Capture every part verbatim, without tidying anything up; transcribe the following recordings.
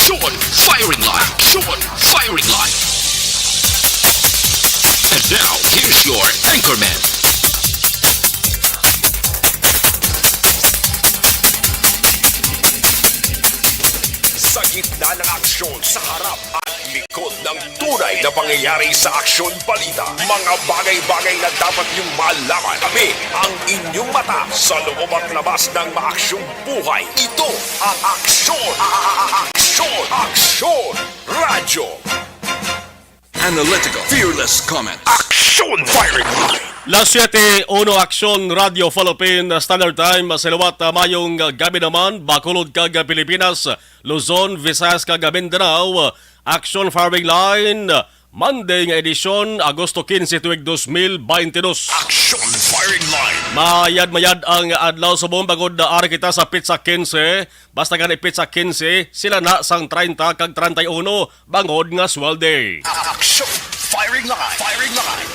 Action Firing Line. Action Firing Line. And now, here's your anchorman. Sa gitna ng aksyon, sa harap at likod ng tunay na pangyayari sa aksyon balita, mga bagay-bagay na dapat niyong malaman. Kami ang inyong mata sa loob at labas ng maaksyong buhay. Ito ang aksyon, a- a- a- aksyon, aksyon, radyo. Analytical, fearless comment. Action Firing Line. Las siete uno, Aksyon Radyo Philippine Standard Time. Sa liwat, ah, mayong, ah, gabi naman, Bacolod kag, ah, Pilipinas, Luzon, Visayas kag, ah, Mindanao. Action Firing Line, Monday nga edisyon, Agosto quince, tuig dos mil beintidos. Action Firing Line. Mayad-mayad ang adlaw subong bangod, ah, ari kita sa petsa quince. Basta gani petsa quince, sila na sang treinta kag treinta y uno, bangod nga sweldo. Action! Firing line! Firing line!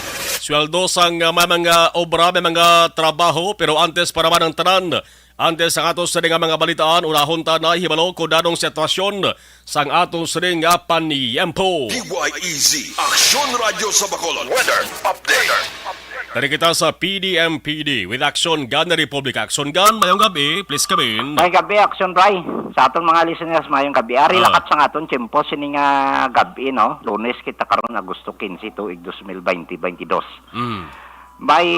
Sweldo sang, uh, may mga obra, may mga trabaho, pero antes para man ang tanan, antes ang ato sini nga mga balitaan, unahon ta na hibalo kung anong sitwasyon sang ato sini nga paniyempo. D Y E Z, Aksyon Radyo sa Bacolod. Weather update. Dari kita sa P D M P D with Action Gun Republic. Action Gun, mayong gabi. Please come in. Mayong gabi, Action Ray. Sa aton mga listeners, mayong gabi. Ari Ah. lakat sang aton tiyempo sini nga gabi, no? Lunes kita karon, Agosto quince, tuig dos mil beinti, beintidos. Mm. May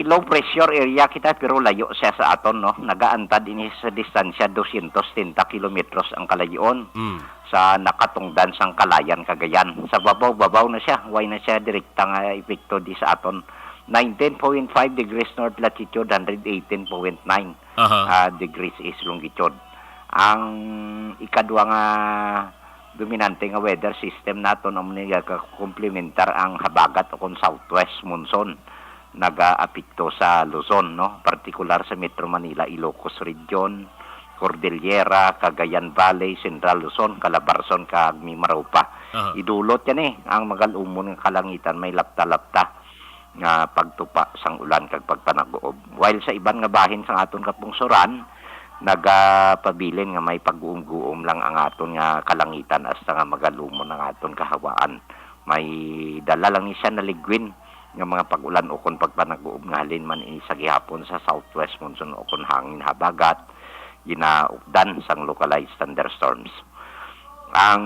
low pressure area kita, pero layo siya sa aton, no? Nagaantad ini sa distansya dosyentos setenta kilometros ang kalayoon Mm. sa nakatungdan sang Kalayan, Cagayan. Sa babaw-babaw na siya, way na siya direkta nga epekto di sa aton. Nineteen point five degrees north latitude, hundred eighteen point nine, Aha. ah, degrees east longitude. Ang ikadwa nga dominante nga weather system naton, amo ni nagakakomplementar ang habagat o kon southwest monsoon, nagaapekto sa Luzon, no? Partikular sa Metro Manila, Ilocos Region, Cordillera, Cagayan Valley, Central Luzon, Calabarzon, kag Mimaropa. Aha. Idulot yan eh, ang magalumon nga kalangitan may lapta-lapta nga pagtupa sang ulan kag pagpanaguob. While sa iban nga bahin sang aton kapungsoran, nagapabilin nga may pag-uum-guom lang ang aton nga kalangitan hasta nga magalumon ang aton kahawaan. May dala lang ni siya na ligwin nga mga pag-ulan ukon pagpanaguob nga halin man ini sa gihapon sa southwest monsoon ukon hangin habagat, ginaukdan sang localized thunderstorms. Ang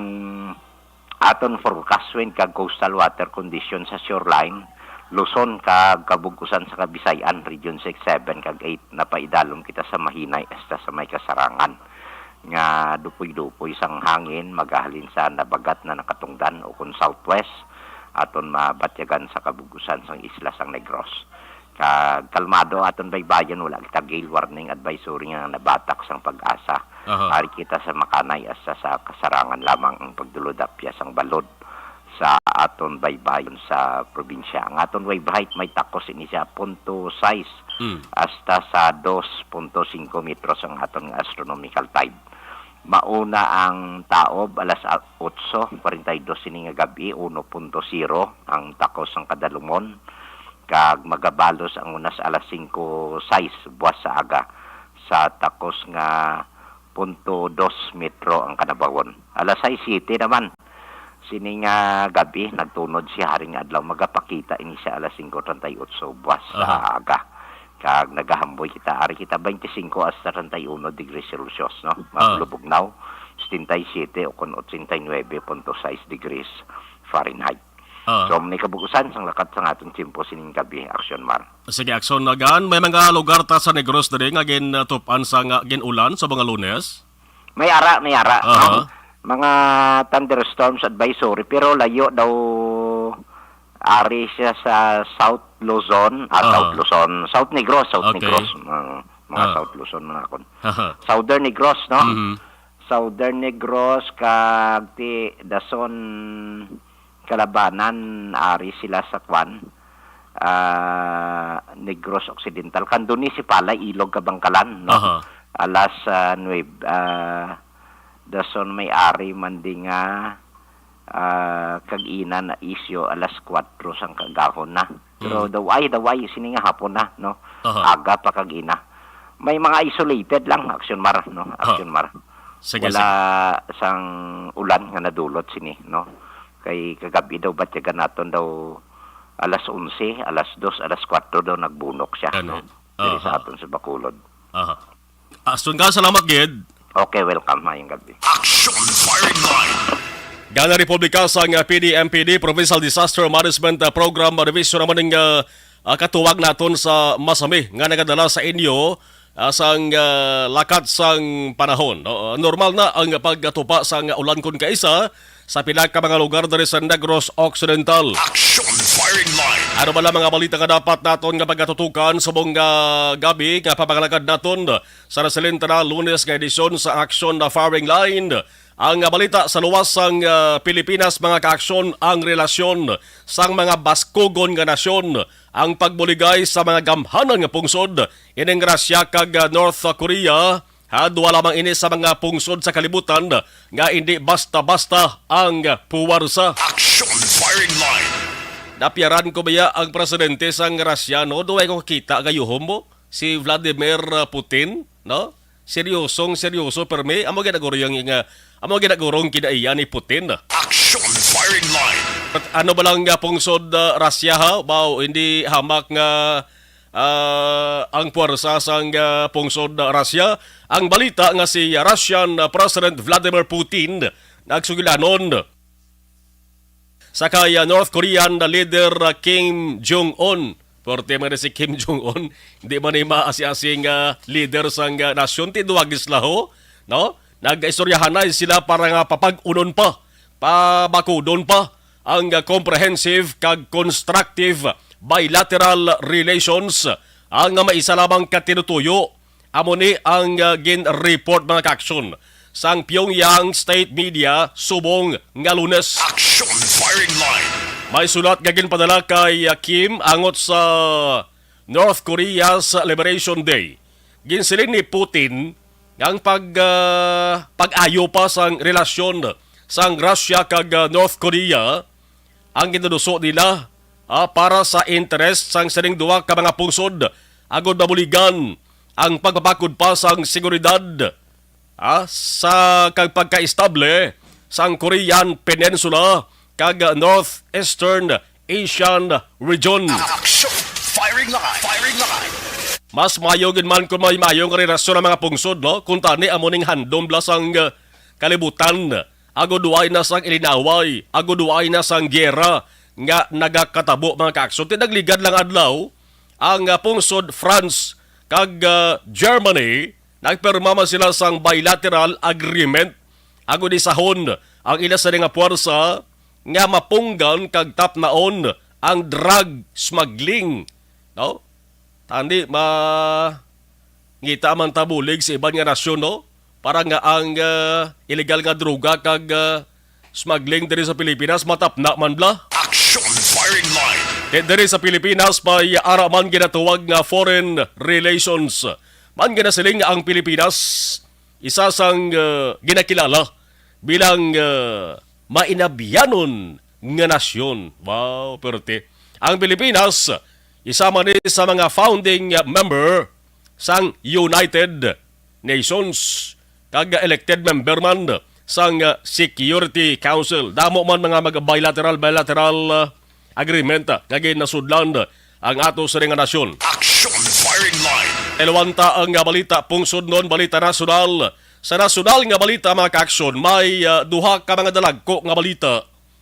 aton forecast wind kag coastal water condition sa shoreline, Luzon kag kabug-usan sa Kabisayan, Region six, seven, kag eight, napaidalom kita sa mahinay hasta sa may kasarangan nga dupoy-dupoy sang hangin magahalin sa nabagat na nakatungdan o kon southwest, aton mabatyagan sa kabug-usan sang isla sang Negros. Kag kalmado aton baybayon, wala kita gale warning advisory nga nabatak sang Pag-asa. Aha. Ari kita sa makanay hasta sa kasarangan lamang ang pagdulodapya sang balod sa aton baybayon sa probinsya. Ang aton wave height may takos ini siya punto sais Mm. hasta sa dos punto singko metros ang aton nga astronomical tide. Mauna ang taob alas a-, otso kuwarenta y dos sini nga gab-i, uno punto zero ang takos sang kadalumon, kag magabalos ang unas alas singko sais buwas sa aga sa takos nga punto dos metro ang kanabawon. Alas sais siete naman sini nga gab-i, nagtunod siya haring adlaw, magapakita ini sa alas singko treinta y ocho buwas sa Aha. aga. Kag nagahamboy kita, ari kita twenty-five hasta treinta y uno degrees Celsius, no? Ah. Maglubugnaw, setenta y siete o kon ochenta y nuebe punto sais degrees Fahrenheit. Ah. So, may kabugusan sang lakat sang aton tiyempo sining gabi, Action Mar. Sige, Action Gan. May mga lugar ta sa Negros diri nga gin-, uh, tupan sa nga gin-ulan sa mga Lunes? May ara, may ara. Aha. Ang mga thunderstorms advisory, pero layo daw ari siya sa South Luzon, ah, Aha. South Luzon, South Negros, South Okay. Negros, mga, mga Ah. South Luzon, mga akon. Aha. Southern Negros, no? Mhm. Southern Negros, kag ti, dason Calabanan, ari sila sa kwan, ah, Negros Occidental. Kanduni si Palay, Ilog, Kabangkalan, no? Aha. Alas, ah, nuwebe, ah, dason may ari man di nga, ah, kag ina na isyu, alas kuwatro sang kaagahon na. Pero Mm. daway, daway, sini nga hapon na, no? Aha. Aga pa kag ina. May mga isolated lang, Action Mar, no? Aha. Action Mar. Sige, wala sang ulan nga nadulot sini, no? Kay kagab-i daw, batyagan naton daw alas onse, alas dos, alas kuwatro daw nagbunok siya, ano, no? Diri sa aton sa Bacolod. Aha. Aston ka, salamat gid. Okay, welcome. Mayong gabi. Action Firing Line. Gana Republika sang, ah, P D M P D, Provincial Disaster Management, ah, Program Division naman ning, ah, ah, katuwag naton sa masami nga nagadala sa inyo, ah, sang, ah, lakat sang panahon, no? Normal na ang pagkatupa sang ulan kon kaisa sa pila ka mga lugar diri sa Negros Occidental. Action Firing Line. Ano bala mga balita nga dapat naton nga pagatutukan subong nga gabi nga pamagalakad naton sa nasilin na Lunes nga edisyon sa Action na Firing Line? Ang balita sa luwas sang, ah, Pilipinas, mga kaaksyon, ang relasyon sang mga baskugon nga nasyon, ang pagbuligay sa mga gamhanan nga pungsod, ining Russia kag, ah, North Korea. Ha, duha lamang ini sa mga pungsod sa kalibutan nga indi basta-basta ang puwersa. Action Firing Line. Napiyaran ko baya ang presidente sang Russia, no? Duway ko kita gayuhom mo, si Vladimir, uh, Putin, no? Seryosong seryoso, permi. Amo ginagurong nga, amo ginagurong kinaiya ni Putin. Action Firing Line. At ano ba lang nga pungsod, uh, Russia, ha? Baw, hindi hamak nga, ah, ang puwersa sang, ah, pungsod Russia. Ang balita nga si Russian, ah, President Vladimir Putin nagsugilanon sa kay, ah, North Korean na leader, ah, Kim Jong-un. Porte man si Kim Jong-un, hindi man ni maasi-asi nga leader sang, ah, nasyon, ti duwag sila, ho, no? Nag-istoryahanay sila para nga papag-unon pa, pabakudon pa ang, ah, comprehensive kag constructive bilateral relations, ang, ah, may isa lamang ka tinutuyo. Amo ni ang, ah, gin-report, mga kaaksyon, sang Pyongyang state media subong nga Lunes. Action Firing Line. May sulat nga ginpadala kay, ah, Kim angot sa North Korea's Liberation Day. Ginsiling ni Putin nga ang pag, ah, pag-ayo pa sang relasyon sang Russia kag, ah, North Korea ang ginaduso nila, ah, para sa interes sang sining duha ka mga pungsod, agod mabuligan ang pagpabakod pa sang seguridad, ah, sa kag pagkaestable sang Korean Peninsula kag Northeastern Asian Region. Action! Firing line! Firing line! Mas maayo gid man kung may maayo nga relasyon ang mga pungsod, no? Kung tani amo ning handom bala sang, ah, kalibutan, agod way na sang ilinaway, agod way na sang giyera nga nagakatabo, mga kaaksyon. Ti nagligad lang adlaw, ang, ah, pungsod France kag, ah, Germany nagpirma man sila sang bilateral agreement agod isahon ang ila sini nga puwersa nga mapunggan kag tapnaon ang drug smuggling, no? Tani ma ngita man ta bulig sa iban nga nasyon, no? Para nga ang, ah, illegal nga droga kag, ah, smuggling diri sa Pilipinas matapna man bala. Action Firing Line. Kay diri sa Pilipinas may ara man ginatuwag nga foreign relations. Man ginasiling nga ang Pilipinas isa sang, ah, ginakilala bilang, ah, mainabyanon nga nasyon. Wow, perte. Ang Pilipinas, isa man ni sa mga founding member sang United Nations, kag elected member man sang, ah, Security Council. Damo man mga mag-, bilateral, bilateral, ah, agreement, ah, nga ginasudlan ang ato sini nga nasyon. Action Firing Line. Elwanta ang, ah, balita, pungsod non balita nasyonal. Sa nasyonal nga balita, mga kaaksyon, may, ah, duha ka mga dalagko nga balita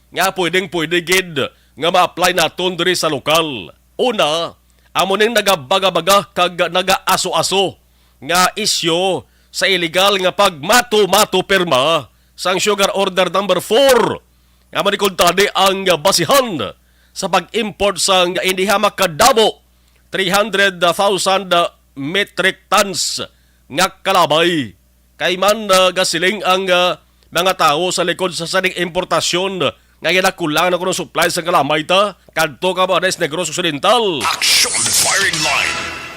nga pwedeng-pwede gid nga ma-apply naton diri sa lokal. Una, amo ning nagabaga-baga kag nagaaso-aso nga isyu sa iligal nga pagmato-mato pirma sang Sugar Order Number Four, nga manikod tani ang basihan sa pag-import sang indi hamak kadamo, three hundred thousand metric tons nga kalamay. Kay man, ah, gasiling ang, ah, mga tawo sa likod sa sining importasyon nga ginakulang na kuno supply sa kalamay ta kadto ka ba sa Negros Occidental. Action Firing Line.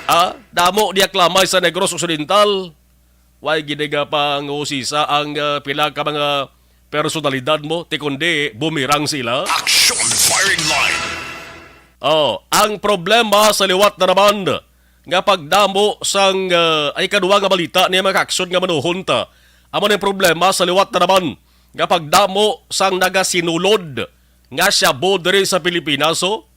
Ah, damo diya kalamay sa Negros Occidental. Way gid nga pangusisa ang, ah, pila ka mga personalidad mo, ti kundi bumirang sila. Action Firing Line. Oh, ang problema sa liwat na naman nga pagdamo sang, ah, ay, kadwa nga balita ni mga kaaksyon nga manuhon ta. Amo ni problema sa liwat na naman nga pagdamo sang nagasinulod nga shabu diri sa Pilipinas, oh.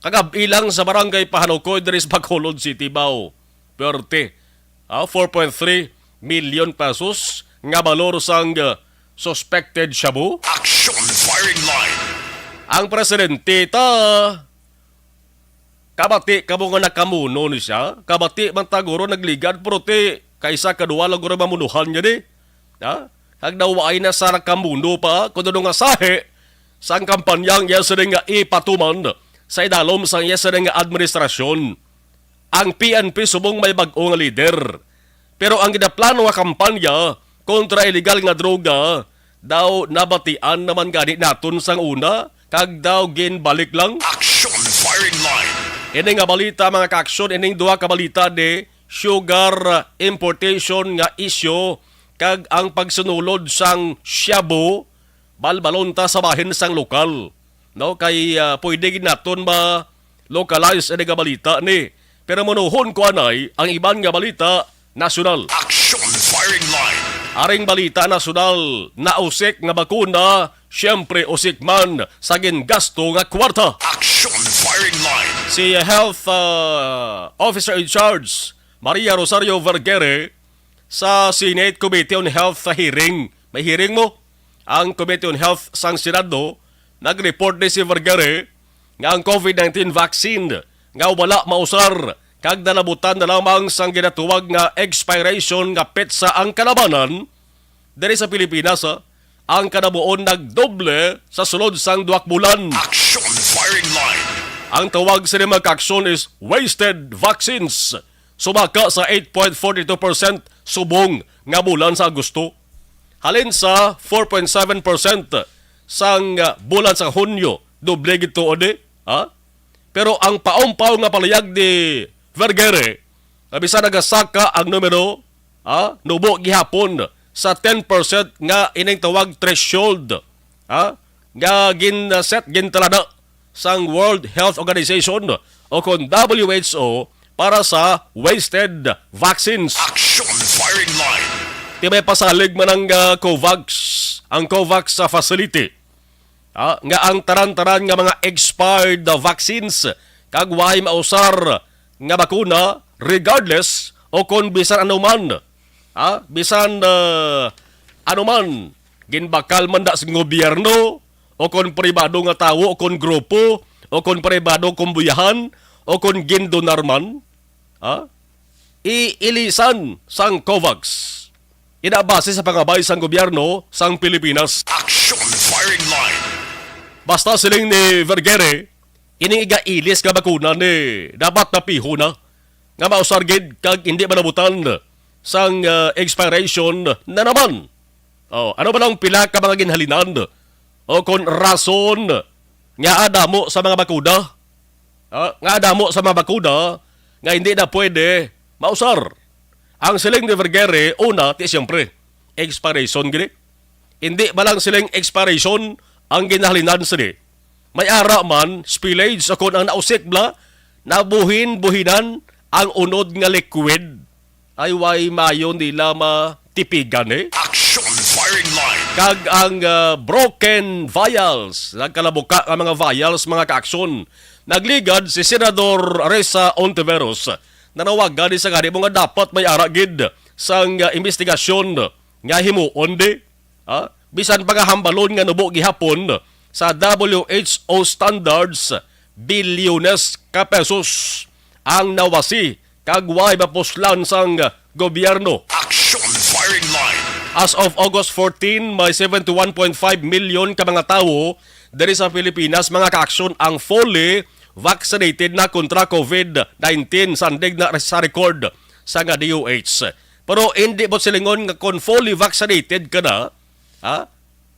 Kagab-i lang sa barangay Pahanukoy diri sa Bacolod City, baw. Perte. Ah, four point three million pesos nga balor sang, ah, suspected shabu. Action firing line. Ang presidente ta, kabati kamo nga nakamuno ni siya. Kabati man ta guro nagligad, pero ti kaysa kadua lang guro mamunuhan niya di. Ha? Kag daw waay na sa nakamuno pa, kuno nga sahi sang kampanya ang iya sining nga ipatuman sa idalom sang iya sining nga administrasyon. Ang P N P subong may bag-o nga lider. Pero ang ginaplano nga kampanya kontra illegal nga droga daw nabatian naman gani naton sang una, kag daw ginbalik lang. Action firing line. Ini nga balita, mga kaaksyon, ining duha ka balita ni sugar importation nga isyu kag ang pagsinulod sang shabu, balbalon ta sa bahin sang lokal, no? Kay, ah, pwede gid naton ma-localize ini nga balita ni. Pero munuhon ko anay ang iban nga balita nasyonal. Action firing line. Aring balita nasyonal, nausik nga bakuna, siyempre usik man sa gingasto nga kwarta. Action firing line. Si Health, ah, Officer in Charge Maria Rosario Vergere sa Senate Committee on Health sa hearing. May hearing mo? Ang Committee on Health sang Senado, nag-report ni si Vergere nga ang COVID nineteen vaccine nga wala mausar kag nalabutan na lamang sang ginatawag nga expiration nga petsa ang kalabanan diri sa Pilipinas, ah, ang kanabuon nagdoble sa sulod sang duha ka bulan. Action firing line. Ang tawag sini, mga kaaksyon, is wasted vaccines. Sumaka sa eight point forty two percent subong nga bulan sa Agosto, halin sa four point seven percent sang, ah, bulan sa Hunyo. Doble gid tuod, eh. Ha? Pero ang paumpaw nga palihag ni Vergere, nga bisan nagasaka ang numero, ah, nubo gihapon sa ten percent nga ining tawag threshold, ah, nga gin-set, gintalana sang World Health Organization o kon W H O para sa wasted vaccines. Action firing line. Tibay pasalig man ang, ah, COVAX, ang COVAX sa facility, ah, nga ang tanan-tanan nga mga expired vaccines kag way mausar nga bakuna, regardless o kon bisan ano man, ah, bisan, ah, ano man, ginbakal man na sa gobyerno o kon pribado nga tawo o kon grupo o kon pribado kumbuyahan o kon gindonar man, ah, iilisan sang COVAX. Ina base sa pangabay sang gobyerno sang Pilipinas. Action firing line. Basta siling ni Vergere, ining igailis nga bakuna ni dapat napiho na nga mausar gid kag hindi malabutan sang, ah, expiration na naman. Oh, ano ba lang pila ka mga ginhalinan o kon rason nga adamo sa mga bakuna? Ah, nga adamo sa mga bakuna nga hindi na pwede mausar. Ang siling ni Vergere, una, ti siyempre, expiration gini. Hindi ba lang siling expiration ang ginahalinan sini? May ara man, spillage, o kon ang nausik bla, nabuhin-buhinan ang unod nga liquid. Ay, way mayo nila matipigan, eh. Action firing line. Kag ang, ah, broken vials, nagkalabuka nga mga vials, mga kaaksyon. Nagligad si Senador Risa Ontiveros. Nanawagan ni sa gani mo nga dapat may ara gid sang, ah, investigasyon nga himuon di. Ha? Bisan pa nga hambalon nga nubo gihapon sa W H O standards, bilyones ka pesos ang nawasi kag way mapuslan sang gobyerno. Action firing line. As of August fourteen, may seventy one point five million ka mga tawo diri sa Pilipinas, mga kaaksyon, ang fully vaccinated na kontra COVID nineteen, sandig na sa record sa nga D O H. Pero hindi mo silingon nga kung fully vaccinated ka na, ha?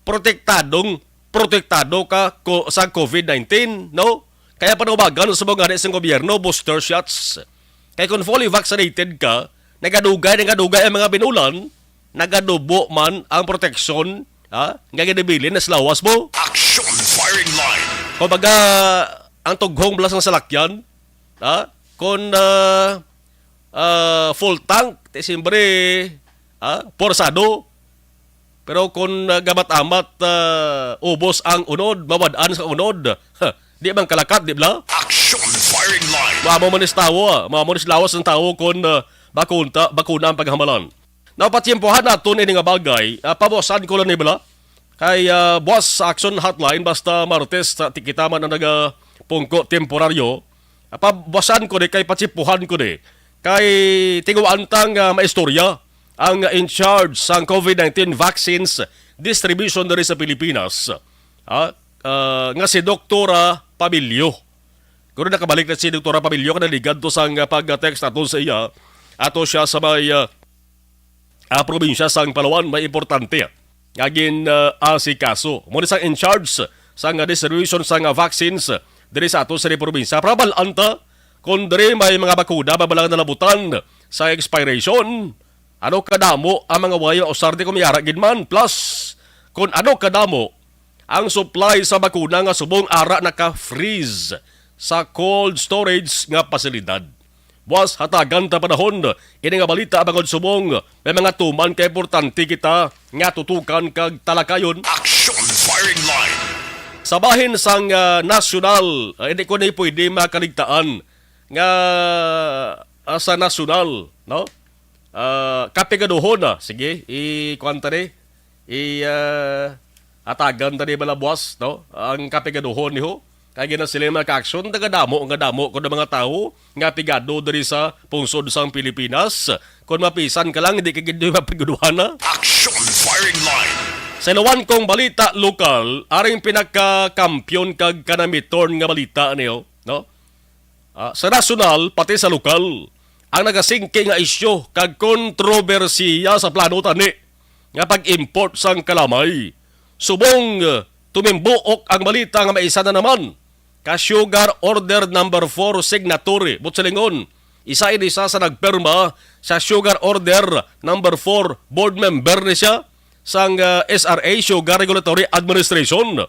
Protektadong, protektado ka ko, sa COVID nineteen, no? Kaya panawagan sa mga sa gobyerno, booster shots. Kaya kung fully vaccinated ka, nagadugay, nagadugay ang mga binulan, nagadubo man ang proteksyon, ha? Nga ginibilin na sa lawas mo. Action firing line. Kumbaga, ang tughong blas ng salakyan, ha? Kung, ah, ah, full tank, ti siyempre, ha? Porsado. Pero kung, ah, gamat-amat, ah, ubos ang unod, mawad-an sa unod, ha, di man kalakat, di bala? Action firing line. Mamo man is tawo, ah. Mamo man is lawas ng tawo kung, ah, bakunta, bakuna ang paghamalan. Now, patiyempohan naton ini nga bagay, ah, pabuwasan ko lang ni bala. Kay, ah, buwas sa Action Hotline, basta Martes, sa tikita man ang nagapungko temporaryo, ah, pabuwasan ko ni, kay patiyempohan ko ni. Kay tinguhaan ta nga maistorya ang in charge sang COVID nineteen vaccines distribution diri sa Pilipinas, ah, ah, nga si Doktora Pamilio. Kung nakabalik na si Doktora Pamilio, kanaligad to sang, ah, pag-text naton sa iya, ato siya sa may, ah, ah, probinsya sang Palawan, may importante nga gin, ah, asikaso. Mo ni sang in charge sang, ah, distribution sang, ah, vaccines diri sa ato sa probinsya. Para bal-an ta kung diri may mga bakuna ba balang nalabutan sa expiration. Ano kadamo ang mga way mausar di kung may ara gid man? Plus, kung ano kadamo ang supply sa bakuna nga subong ara naka-freeze sa cold storage nga pasilidad. Buwas hatagan ta panahon ini nga balita bangod subong may mga tuman ka importante kita nga tutukan kag talakayon. Action firing line. Sa bahin sang, ah, nasyonal, ah, hindi ko na pwede makaligtaan nga, ah, sa nasyonal, no? Ah, kapigaduhon na. Sige, i-, kuwan ta ni. I-, ah, atagan ta ni bala buwas, no? Ang kapigaduhon niho. Kay gina sila yung mga ka-action, tagadamo, nga damo ko ng mga tao nga pigado diri sa pungsod sang Pilipinas. Kung mapisan ka lang, hindi ka gid mapigaduhan na. Action firing line. Sa ilawan kong balita lokal, aring pinakakampiyon kag kanamiton nga balita niyo, no? Ah, sa nasyonal, pati sa lokal, ang nagasingki nga isyu kag kontrobersiya sa plano tani nga pag-import sang kalamay. Subong, eh, tumimbuok ang balita nga may isa na naman ka Sugar Order number four signatory. Buot silingon, isa ini sa, sa nagpirma sa Sugar Order number four, board member ni siya sang, ah, S R A, Sugar Regulatory Administration.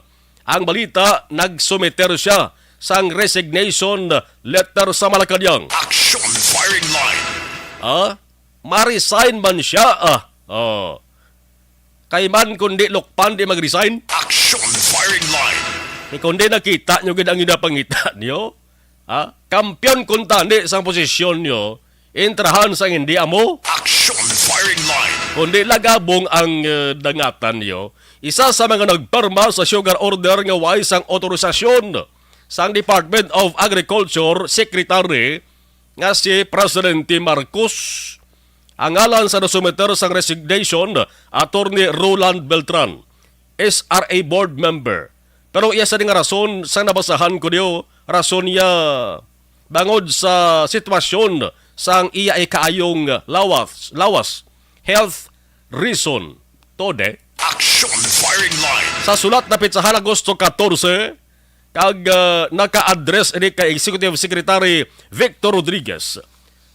Ang balita, nagsumiter siya sang resignation letter sa Malacañang. Action firing line. Ah, ma-resign man siya, ah. Oh. Kay man kundi lukpan di mag-resign. Action firing line. Eh, kundi nakita nyo gid ang ginapangita nyo. Ha? Kampiyon kuntani sang posisyon nyo, intrahan sang hindi amo. Action firing line. Kundi lagabong ang, eh, dangatan nyo. Isa sa mga nagpirma sa sugar order nga way sang otorisasyon sang Department of Agriculture Secretary nga si Presidente Marcos. Ang ngalan sa nasumiter sang resignation, Attorney Roland Beltran, S R A board member. Pero iya sa nga rason sa nabasahan ko niyo, rason niya bangod sa sitwasyon sang iya ikaayong lawas, lawas, health reason. Tode. Action firing line. Sa sulat na petsahan Agosto katorse, kag, ah, naka-address ini kay Executive Secretary Victor Rodriguez.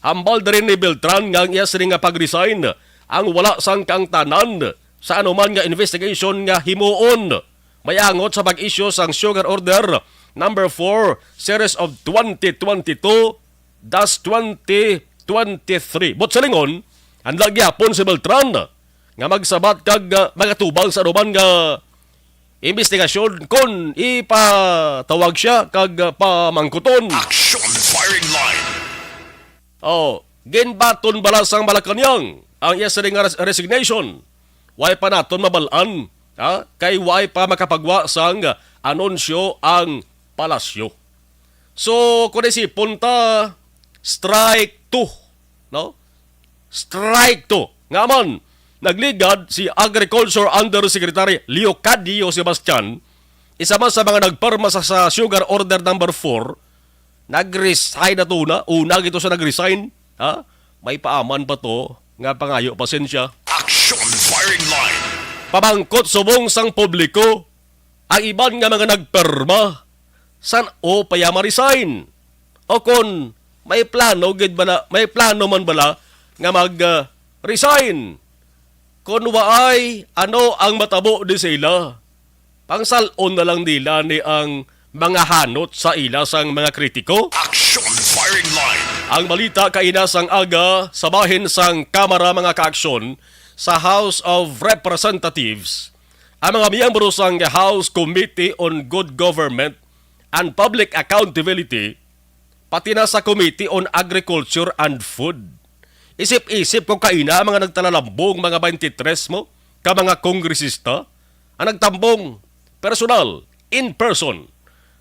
Hambal na rin ni Beltran nga ang iya sini nga pag-resign ang wala sang kaangtanan sa anuman nga investigation nga himuon may angot sa pag-issue sang Sugar Order number four, Series of twenty twenty-two dash twenty twenty-three. Buot silingon, handa gyapon si Beltran nga magsabat kag, ah, magatubang sa anuman nga investigasyon kon ipatawag siya kag, ah, pamangkuton. Action firing line. Oh, ginbaton bala sang Malacañang ang iya sini nga res-, resignation. Way pa naton mabal-an, ha? Kay way pa makapagwa sang anunsyo ang palasyo. So, kung isipon ta, strike two, no? Strike two. Nga man, nagligad si Agriculture Undersecretary Leocadio Sebastian, isa man sa mga nagpirma sa, sa Sugar Order number four, nag-resign na to na. Una gito sa nag-resign, ha? May paaman pa to nga pangayo pasensya. Action firing line. Pamangkot subong sang publiko, ang iban nga mga nagpirma, san-o pa ya ma-resign? O kon may plano gid bala, may plano man bala nga mag, ah, resign? Kon waay, ano ang matabo di sa ila? Pangsal-on na lang nila ni ang mga hanot sa ila sang mga kritiko? Action firing line. Ang balita kaina sang aga sa bahin sang Kamara, mga kaaksyon, sa House of Representatives, ang mga miyembro sang House Committee on Good Government and Public Accountability, pati na sa Committee on Agriculture and Food. Isip-isip ko kaina ang mga nagtalalambong, mga twenty-three mo, ka mga kongresista, ang nagtambong, personal, in person.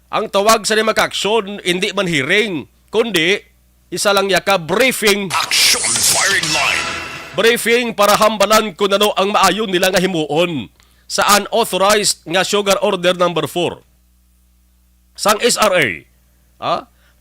Ang tawag sa mga kaaksyon, hindi man hearing, kundi isa lang ya ka briefing. Action firing line. Briefing para hambalan kung ano ang maayo nila nga himuon sa unauthorized nga sugar order number four sang S R A. Ha?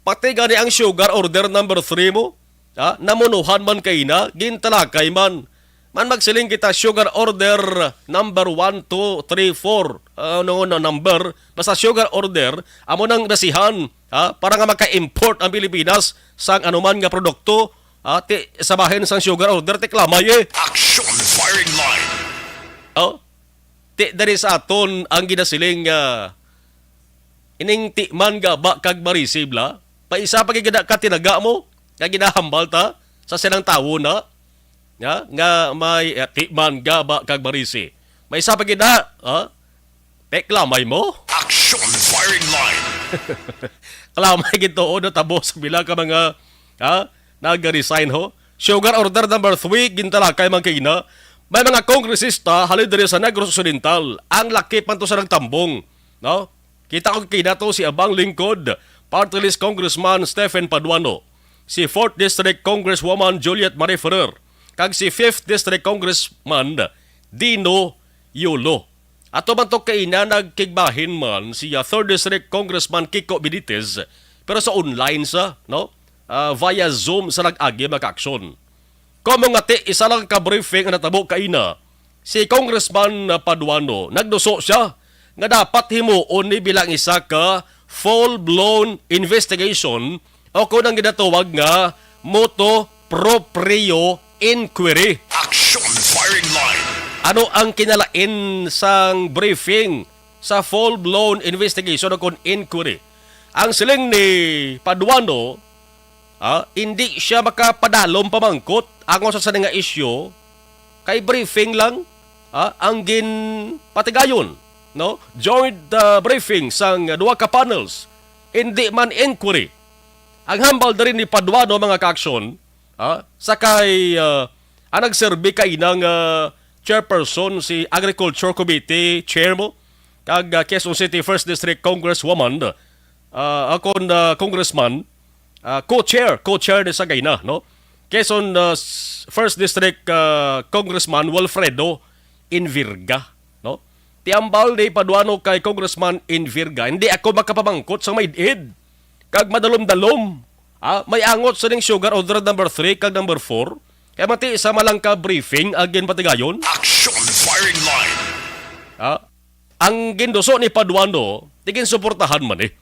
Pati gani ang sugar order number three mo, ha? Namunuhan man kaina, gintalakay man. Man magsiling kita sugar order number one, two, three, four. Ano na number? Basta sugar order, amo nang basihan, ha? Para nga maka-import ang Pilipinas sang anuman nga produkto, ha? Ti, sa bahin sang sugar order, ti klamay eh. Action firing line. Oh? Ti, diri sa aton ang ginasiling nga ining timan, gaba, kag marisi, bla. May isa pa gid ka tinaga mo nga ginahambal ta sa silang tawo na, ya, nga may, eh, timan, gaba, kag marisi. May isa pa gid na, ha? Ti, klamay mo? Action firing line. Klamay gid to, o, natabo sa pila ka mga, ha? Nag-resign ho. Sugar order number three, gintalakay man kaina. May mga kongresista halin diri sa Negros Occidental. Ang lakip man to sa nagtambong, no? Kita ko kaina to si Abang Lingkod, Party List Congressman Stephen Paduano, si fourth District Congresswoman Juliet Marie Ferrer, kag si fifth District Congressman Dino Yolo. Ato man to kaina, nagkigbahin man si, ah, third District Congressman Kiko Benitez, pero sa online sa, no? Ah, via Zoom sa nag-agi, mga kaaksyon. Komo nga ti isa lang ka briefing ang natabo kaina, si Congressman, ah, Paduano, nagduso sia nga dapat himuon ni bilang isa ka full-blown investigation o kung ang ginatawag nga motu proprio inquiry. Action firing line. Ano ang kinalain sang briefing sa full-blown investigation o kon inquiry? Ang siling ni Paduano, ah, hindi siya makapadalom pamangkot ang usa sa nga isyu kay briefing lang, ah, ang ginpatigayon, no? Joint, ah, briefing sang duha ka panels, hindi man inquiry. Ang hambal diri ni Paduano, mga kaaksyon, ha? Sa kay, ah, ang nagserbi kaina nga chairperson, si Agriculture Committee Chair mo, kag, ah, Quezon City First District Congresswoman, ah, akon, ah, Congressman, ah, co-chair, co-chair ni sa kaina, no? Quezon, ah, s-, First District, ah, Congressman Wilfredo Invirga, no? Ti hambal ni Paduano kay Congressman Invirga, hindi ako makapamangkot sa maid-id kag madalom-dalom. Ah, may angot sa ning sugar order number three kag number four. Kay mati sa malang ka briefing ang ginpatigayon. Action firing line. Ah, ang ginduso ni Paduano, ti ginsuportahan man eh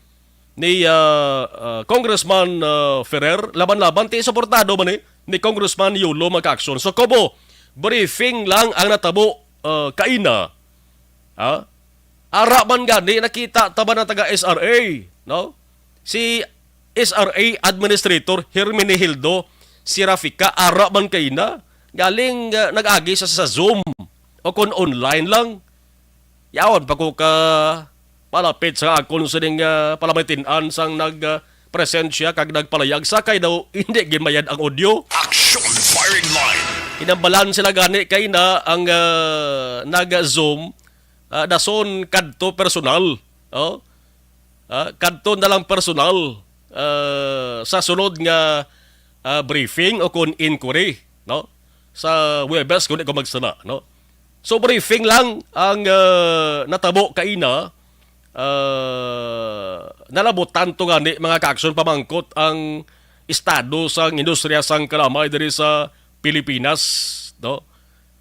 ni, ah, ah, Congressman, ah, Ferrer, laban-laban, ti suportado man eh ni Congressman Yolo, mga kaaksyon. So, kobo, briefing lang ang natabo, ah, kaina. Ha? Ara man gani, nakita ta ba na taga S R A, no? Si S R A Administrator Herminihildo Serafica, ara man kaina, galing, ah, nag-agi sa, sa Zoom o kon online lang. Yaon pa ko ka palapit sa akon sining, ah, palamitin-an sang nag, ah, presensya kag nagpalayag, sa kay daw hindi gimayad ang audio. Action firing line. Inambalan sila gani kay na ang, ah, nag-Zoom, ah, dason kadto personal. Oh? Ah, kadto na lang personal, ah, sa sunod nga, ah, briefing o kon inquiry, no? Sa Huwebes, kung di ko magsala, no? So, briefing lang ang, ah, natabo kaina. Ah, nalabutan to gani, mga kaaksyon, pamangkot ang estado sang industriya sang kalamay diri sa Pilipinas, no?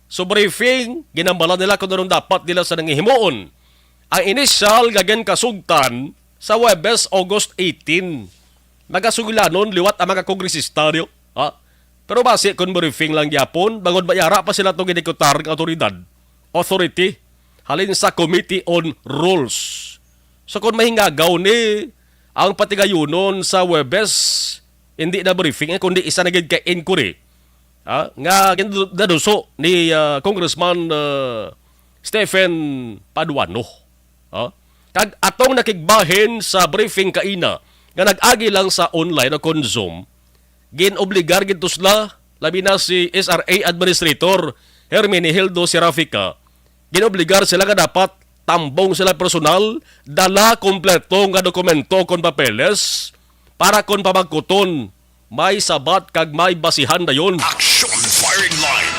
So, briefing, ginambalan nila kung anong dapat nila sa nangihimuon. Ang inisyal nga ginkasugtan sa Huwebes, August eighteen. Magasugilanon liwat ang mga kongresista, di ba? Ha? Pero basi kung briefing lang gyapon, bangod may ara pa sila tong ginikutar nga awtoridad, authority, halin sa Committee on Rules. So kung mahingagaw ni ang patigayunon sa Huwebes, Hindi na briefing, eh, kundi isa na gid ka inquiry, ha, nga gin-, naduso ni, ah, Congressman, ah, Stephen Paduano. Ha? Kag atong nakigbahin sa briefing kaina nga nag-agi lang sa online o kon Zoom, ginobligar gid to sila, labi na si S R A Administrator Herminihildo Serafica, ginobligar sila nga dapat tambong sila personal, dala kompleto nga dokumento kon papeles para kon pamagkuton may sabat kag may basihan dayon. Action firing line.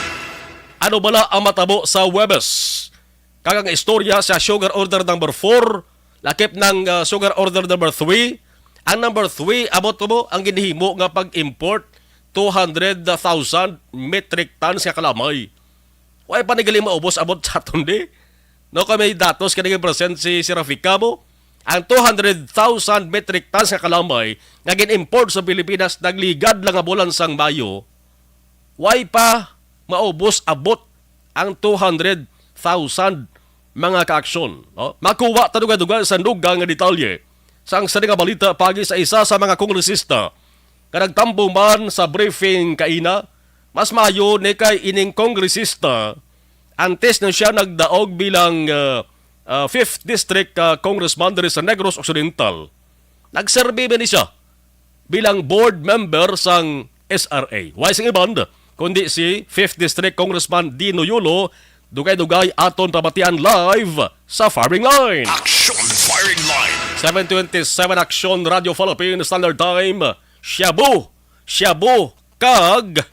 Ano bala ang matabo sa Huwebes? Kag ang istorya sa Sugar Order number four, lakip ng, ah, Sugar Order number three. Ang number three, abot mo ang ginhimo nga pag-import, two hundred thousand metric tons nga kalamay. Way pa ni gali maubos abot sa aton di. No, kay may datos ka naging present si, si Rafi Cabo. Ang two hundred thousand metric tons nga kalamay nga gin-import sa Pilipinas nagligad lang nga bulan sang Mayo, way pa maubos abot ang two hundred thousand mga kaaksyon, no? Makuha ta dugay-dugay sa dugang nga detalye sang sini nga balita pagi sa isa sa mga kongresista nga nagtambong man sa briefing kaina. Mas maayo ni kay ining kongresista, antes na siya nagdaog bilang, ah, ah, fifth District, ah, Congressman diri sa Negros Occidental, nagserbi man ni siya bilang board member sang S R A. Way sing iban kundi si fifth District Congressman Dino Yulo, dugay-dugay aton pamatian live sa firing line. Action firing line. Seven twenty-seven Action Radio Philippines Standard Time. Shabu, shabu, kag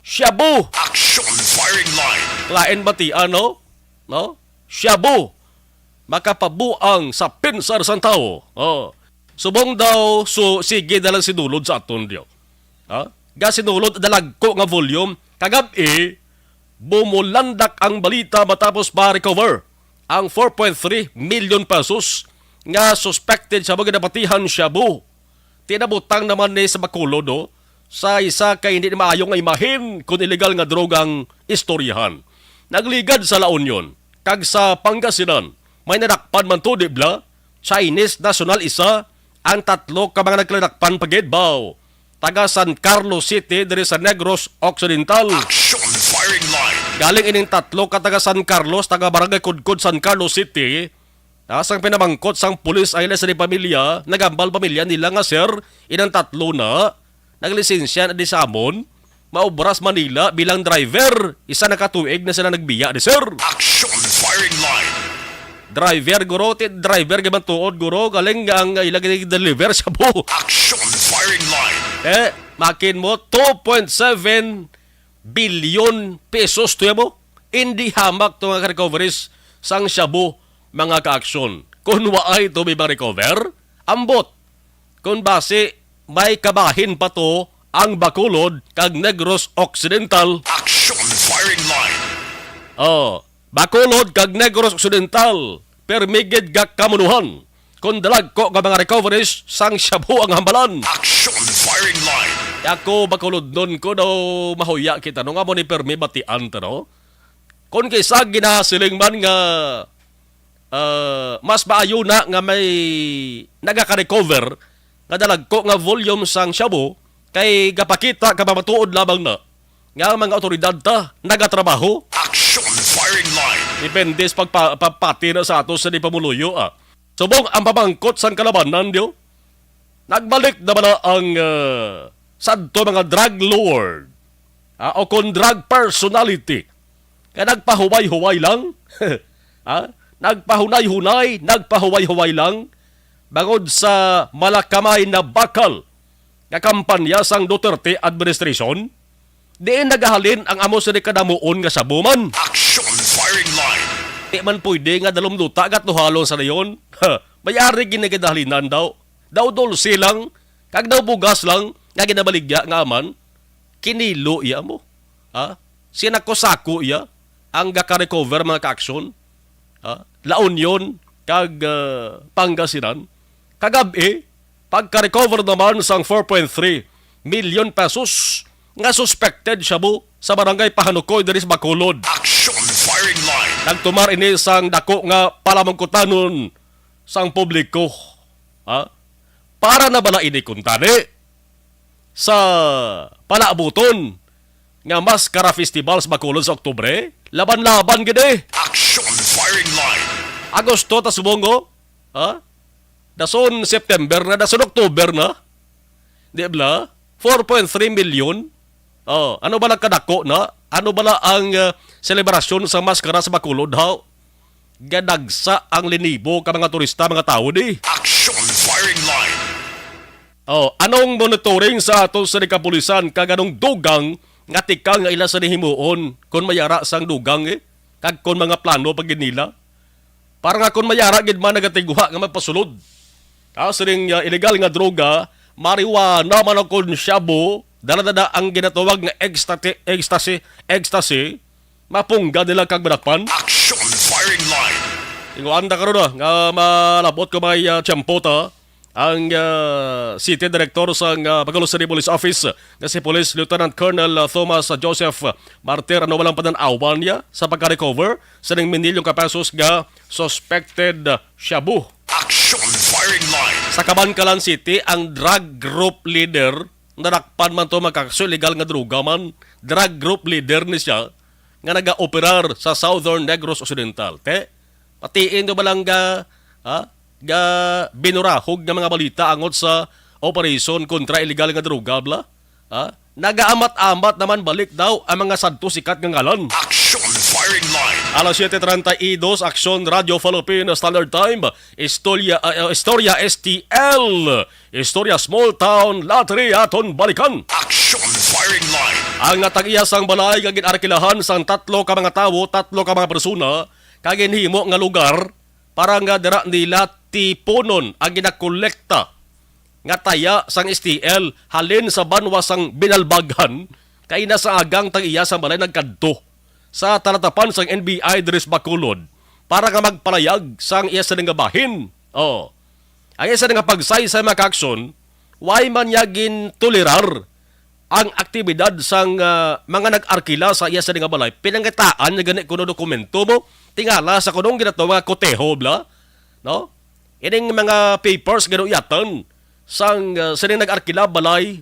shabu. Action firing line. Lain batian, no? No? Shabu. Makapabuang sa pinsar sang tawo. Oh. Subong daw, so, sige na lang sinulod sa aton, diyo. Ha? Ga sinulod, dalagko nga volume. Kagab-i, bumulandak ang balita matapos ma-recover ang four point three million pesos nga suspected sa mga napatihan shabu. Tinabutang naman ni sa Bacolod, no, sa isa ka hindi maayo nga imahin kun illegal nga drogang istoryahan. Nagligad sa La Union kag sa Pangasinan, may nadakpan man to, di bala? Chinese national isa, ang tatlo ka mga nagkadakpan pa gid, baw, taga San Carlos City diri sa Negros Occidental. Action firing line. Galing ining tatlo ka taga San Carlos, taga Barangay Kudkod, San Carlos City, ah, sang pinamangkot sang pulis ay na sila pamilya, nagambal pamilya nila nga, "Sir, inang tatlo na, naglisensya na di sa amon, maobra sa Manila bilang driver, isa na ka tuig na sila nagbiya di, sir." Action firing line. Driver, guro, ti driver gid man tuod, guro, galing nga ang ila gid deliver shabu. Action firing line. Eh, makin mo, two point seven bilyon pesos to mo. Hindi hamak to nga recoveries sang shabu, mga kaaksyon. Kung waay to may ma-recover, ambot. Kung basi, may kabahin pa to ang Bacolod kag Negros Occidental. Action firing line. Oh, Bacolod kag Negros Occidental, permi gid nga kamunuhan. Kung dalagko nga mga recoveries sang shabu ang hambalan. Action firing line. Ako, Bacolodnon ko daw, mahuya kita, no, nga mo ni permi batian ta, no? Kung kisa ginasiling man nga, ah, mas maayo na nga may nagaka-recover nga dalagko nga volume sang shabu kay gapakita ka mamatuod lamang na nga ang mga awtoridad ta nagatrabaho. Action firing line. Depende sa pagpa-, pagpati na sa ato sa di pamuluyo, ah. Subong ang pamangkot sang kalabanan, diyo? Nagbalik na bala ang, ah, sadto mga drug lord, ah, o kon drug personality nga nagpahuway-huway lang? Ah, nagpahunay-hunay, nagpahuway-huway lang bangod sa malakamay na bakal nga kampanya sang Duterte administration? Diin nagahalin ang amo sini kadamuon nga shabu man? Action firing line. Di man pwede nga dalom duta gat nuhalon sa dayon. May ari ginagidahalinan daw. Daw dulce lang, kag daw bugas lang nga ginabaligya nga aman. Kinilo iya mo. Ha? Sinako-sako iya ang gaka-recover, mga kaaksyon. Ha? La Union kag, ah, Pangasinan. Kagab-i, pagka-recover naman sang four point three million pesos nga suspected shabu sa barangay Pahanukoy diri sa Bacolod. Action firing line. Nagtumar ini sang dako nga palamangkutanon sang publiko. Ha? Para na bala ini kuntani? sa palaabuton nga Maskara Festival sa Bacolod sa Oktubre, laban-laban gid eh. Action Firing Line. Agosto ta subong, oh. Ha? Dason September na, dason October na. Di bala? Four point three million. Oh, ano bala kadako na? Ano bala ang, ah, selebrasyon sa Maskara sa Bacolod, ha? Ganagsa ang linibo ka mga turista, mga tawo di. Action Firing Line. Oh, anong monitoring sa ato sa kapulisan kag anong dugang nga tikang nga ila sa nihimuon kon mayara sang dugang, eh? Kag kon mga plano pa gid nila? Para nga kon mayara gid man nagatigwa nga magpasulod, ah, sining, ah, illegal nga droga, marijuana man o kon shabu, dala-dala ang ginatawag nga ecstasy, ecstasy, ecstasy, mapungga nila kag madakpan. Action Firing Line. Tinguhaan ta karon, ah, nga malabot ko may, ah, tiyempo ta. Ang, ah, City Director sang, ah, Bacolod City Police Office nga si Police Lieutenant Colonel, ah, Thomas, ah, Joseph Martir, ano walang panan-awan niya sa pagka-recover sa ning milyong ka pesos nga suspected, ah, shabu. Action Firing Line. Sa Kabankalan City, ang drug group leader, nadakpan man to, mga kaakson, illegal nga droga man, drug group leader ni siya nga nagaoperar sa Southern Negros Occidental. Te, patiin do ba lang ga, ha? Ga binurahog nga mga balita angot sa operasyon kontra illegal nga droga, bala? Ha? Nagaamat-amat naman balik daw ang mga sadto sikat nga ngalan. Action Firing Line. Alas siete treinta y dos, Action Radio Philippine Standard Time. Istorya, ah, ah, Istorya S T L. Istorya Small Town Lottery aton balikan. Action Firing Line. Ang natag-iya sang balay nga gin-arkilahan sang tatlo ka mga tawo, tatlo ka mga persona, kag ginhimo nga lugar para nga dira nila tipunon ang ginakolekta nga taya sang S T L halin sa banwa sang Binalbagan, kay nasa agang tag-iya sang balay nagkadto sa talatapan sang N B I diri sa Bacolod para nga magpalayag sang iya sila nga bahin. Oh. Ang isa nga pagsaysay, mga kaakson, way man niya gintolerar ang aktibidad sang, ah, mga nag-arkila sa iya sila nga balay. Pinangitaan niya gani kuno dokumento mo, tingala sa kunong ginatawag nga koteho, bala, no? Ining mga papers ginuyatan sang, ah, sining nag-arkila balay,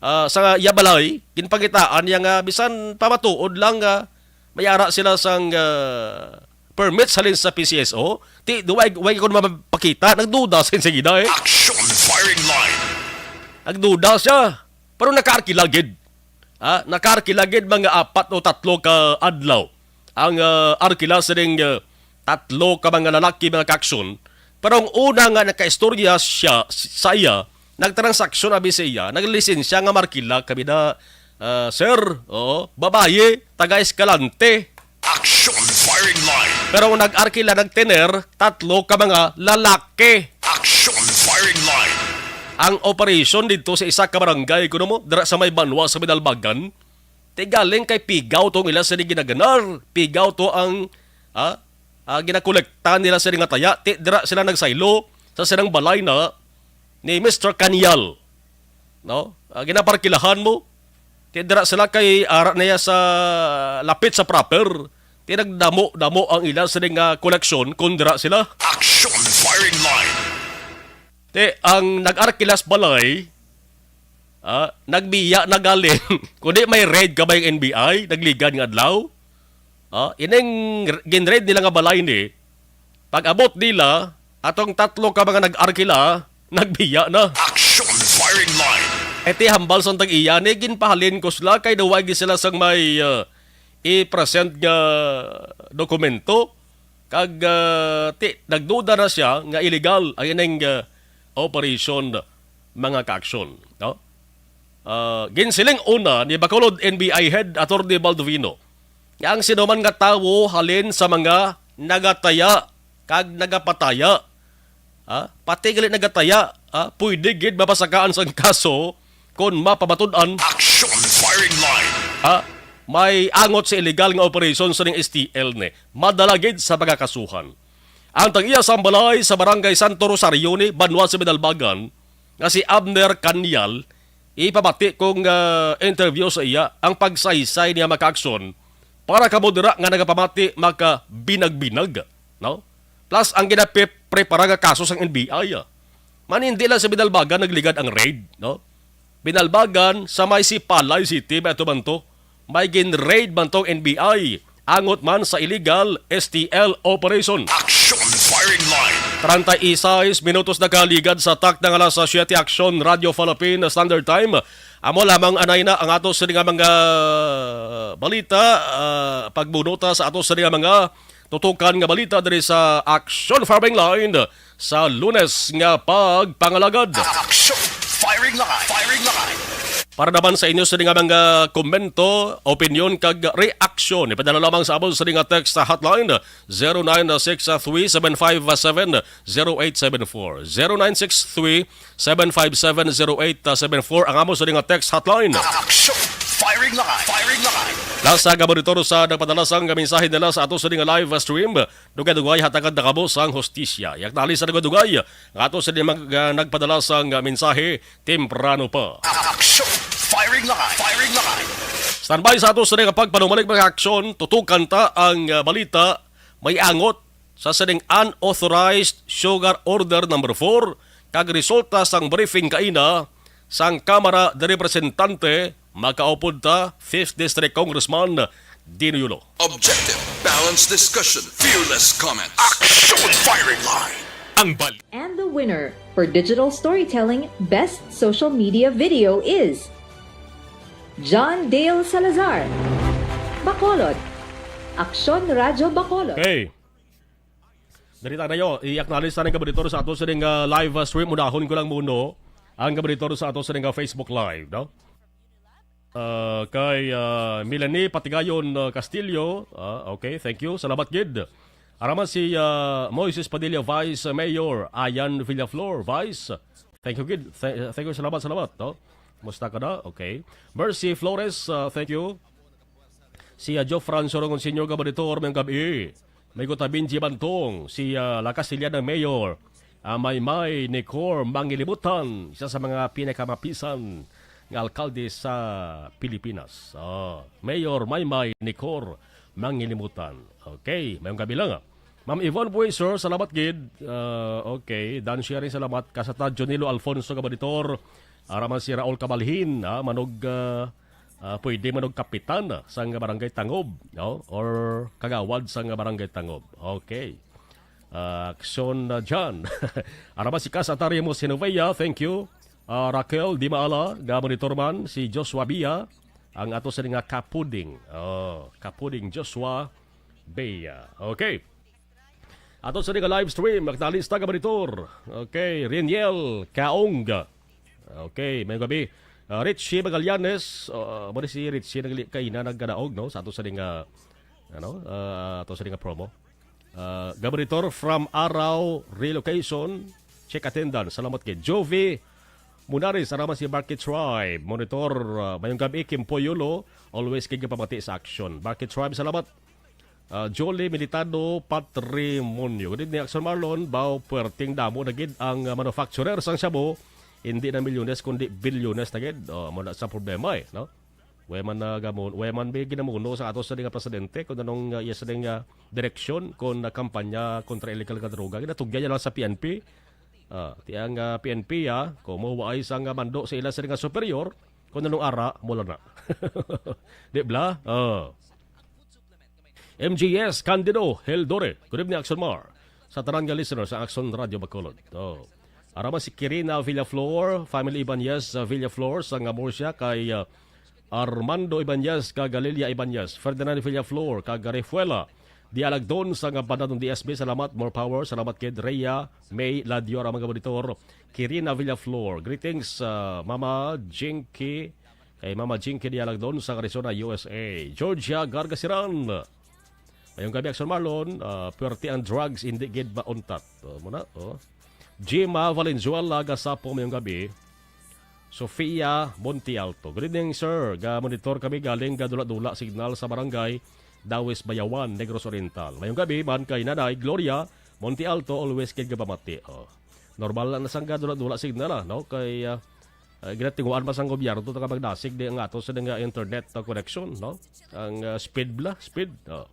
ah, sa iya balay, ginpangitaan niya nga bisan pamatuod lang nga mayara sila sang, ah, permits halin sa P C S O, ti, way, way ko mapakita, nagduda sa insagida, eh. Action Firing Line. Nagduda siya, pero nakaarkila gid. Ha? Nakaarkila gid mga apat o tatlo ka adlaw ang, ah, arkila sining, ah, tatlo ka mga lalaki, mga kaakson. Pero ang una nga nakaistorya siya, sa iya, nagtransaksyon abi sa iya, naglisensya nga markila kami na, ah, sir, oo, babayi, taga Escalante. Action Firing Line. Pero ang nag-arkila, nagtener, tatlo ka mga lalaki. Action Firing Line. Ang operasyon dito sa isa ka barangay, kuno mo, dira sa may banwa sa Binalbagan, ti galing kay pigaw tong ila sa ginaganar. Pigaw to ang, ah, ah, ginakolekta nila sa nga taya. Ti dira sila nagsaylo sa silang balay na ni Mister Kanyal. No? Ah, ginaparkilahan mo. Ti dira sila kay ara na ya sa lapit sa proper. Ti nagdamo-damo ang ila sa nga koleksyon kung dira sila. Action Firing Line. Ti ang nag-arkilas balay, ah, nagbiya na galing. Kundi may raid ka ba yung N B I? Nagligad nga adlaw? Ah, ining r-, ginraid nila nga balay ni, pag-abot nila, atong tatlo ka mga nag-arkila, nagbiya na. Action Firing Line. Iti hambal sang tag-iya ni, ginpahalin ko sila kay daw wagi sila sang may, ah, i-present nga dokumento. Kag, ah, ti, nagduda na siya nga illegal ang ining, ah, operation, mga kaaksyon, no? Ah, ginsiling una ni Bacolod N B I Head Attorney Baldovino nga ang sinuman nga tawo halin sa mga nagataya kag nagapataya, ha, pati gali nagataya, ha, pwede gid mapasakaan sang kaso kon mapamatud-an. Action Firing Line. Ha, may angot sa illegal nga operasyon sa ning S T L ni. Madala gid sa pagkakasuhan. Ang tag-iya sang balay sa Barangay Santo Rosario ni, banwa sa Binalbagan, nga si Abner Canial, ipabati kong, ah, interview sa iya ang pagsaysay niya, mga kaaksyon, para kamo dira nga nagapamati makabinag-binag, no? Plus ang ginape-, prepara nga kaso sang N B I, ah. Man, hindi lang sa Binalbagan nagligad ang raid, no? Binalbagan sa may Sipalay City ba ito man to? May gin-raid man tong N B I, angot man sa illegal S T L operation. Action Firing Line. Treinta y seis minutos nakaligad sa takna nga alas siyete. Action Radio Philippine Standard Time. Amo lamang anay na ang ato sini nga mga balita, ah, pagbunota sa ato sini nga mga tutukan nga balita diri sa Action Firing Line sa Lunes nga pagpangalagad. Action Firing Line. Firing Line. Para naman sa inyo sini nga mga komento, opinyon kag reaksyon, ipadala lamang sa amon sini nga text sa hotline, zero nine six three seven five seven zero eight seven four, zero nine six three seven five seven zero eight seven four ang amon sini nga text hotline. Action Firing Line. Firing Line. Nasa gaboritor sa nagpadala sang mensahe nila sa ato sini nga live stream. Dugay-dugay hatagan na kamo sang hustisya. Yak nali sa dugay-dugay nga ato sini mag-, ah, nagpadala sang mensahe temprano pa. Action Firing Line. Firing Line. Standby sa ato sini nga pagpanumalig mga aksyon. Tutukan ta ang, ah, balita may angot sa sining unauthorized sugar order number four, kag resulta sang briefing kaina sang Kamara de Representante, makaupod ta Fifth District Congressman Dino Yulo. Objective, balanced discussion, fearless comments. Action Firing Line. Ang bal- And the winner for digital storytelling best social media video is John Dale Salazar, Bacolod. Aksyon Radyo Bacolod. Okay. Dali ta na yo, i-acknowledge sa ating kabaritor sa ato sa ding, ah, live, ah, stream. Unahon ko lang muna ang kabaritor sa ato sa ding, ah, Facebook Live, no? Ah, kay, ah, Melanie Patigayon, ah, Castillo. Ah, okay, thank you. Salamat gid. Araman si, ah, Moises Padilla, Vice Mayor. Ayan Villaflor, Vice. Thank you gid. Th-, thank you, salamat, salamat, no? Musta ka na? Okay. Mercy Flores, ah, thank you. Si, ah, Jofran Sorongon Senior, Gabaditor, mayong gabi. May Guta Benji Bantong, si, ah, La Castellana Mayor, ah, Maymay Nicor Mangilibutan, isa sa mga pinakamapisan nga alkalde sa Pilipinas. Ah, Mayor Maymay Nicor Mangilibutan. Okay, mayong gabi lang, ah. Ma'am Yvonne Buiser, salamat gid. Ah, okay, Dan Sherry, salamat. Kasata Jonilo Alfonso, Gabaditor. Araman si Raul Cabalhin, ah, manog, ah, ah, pwede manog kapitan, ah, sang Barangay Tangob, no? Or kagawad sang Barangay Tangob. Okay. Ah, aksyon na dyan. Araman si Kasata Ramos Hinovea, thank you. Ah, Raquel Dimaala, nga monitor man, si Joshua Bia, ang ato sa nga kapuding. Oh, kapuding Joshua Bia. Okay. Ato sa nga live stream, magtalista nga monitor. Okay, Reniel Kaong. Okay, mayong gabi. Ah, Richie Magallanes, ah, mo ni si Richie nagli-, kaina nagkadaog, no? Sa ato sa nga, ano, ah, ato sa nga promo. Ah, Gabaritor from Araw Relocation, check attendance. Salamat kay Jovi Munares, araman si Barkit Tribe. Monitor, ah, mayong gabi, Kim Poyulo. Always kay pamati sa action. Barkit Tribe, salamat. Ah, Jolie Militado Patrimonio. Good evening, Action Marlon. Bao, puwerteng damo na gid ang, ah, manufacturer sang shabu. Hindi na milyones, kundi bilyones na gid. Oh, mo na sa problema, eh, no? Way man na gamon, way man may ginamuno sa ato sa nga presidente kung anong, ah, iya sa nga direksyon kung, ah, kampanya kontra illegal nga droga. Ginatugyan niya lang sa P N P. Ah, ti ang, ah, P N P, ah, kung mahuwaay sa nga mando sa ila sa nga superior, kung anong ara, mula na. Di bla? Oh. M G S Candido Heldore. Good evening, Action Mar. Sa tanan nga listener sa Action Radio Bacolod. Oh. Arama si Kirina Villaflor, family Ibanez, uh, Villaflor, sa nga Murcia, kay, uh, Armando Ibanez, kag Galilia Ibanez, Ferdinand Villaflor, kag Refuela Dialagdon, sa nga Banadon D S B, salamat, more power, salamat kay Rhea May Ladio, arama nga monitor, Kirina Villaflor. Greetings, uh, Mama Jinky, kay Mama Jinky Dialagdon sa Arizona, U S A. Georgia Gargasiran. Mayong gabi, Action Marlon. Ah, puwerte ang drugs, hindi gid mauntat. Oh, muna, oh. Jima Valenzuela, Gasapo, mayong gabi. Sofia Monte Alto. Good evening, sir. Ga-monitor kami galing ga Dula-Dula Signal sa barangay Dawis, Bayawan, Negros Oriental. Mayong gabi man kay Nanay Gloria Monte Alto, always kay gapamati. Oh. Normal lang na sang ga Dula-Dula Signal, ah, no? Kay, ah, ah, ginatinguan ba sang gobyerno to nga magdasig di ang ato sa nga internet, ah, connection, no? Ang, ah, speed bla, speed. Oh.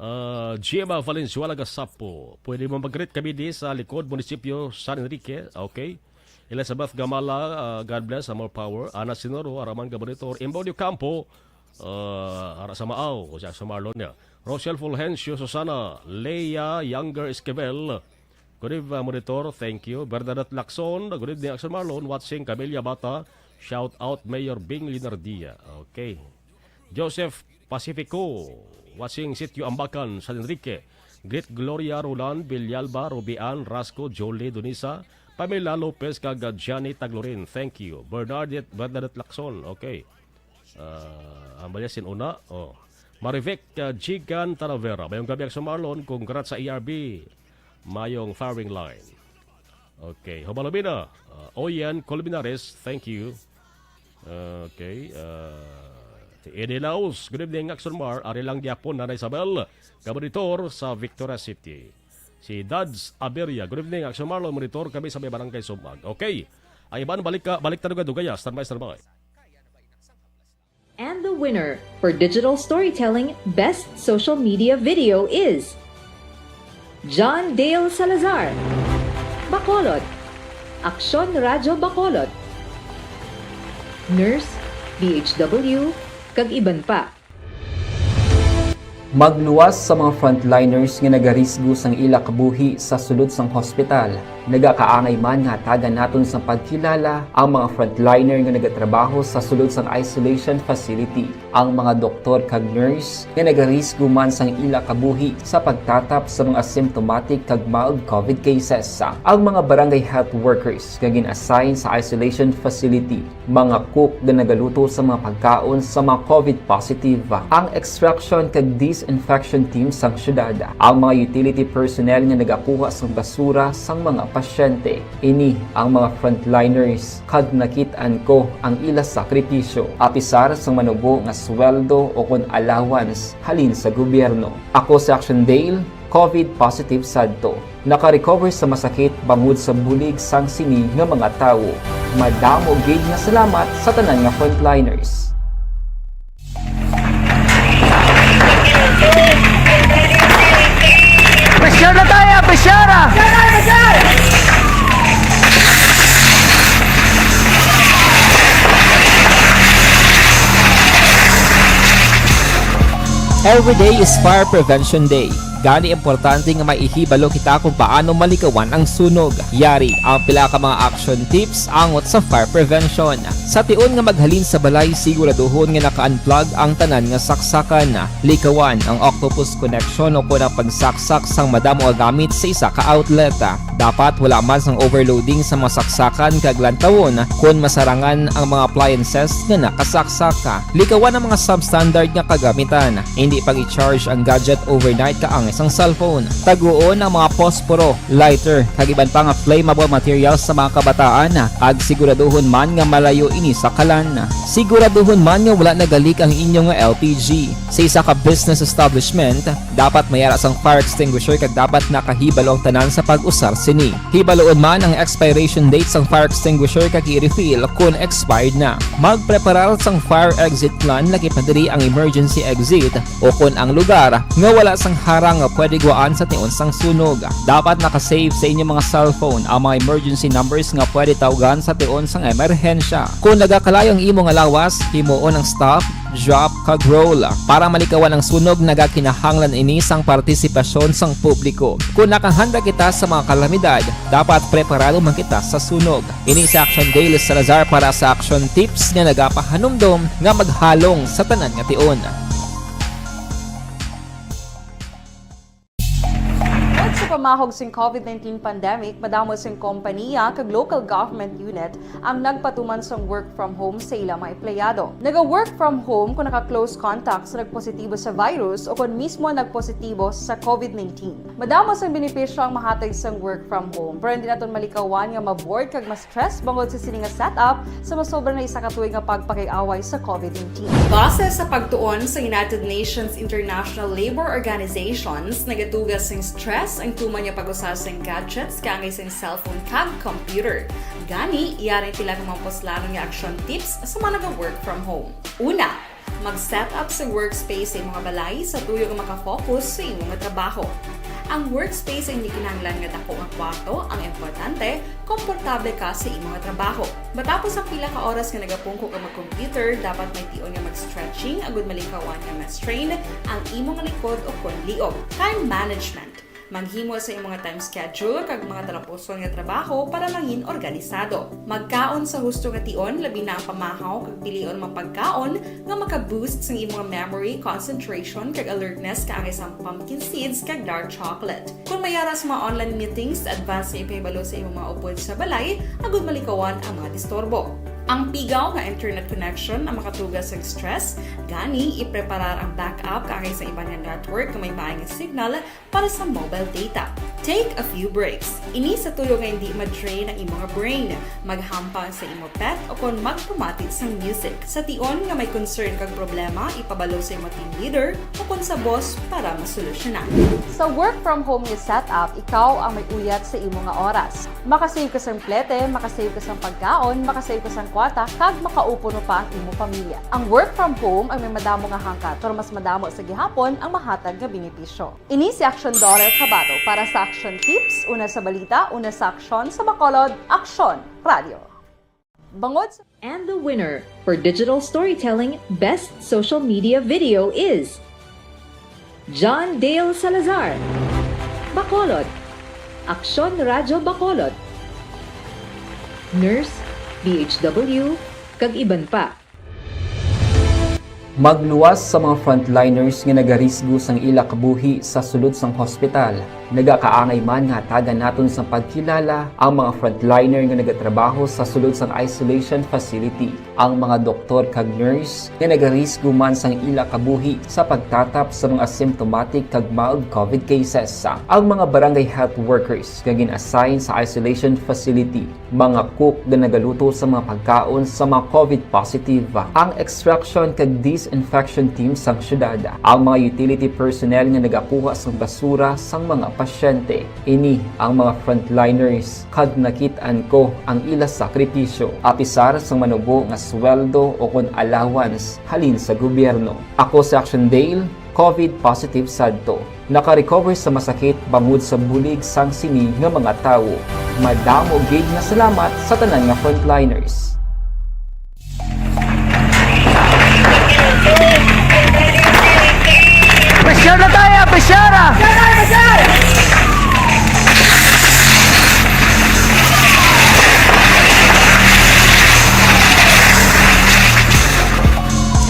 Ah, Gemma Valenzuela Gasapo, pwede mo mag-greet kami di sa likod munisipyo San Enrique, okay? Elizabeth Gamala, ah, God bless, ah, more power. Ana Sinoro, Araman ka monitor. Imbaw Di Campo, ah, ara sa Maaw, o siya sa Marlon niya. Rochelle Fulgencio, Susana, Leia, Younger Esquivel. Good eve, ah, monitor. Thank you. Bernadette Lacson, good evening, Action Marlon. Watching Camilla Bata. Shout out Mayor Bing Linardia. Okay. Joseph Pacifico, watching Sitio Ambacan, San Enrique. Greet Gloria, Roland, Villalba, Rubian, Rasco, Jolie, Donisa, Pamela Lopez, kag Johnny Taglorin. Thank you. Bernadette, Bernadette Lacson. Okay. Ah, ang balya sin una. Oh. Marivic, ah, Jigan Talavera. Mayong gabi, Action Marlon. Congrats sa E R B. Mayong firing line. Okay. Hubalabina. Ah, Oyen Colmenares, thank you. Okay. Ah, si Eddie Laos, good evening, Action Mar. Ari lang gyapon, Nanay Isabel, ka monitor sa Victoria City. Si Dads Aberia, good evening, Action Marlon, monitor kami sa may barangay Sumag. Okay. Ang iban, balik ka, balik ta dugay-dugay, ah. Standby, standby. And the winner for digital storytelling best social media video is John Dale Salazar, Bacolod, Aksyon Radyo Bacolod, Nurse, D H W, kag iban pa. Magluwas sa mga frontliners nga nagarisgo sang ila kabuhi sa sulod sang hospital. Nagakaangay man nga hatagan naton sang pagkilala ang mga frontliner nga nagatrabaho sa sulod sang isolation facility, ang mga doktor kag nurse nga nagarisgo man sang ila kabuhi sa pagtatap sa mga symptomatic kag mild COVID cases, ang mga barangay health workers nga gin-assign sa isolation facility, mga cook nga nagaluto sa mga pagkaon sa mga COVID positive, ang extraction kag disinfection team sang syudad, ang mga utility personnel nga nagakuha sang basura sang mga pasyente. Ini ang mga frontliners, kag nakit-an ko ang ila sakripisyo, apisar sang manubo nga sweldo o kon allowance halin sa gobyerno. Ako si Action Dale, COVID positive sadto. Naka-recover sa masakit bangod sa bulig sang sini nga mga tawo. Madamo gid nga salamat sa tanan nga frontliners. Pressure na tayo! Pressure na! Every day is Fire Prevention Day. Gani, importante nga may ihibalo kita kung paano malikawan ang sunog. Yari ang pila ka mga action tips angot sa fire prevention. Sa tion nga maghalin sa balay, siguraduhon nga naka-unplug ang tanan nga saksakan. Likawan ang octopus connection o kon ang pagsaksak sang madamo nga gamit sa isa ka outlet. Dapat wala man sang overloading sa mga saksakan kag lantawon kon masarangan ang mga appliances nga nakasaksak. Likawan ang mga substandard nga kagamitan. Indi pag-i-charge ang gadget overnight kaangay sang cellphone. Taguon ang mga posporo, lighter, kag iban pa nga flammable materials sa mga kabataan, kag siguraduhon man nga malayo ini sa kalan. Siguraduhon man nga wala nagalik ang inyo nga L P G. Sa isa ka business establishment, dapat may ara sang fire extinguisher kag dapat nakahibalo ang tanan sa pag-usar sini. Hibaluon man ang expiration date sang fire extinguisher kag i-refill kon expired na. Magpreparar sang fire exit plan, lakip na diri ang emergency exit o kon ang lugar nga wala sang harang nga pwede gwaan sa tion sang sunog. Dapat naka-save sa inyo mga cellphone ang mga emergency numbers nga pwede tawgan sa tion sang emerhensya. Kon nagakalayo ang imo nga lawas, himuon ang stop, drop, kag roll. Para malikawan ang sunog, nagakinahanglan ini sang partisipasyon sang publiko. Kon nakahanda kita sa mga kalamidad, dapat preparado man kita sa sunog. Ini si Action Dale Salazar para sa Action Tips nga nagapahanumdom nga maghalong sa tanan nga tion. Tungod sa pamahog sing COVID nineteen pandemic, madamo sing kompanya kag local government unit ang nagpatuman sang work from home sa ila mga empleyado. Naga-work from home kung naka-close contact sa nagpositibo sa virus o kon mismo nagpositibo sa COVID nineteen. Madamo sang benepisyo ang mahatag sang work from home, pero hindi naton malikawan nga ma-bored kag ma-stress bangod sa sini nga setup sa masobra na isa ka tuig nga pagpakig-away sa COVID nineteen. Base sa pagtuon sa United Nations International Labour Organizations, nagatugas sing stress ang tuman nga pag-usa sing gadgets kaangay sing cellphone kag computer. Gani, yari ang pila ka mga puslanon nga action tips sa mga naga-work from home. Una, mag-set up sa workspace sa imong balay sa tuyo nga maka-focus sa imo nga trabaho. Ang workspace ay hindi kinahanglan nga dako nga kwarto. Ang importante, komportable ka sa imo nga trabaho. Matapos ang pila ka oras nga nagapungko ka mag-computer, dapat may tion nga mag-stretching agud malikawan nga ma-strain ang imo nga likod o kon liog. Time management. Maghimo sa imo nga time schedule kag mga talapuson nga trabaho para mangin organisado. Magkaon sa husto nga tion, labi na ang pamahaw kag pilion mga pagkaon nga maka-boost sang imo nga memory, concentration, kag alertness, kaangay sang pumpkin seeds kag dark chocolate. Kung may ara sa mga online meetings, advance nga ipahibalo sa imong mga upod sa balay agud malikawan ang mga disturbo. Ang pigaw nga internet connection ang makatuga sa stress, gani ipreparar ang backup kaangay sa iban nga network nga may maay nga signal para sa mobile data. Take a few breaks. Ini sa tuyo nga hindi ma-drain ang imo nga brain. Maghampang sa imo pet o kon magpamati sang music. Sa tion nga may concern kag problema, ipabalo sa imo team leader o kon sa boss para masolusyonan. Sa work from home nga setup, ikaw ang may uyat sa imo nga oras. Makasave ka sang plete, makasave ka sang pagkaon, makasave ka sang kwarta, kag makaupo pa ang imo pamilya. Ang work from home ay may madamo nga hangkat, pero mas madamo sa gihapon ang mahatag nga benepisyo. Ini si Aksyon Dollar Kabato para sa Aksyon Tips, una sa balita, una sa aksyon, sa Bacolod, Aksyon Radio. Bangod sa And the winner for digital storytelling best social media video is John Dale Salazar, Bacolod, Aksyon Radyo Bacolod, nurse, B H W, kag iban pa. Magluwas sa mga frontliners nga nagarisgo sang ila kabuhi sa sulod sang hospital. Nagakaangay man nga hatagan naton sang pagkilala ang mga frontliner nga nagatrabaho sa sulod sang isolation facility, ang mga doktor kag nurse nga nagarisgo man sang ila kabuhi sa pagtatap sa mga asymptomatic kag mild COVID cases, ang mga barangay health workers nga gin-assign sa isolation facility, mga cook nga nagaluto sa mga pagkaon sa mga COVID positive, ang extraction kag disinfection team sang syudad, ang mga utility personnel nga nagakuha sang basura sang mga pasyente. Ini ang mga frontliners, kag nakit-an ko ang ila sakripisyo, apisar sang manubo nga sweldo o kon allowance halin sa gobyerno. Ako si Action Dale, COVID positive sadto. Naka-recover sa masakit bangod sa bulig sang sini nga mga tawo. Madamo gid nga salamat sa tanan nga frontliners. Pressure na tayo! Pressure na!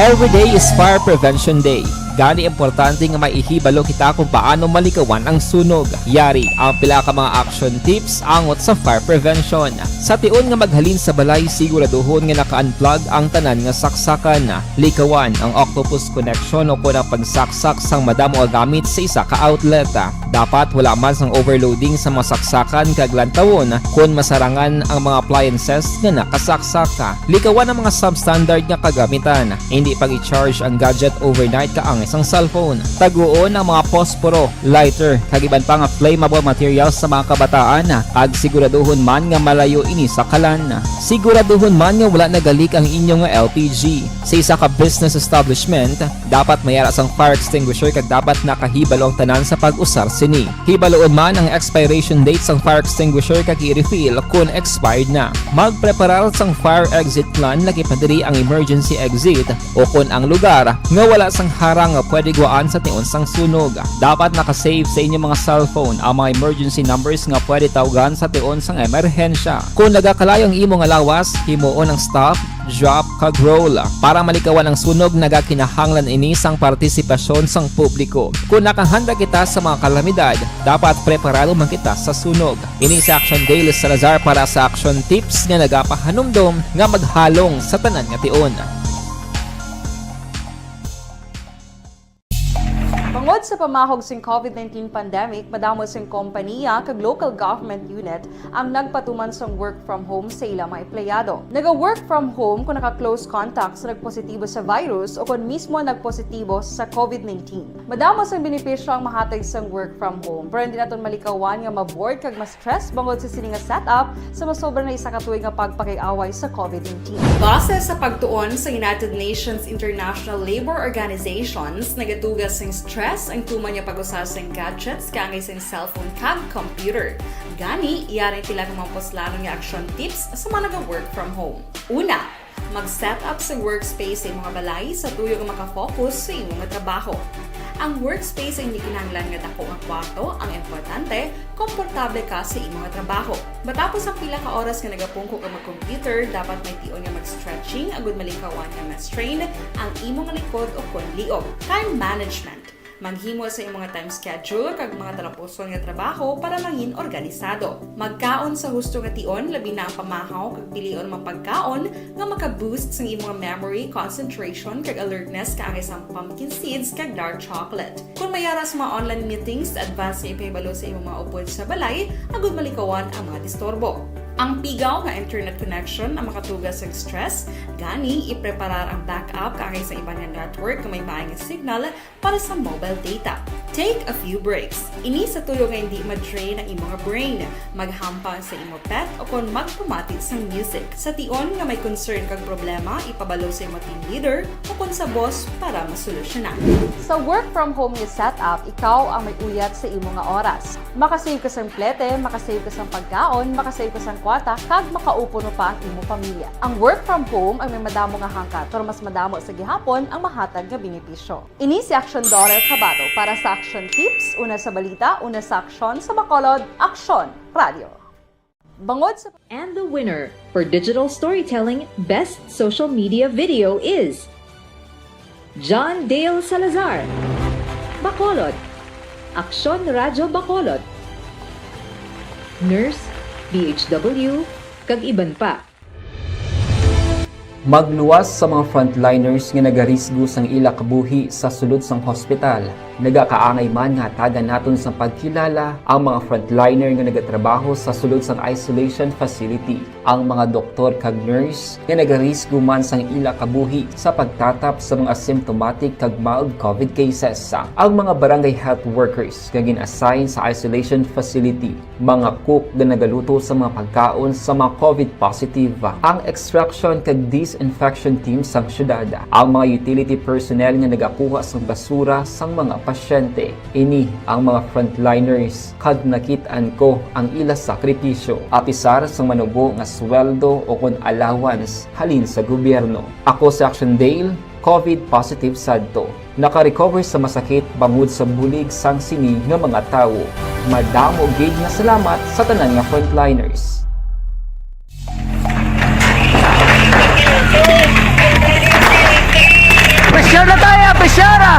Every day is Fire Prevention Day. Gani, importante nga may ihibalo kita kung paano malikawan ang sunog. Yari ang pila ka mga action tips angot sa fire prevention. Sa tion nga maghalin sa balay, siguraduhon nga naka-unplug ang tanan nga saksakan. Likawan ang octopus connection o kon ang pagsaksak sang madamo nga gamit sa isa ka outlet. Dapat wala man sang overloading sa mga saksakan kag lantawon kon masarangan ang mga appliances nga nakasaksak. Likawan ang mga substandard nga kagamitan. Indi pag-i-charge ang gadget overnight kaangay sang cellphone. Taguon ang mga posporo, lighter, kag iban pa nga flammable materials sa mga kabataan, kag siguraduhon man nga malayo ini sa kalan. Siguraduhon man nga wala nagalik ang inyo nga L P G. Sa isa ka business establishment, dapat may ara sang fire extinguisher kag dapat nakahibalo ang tanan sa pag-usar sini. Hibaloon man ang expiration date sang fire extinguisher kag i-refill kon expired na. Magpreparar sang fire exit plan, lakip na diri ang emergency exit o kon ang lugar nga wala sang harang nga pwede guwaan sa tion sang sunog. Dapat naka-save sa inyo mga cellphone ang mga emergency numbers nga pwede tawgan sa tion sang emerhensya. Kon nagakalayo ang imo nga lawas, himuon ang stop, drop, kag roll. Para malikawan ang sunog, nagakinahanglan ini sang partisipasyon sang publiko. Kon nakahanda kita sa mga kalamidad, dapat preparado man kita sa sunog. Ini si Action Dale Salazar para sa Action Tips nga nagapahanumdom nga maghalong sa tanan nga tion. Bangod sa pamahog sing COVID nineteen pandemic, madamo sing kompaniya kag local government unit ang nagpatuman sang work from home sa ila mga empleyado. Naga-work from home kung naka-close contact sa nagpositibo sa virus o kon mismo nagpositibo sa COVID nineteen. Madamo sang benepisyo ang mahatag sang work from home, pero hindi naton malikawan nga ma-bored kag ma-stress bangod sa sini nga setup sa masobra na isa ka tuig nga pagpakig-away sa COVID nineteen. Base sa pagtuon sa United Nations International Labour Organizations, nagatuga sing stress Stress ang tuman nga pag-usar sing gadgets kaangay sing cellphone kag computer. Gani, yari ang pila ka mga puslanon nga action tips sa mga naga-work from home. Una, mag-set up sa workspace sa imong balay sa tuyo nga makafocus sa imong trabaho. Ang workspace ay hindi kinahanglan nga dako nga kwarto, ang importante, komportable ka sa imong trabaho. Matapos ang pila ka oras nga nagapungko ka mag-computer, dapat may tion nga mag-stretching agud malikawan nga ma-strain ang imong likod o kon liog. Time management. Maghimo sa imong time schedule kag mga talapuson nga trabaho para mangin organisado. Magkaon sa husto nga tion, labi na ang pamahaw kag pilion mga pagkaon nga maka-boost sang imong memory, concentration, kag alertness kaangay sang pumpkin seeds kag dark chocolate. Kung may ara sa mga online meetings, advance nga ipahibalo sa imong mga upod sa balay agud malikawan ang mga disturbo. Ang pigaw nga internet connection ang makatuga sa stress, gani ipreparar ang backup kaangay sa iban nga network nga may maay nga signal para sa mobile data. Take a few breaks. Ini sa tuyo nga hindi ma-drain ang imong brain. Maghampang sa imo pet o kon magpamati sang music. Sa tion nga may concern kag problema, ipabalo sa imo team leader o kon sa boss para masolusyonan. Sa work from home nga setup, ikaw ang may uyat sa imo nga oras. Makasave ka sang plete, makasave ka sang pagkaon, makasave ka sang kwarta, kag makaupo mo pa ang imo pamilya. Ang work from home ang may madamo nga hangkat, pero mas madamo sa gihapon ang mahatag nga benepisyo. Ini si Action Daughter Kabato para sa Action Tips, una sa balita, una sa aksyon, sa Bacolod, Aksyon Radio. Bangod sa And the winner for digital storytelling best social media video is John Dale Salazar, Bacolod, Aksyon Radyo Bacolod, nurse, B H W, kag iban pa. Magluwas sa mga frontliners nga nagarisgo sang ila kabuhi sa sulod sang hospital. Nagakaangay man nga hatagan naton sang pagkilala ang mga frontliner nga nagatrabaho sa sulod sang isolation facility, ang mga doktor kag nurse nga nagarisgo man sang ila kabuhi sa pagtatap sa mga asymptomatic kag mild COVID cases, ang mga barangay health workers nga gin-assign sa isolation facility, mga cook nga nagaluto sa mga pagkaon sa mga COVID positive, ang extraction kag disinfection team sang syudad, ang mga utility personnel nga nagakuha sang basura sang mga pasyente. Ini ang mga frontliners, kag nakit-an ko ang ila sakripisyo, apisar sang manubo nga sweldo o kon allowance halin sa gobyerno. Ako si Action Dale, COVID positive sadto. Naka-recover sa masakit bangod sa bulig sang sini nga mga tawo. Madamo gid nga salamat sa tanan nga frontliners. Pressure na tayo, pressure na!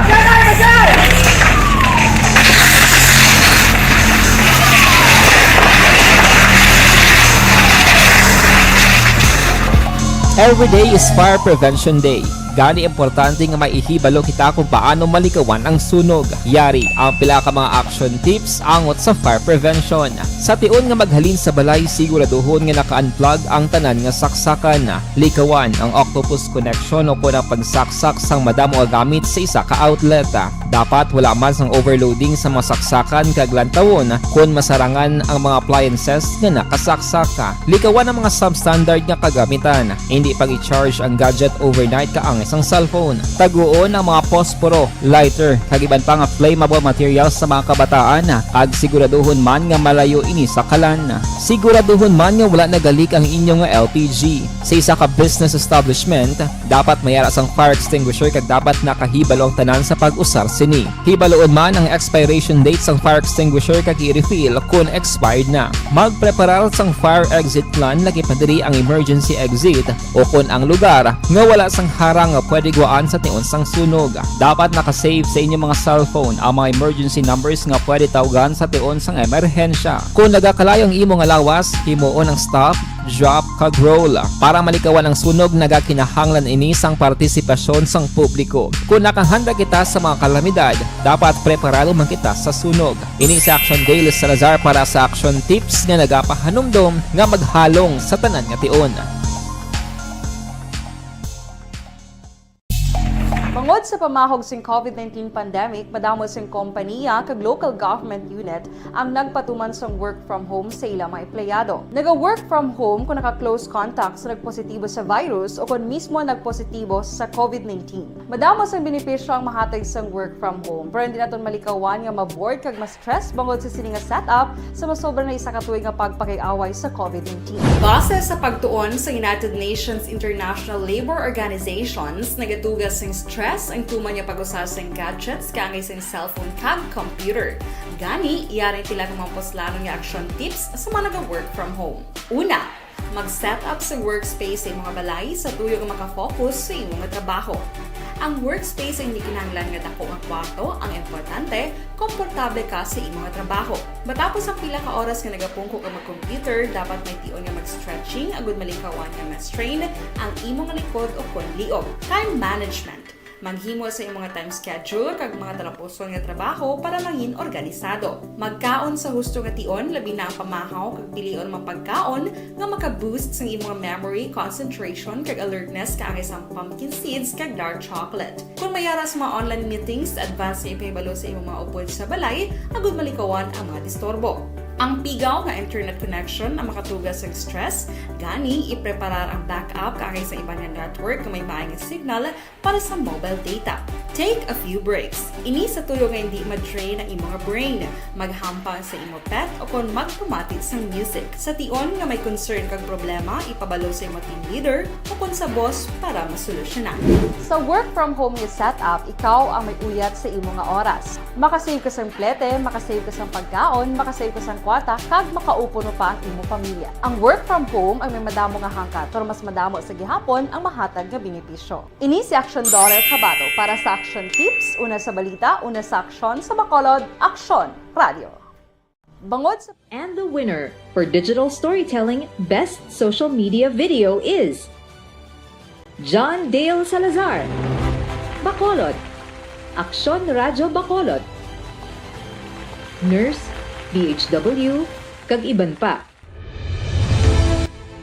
Every day is Fire Prevention Day. Gani, importante nga may ihibalo kita kung paano malikawan ang sunog. Yari ang pila ka mga action tips angot sa fire prevention. Sa tion nga maghalin sa balay, siguraduhon nga naka-unplug ang tanan nga saksakan. Likawan ang octopus connection o kon ang pagsaksak sang madamo nga gamit sa isa ka outlet. Dapat wala man sang overloading sa mga saksakan kag lantawon kon masarangan ang mga appliances nga nakasaksak. Likawan ang mga substandard nga kagamitan. Indi pag-i-charge ang gadget overnight kaangay sang cellphone. Taguon ang mga posporo, lighter, kag iban pa nga flammable materials sa mga kabataan, kag siguraduhon man nga malayo ini sa kalan. Siguraduhon man nga wala nagalik ang inyo nga L P G. Sa isa ka business establishment, dapat may ara sang fire extinguisher kag dapat nakahibalo ang tanan sa pag-usar sini. Hibaloon man ang expiration date sang fire extinguisher kag i-refill kon expired na. Magpreparar sang fire exit plan, lakip na diri ang emergency exit o kon ang lugar nga wala sang harang nga pwede gwaan sa tion sang sunog. Dapat naka-save sa inyo mga cellphone ang mga emergency numbers nga pwede tawgan sa tion sang emerhensya. Kon nagakalayo ang imo nga lawas, himuon ang stop, drop, kag roll. Para malikawan ang sunog, nagakinahanglan ini sang partisipasyon sang publiko. Kon nakahanda kita sa mga kalamidad, dapat preparado man kita sa sunog. Ini si Action Dale Salazar para sa Action Tips nga nagapahanumdom nga maghalong sa tanan nga tion. Bangod Sa pamahog sing COVID nineteen pandemic, madamo sing kompaniya kag local government unit ang nagpatuman sang work from home sa ila mga empleyado. Naga-work from home kung naka-close contact sa nagpositibo sa virus o kon mismo nagpositibo sa COVID nineteen. Madamo sang benepisyo ang mahatag sang work from home, pero hindi naton malikawan nga ma-bored kag ma-stress bangod sa sini nga setup sa masobra na isa ka tuig nga pagpakig-away sa COVID nineteen. Base sa pagtuon sa United Nations International Labour Organizations, nagatuga sing stress ang tuman nga pag-usa sing gadgets kaangay sing cellphone kag computer. Gani, yari sila nga mga puslanon nga action tips sa mga naga-work from home. Una, mag-set up sa workspace sa imong balay sa tuyo nga makafocus sa imo nga trabaho. Ang workspace ay hindi kinahanglan nga dako nga kwarto, ang importante, komportable ka sa imo nga trabaho. Matapos ang pila ka oras nga nagapungko ka mag-computer, dapat may tion nga mag-stretching agud malikawan nga ma-strain ang imo nga likod o kon liog. Time management. Maghimo sa imong time schedule kag mga talapuson nga trabaho para mangin organisado. Magkaon sa husto nga tion, labi na ang pamahaw kag pilion mga pagkaon nga maka-boost sang imong memory, concentration, kag alertness kaangay sang pumpkin seeds kag dark chocolate. Kung may ara sa mga online meetings, advance nga ipahibalo sa imong mga upod sa balay agud malikawan ang mga disturbo. Ang pigaw nga internet connection ang makatuga sa stress, gani ipreparar ang backup kaangay sa iban nga network nga may maay nga signal para sa mobile data. Take a few breaks. Ini sa tuyo nga hindi ma-drain ang imo nga brain. Maghampang sa imo pet o kon magpamati sang music. Sa tion nga may concern kag problema, ipabalo sa imo team leader o kon sa boss para masolusyonan. Sa work from home nga setup, ikaw ang may uyat sa imo nga oras. Makasave ka sang plete, makasave ka sang pagkaon, makasave ka sang kwarta, kag makaupo mo pa ang imo pamilya. Ang work from home ay may madamo nga hangkat, pero mas madamo sa gihapon ang mahatag nga benepisyo. Ini si Action Daughter Cabato para sa Action Tips, una sa balita, una sa aksyon, sa Bacolod, Aksyon Radio. Bangod sa And the winner for digital storytelling best social media video is John Dale Salazar, Bacolod, Aksyon Radyo Bacolod, nurse, D H W, kag iban pa.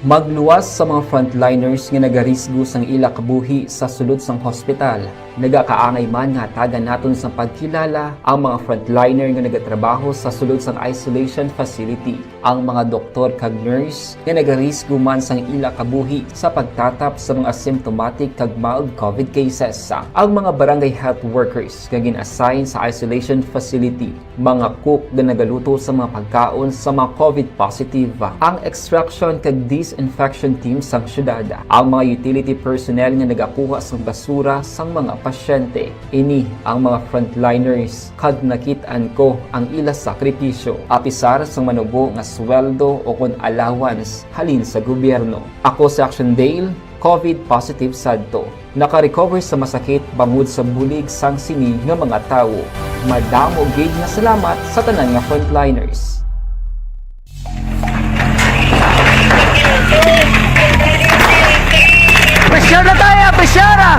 Magluwas sa mga frontliners nga nagarisgo sang ila kabuhi sa sulod sang hospital. Nagakaangay man nga hatagan naton sang pagkilala ang mga frontliner nga nagatrabaho sa sulod sang isolation facility, ang mga doktor kag nurse nga nagarisgo man sang ila kabuhi sa pagtatap sa mga asymptomatic kag mild COVID cases, ang mga barangay health workers nga gin-assign sa isolation facility, mga cook nga nagaluto sa mga pagkaon sa mga COVID positive, ang extraction kag disinfection team sang syudad, ang mga utility personnel nga nagakuha sang basura sang mga pasyente. Ini ang mga frontliners, kag nakit-an ko ang ila sakripisyo, apisar sang manubo nga sweldo o kon allowance halin sa gobyerno. Ako si Action Dale, COVID positive sadto. Naka-recover sa masakit bangod sa bulig sang sini nga mga tawo. Madamo gid nga salamat sa tanan nga frontliners. Pressure na tayo! Pressure na!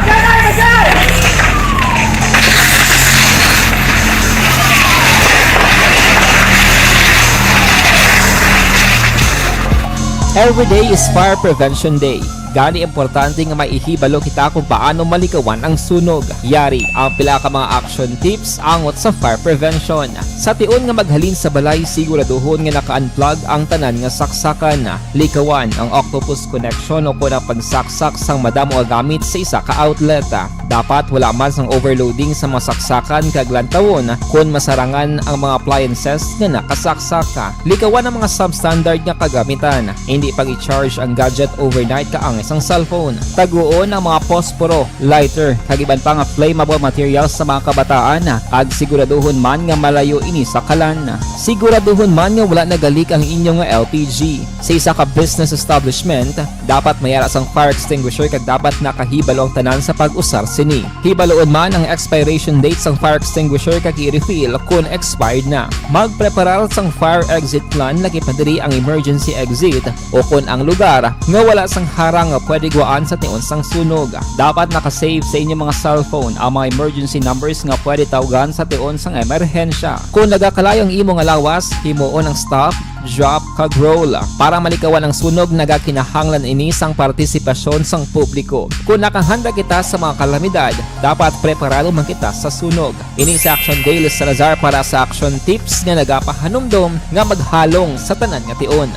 Every day is Fire Prevention Day. Gani, importante nga may ihibalo kita kung paano malikawan ang sunog. Yari ang pila ka mga action tips angot sa fire prevention. Sa tion nga maghalin sa balay, siguraduhon nga naka-unplug ang tanan nga saksakan. Likawan ang octopus connection o kon ang pagsaksak sang madamo nga gamit sa isa ka outlet. Dapat wala man sang overloading sa mga saksakan kag lantawon kon masarangan ang mga appliances nga nakasaksak. Likawan ang mga substandard nga kagamitan. Hindi pag-i-charge ang gadget overnight kaangay sang cellphone. Taguon ang mga posporo, lighter, kag iban pa nga flammable materials sa mga kabataan, kag siguraduhon man nga malayo ini sa kalan. Siguraduhon man nga wala nagalik ang inyo nga L P G. Sa isa ka business establishment, dapat may ara sang fire extinguisher kag dapat nakahibalo ang tanan sa pag-usar sini. Hibaluon man ang expiration date sang fire extinguisher kag i-refill kon expired na. Magpreparar sang fire exit plan, lakip na diri ang emergency exit o kon ang lugar nga wala sang harang nga pwede gwaan sa tion sang sunog. Dapat naka-save sa inyo mga cellphone ang mga emergency numbers nga pwede tawgan sa tion sang emerhensya. Kon nagakalayo ang imo nga lawas, himuon ang stop, drop, kag roll. Para malikawan ang sunog, nagakinahanglan ini sang partisipasyon sang publiko. Kung nakahanda kita sa mga kalamidad, dapat preparado man kita sa sunog. Ini si Action Dale Salazar para sa Action Tips nga nagapahanumdom nga maghalong sa tanan nga tion.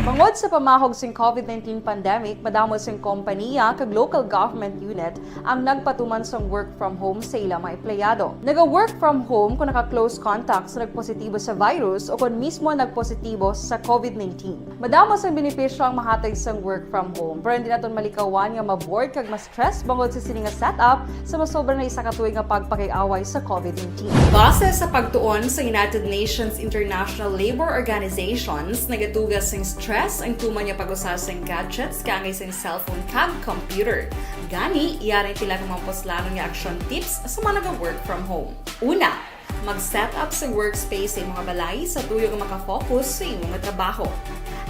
Bangod sa pamahog sing COVID nineteen pandemic, madamo sing kompaniya kag local government unit ang nagpatuman sang work from home sa ila mga empleyado. Naga-work from home kung naka-close contact sa nagpositibo sa virus o kon mismo nagpositibo sa COVID nineteen. Madamo sang benepisyo ang mahatag sang work from home, pero hindi naton malikawan nga ma-bored kag ma-stress bangod sa sini nga setup sa masobra na isa ka tuig nga pagpakig-away sa COVID nineteen. Base sa pagtuon sa United Nations International Labour Organizations, nagatuga sing stress ang tuman nga pag-usa sing gadgets kaangay sing cellphone kag computer. Gani, yari ang pila ka mga puslanon nga action tips sa mga naga-work from home. Una, mag-set up sa workspace sa imong balay sa tuyo nga makafocus sa imo nga trabaho.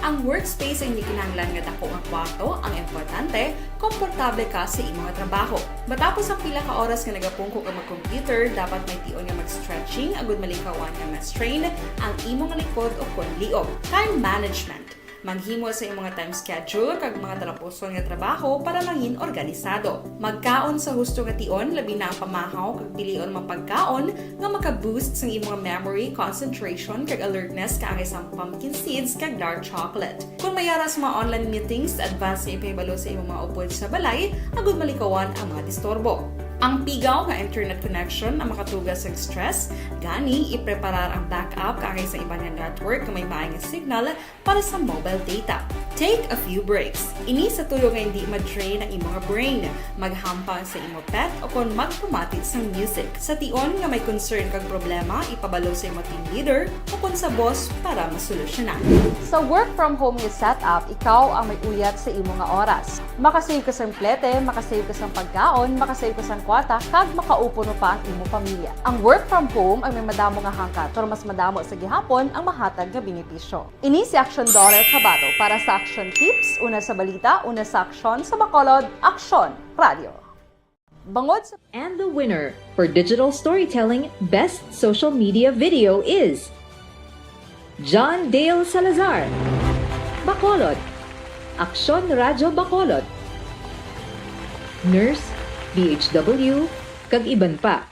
Ang workspace ay hindi kinahanglan nga dako nga kwarto, ang importante, komportable ka sa imo nga trabaho. Matapos ang pila ka oras nga nagapungko ka mag-computer, dapat may tion nga mag-stretching agud malikawan nga ma-strain ang imo nga likod o kon liog. Time management. Maghimo sa imo nga time schedule kag mga talapuson nga trabaho para mangin organisado. Magkaon sa husto nga tion, labi na ang pamahaw kag pilion mga pagkaon nga maka-boost sang imo nga memory, concentration, kag alertness kaangay sang pumpkin seeds kag dark chocolate. Kung may ara sa mga online meetings, advance nga ipahibalo sa imo mga upod sa balay agud malikawan ang mga disturbo. Ang pigaw nga internet connection ang makatuga sa stress, gani ipreparar ang backup kaangay sa iban nga network nga may maay nga signal para sa mobile data. Take a few breaks. Ini sa tuyo nga hindi ma-drain ang imo nga brain. Maghampang sa imo pet o kon magpamati sang music. Sa tion nga may concern kag problema, ipabalo sa imo team leader o kon sa boss para masolusyonan. Sa work from home nga setup, ikaw ang may uyat sa imo nga oras. Makasave ka sang plete, makasave ka sang pagkaon, makasave ka sang kwarta, kag makaupo pa ang imo pamilya. Ang work from home ay may madamo nga hangkat, pero mas madamo sa gihapon ang mahatag nga benepisyo. Ini si Action Daughter Cabato para sa Action Tips, una sa balita, una sa aksyon, sa Bacolod, Aksyon Radio. Bangod sa And the winner for digital storytelling best social media video is John Dale Salazar, Bacolod, Aksyon Radyo Bacolod, Nurse, D H W, kag iban pa.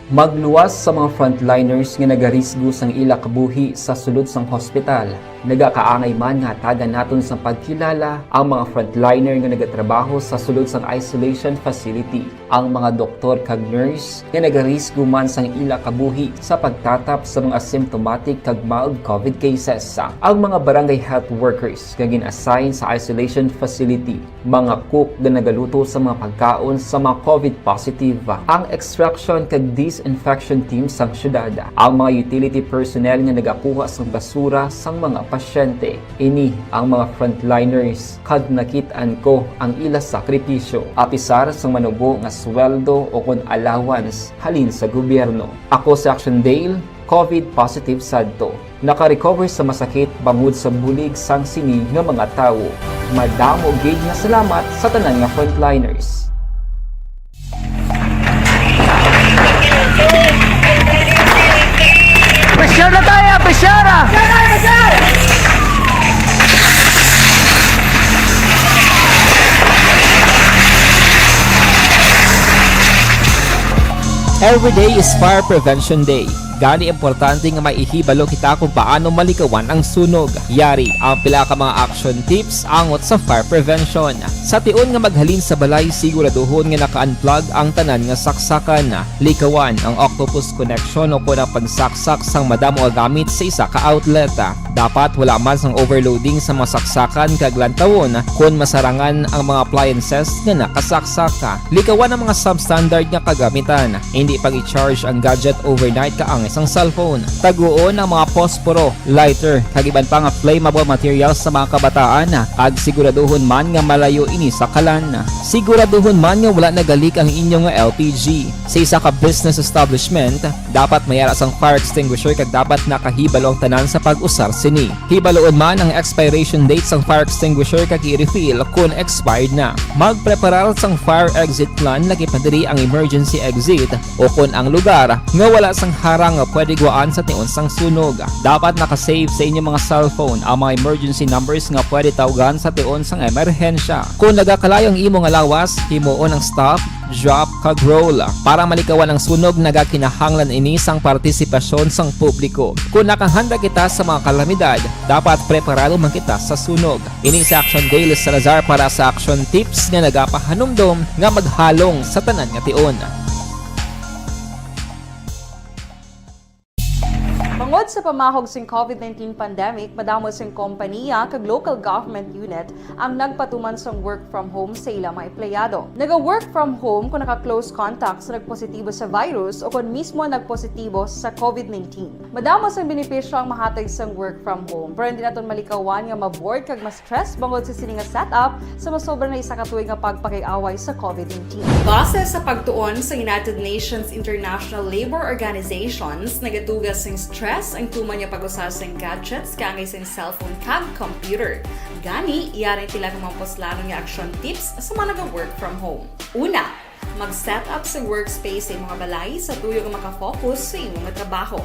Magluwas sa mga frontliners nga nagarisgo sang ila kabuhi sa sulod sang hospital. Nagakaangay man nga hatagan naton sang pagkilala ang mga frontliner nga nagatrabaho sa sulod sang isolation facility, ang mga doktor kag nurse nga nagarisgo man sang ila kabuhi sa pagtatap sa mga asymptomatic kag mild COVID cases, ang mga barangay health workers nga gin-assign sa isolation facility, mga cook nga nagaluto sa mga pagkaon sa mga COVID positive, ang extraction kag disinfection team sang syudad, ang mga utility personnel nga nagakuha sang basura sang mga pasyente. Ini ang mga frontliners, kag nakit-an ko ang ila sakripisyo, apisar sang manubo nga sweldo o kon allowance halin sa gobyerno. Ako si Action Dale, COVID positive sadto. Naka-recover sa masakit bangod sa bulig sang sini nga mga tawo. Madamo gid nga salamat sa tanan nga frontliners. Pressure na tayo, pressure! Every day is Fire Prevention Day. Gani, importante nga may ihibalo kita kung paano malikawan ang sunog. Yari ang pila ka mga action tips angot sa fire prevention. Sa tion nga maghalin sa balay, siguraduhon nga naka-unplug ang tanan nga saksakan. Likawan ang octopus connection o kon ang pagsaksak sang madamo nga gamit sa isa ka outlet. Dapat wala man sang overloading sa mga saksakan kag lantawon kon masarangan ang mga appliances nga nakasaksak. Likawan ang mga substandard nga kagamitan. Hindi pag-i-charge ang gadget overnight kaangay sang cellphone. Taguon ang mga posporo, lighter, kag iban pa nga flammable materials sa mga kabataan, kag siguraduhon man nga malayo ini sa kalan. Siguraduhon man nga wala nagalik ang inyo nga L P G. Sa isa ka business establishment, dapat may ara sang fire extinguisher kag dapat nakahibalo ang tanan sa pag-usar sini. Hibaluon man ang expiration date sang fire extinguisher kag i-refill kon expired na. Magpreparar sang fire exit plan, lakip na diri ang emergency exit o kon ang lugar nga wala sang harang nga pwede gwaan sa tion sang sunog. Dapat naka-save sa inyo mga cellphone ang mga emergency numbers nga pwede tawgan sa tion sang emerhensya. Kon nagakalayo ang imo nga lawas, himuon ang stop, drop, kag roll. Para malikawan ang sunog, nagakinahanglan ini sang partisipasyon sang publiko. Kon nakahanda kita sa mga kalamidad, dapat preparado man kita sa sunog. Ini si Action Dale Salazar para sa Action Tips nga nagapahanumdom nga maghalong sa tanan nga tion. Bangod sa pamahog sing COVID nineteen pandemic, madamo sing kompaniya kag local government unit ang nagpatuman sang work from home sa ila mga empleyado. Naga-work from home kung naka-close contact sa nagpositibo sa virus o kon mismo nagpositibo sa COVID nineteen. Madamo sang benepisyo ang mahatag sang work from home, pero hindi naton malikawan nga ma-bored kag ma-stress bangod sa sini nga setup sa masobra na isa ka tuig nga pagpakig-away sa COVID nineteen. Base sa pagtuon sa United Nations International Labour Organizations, nagatuga sing stress ang tuman nga pag-usa sing gadgets kaangay sing cellphone kag computer. Gani, yari sila nga mga puslanon nga action tips sa mga naga-work from home. Una, mag-set up sa workspace sa imong balay sa tuyo nga makafocus sa imo nga trabaho.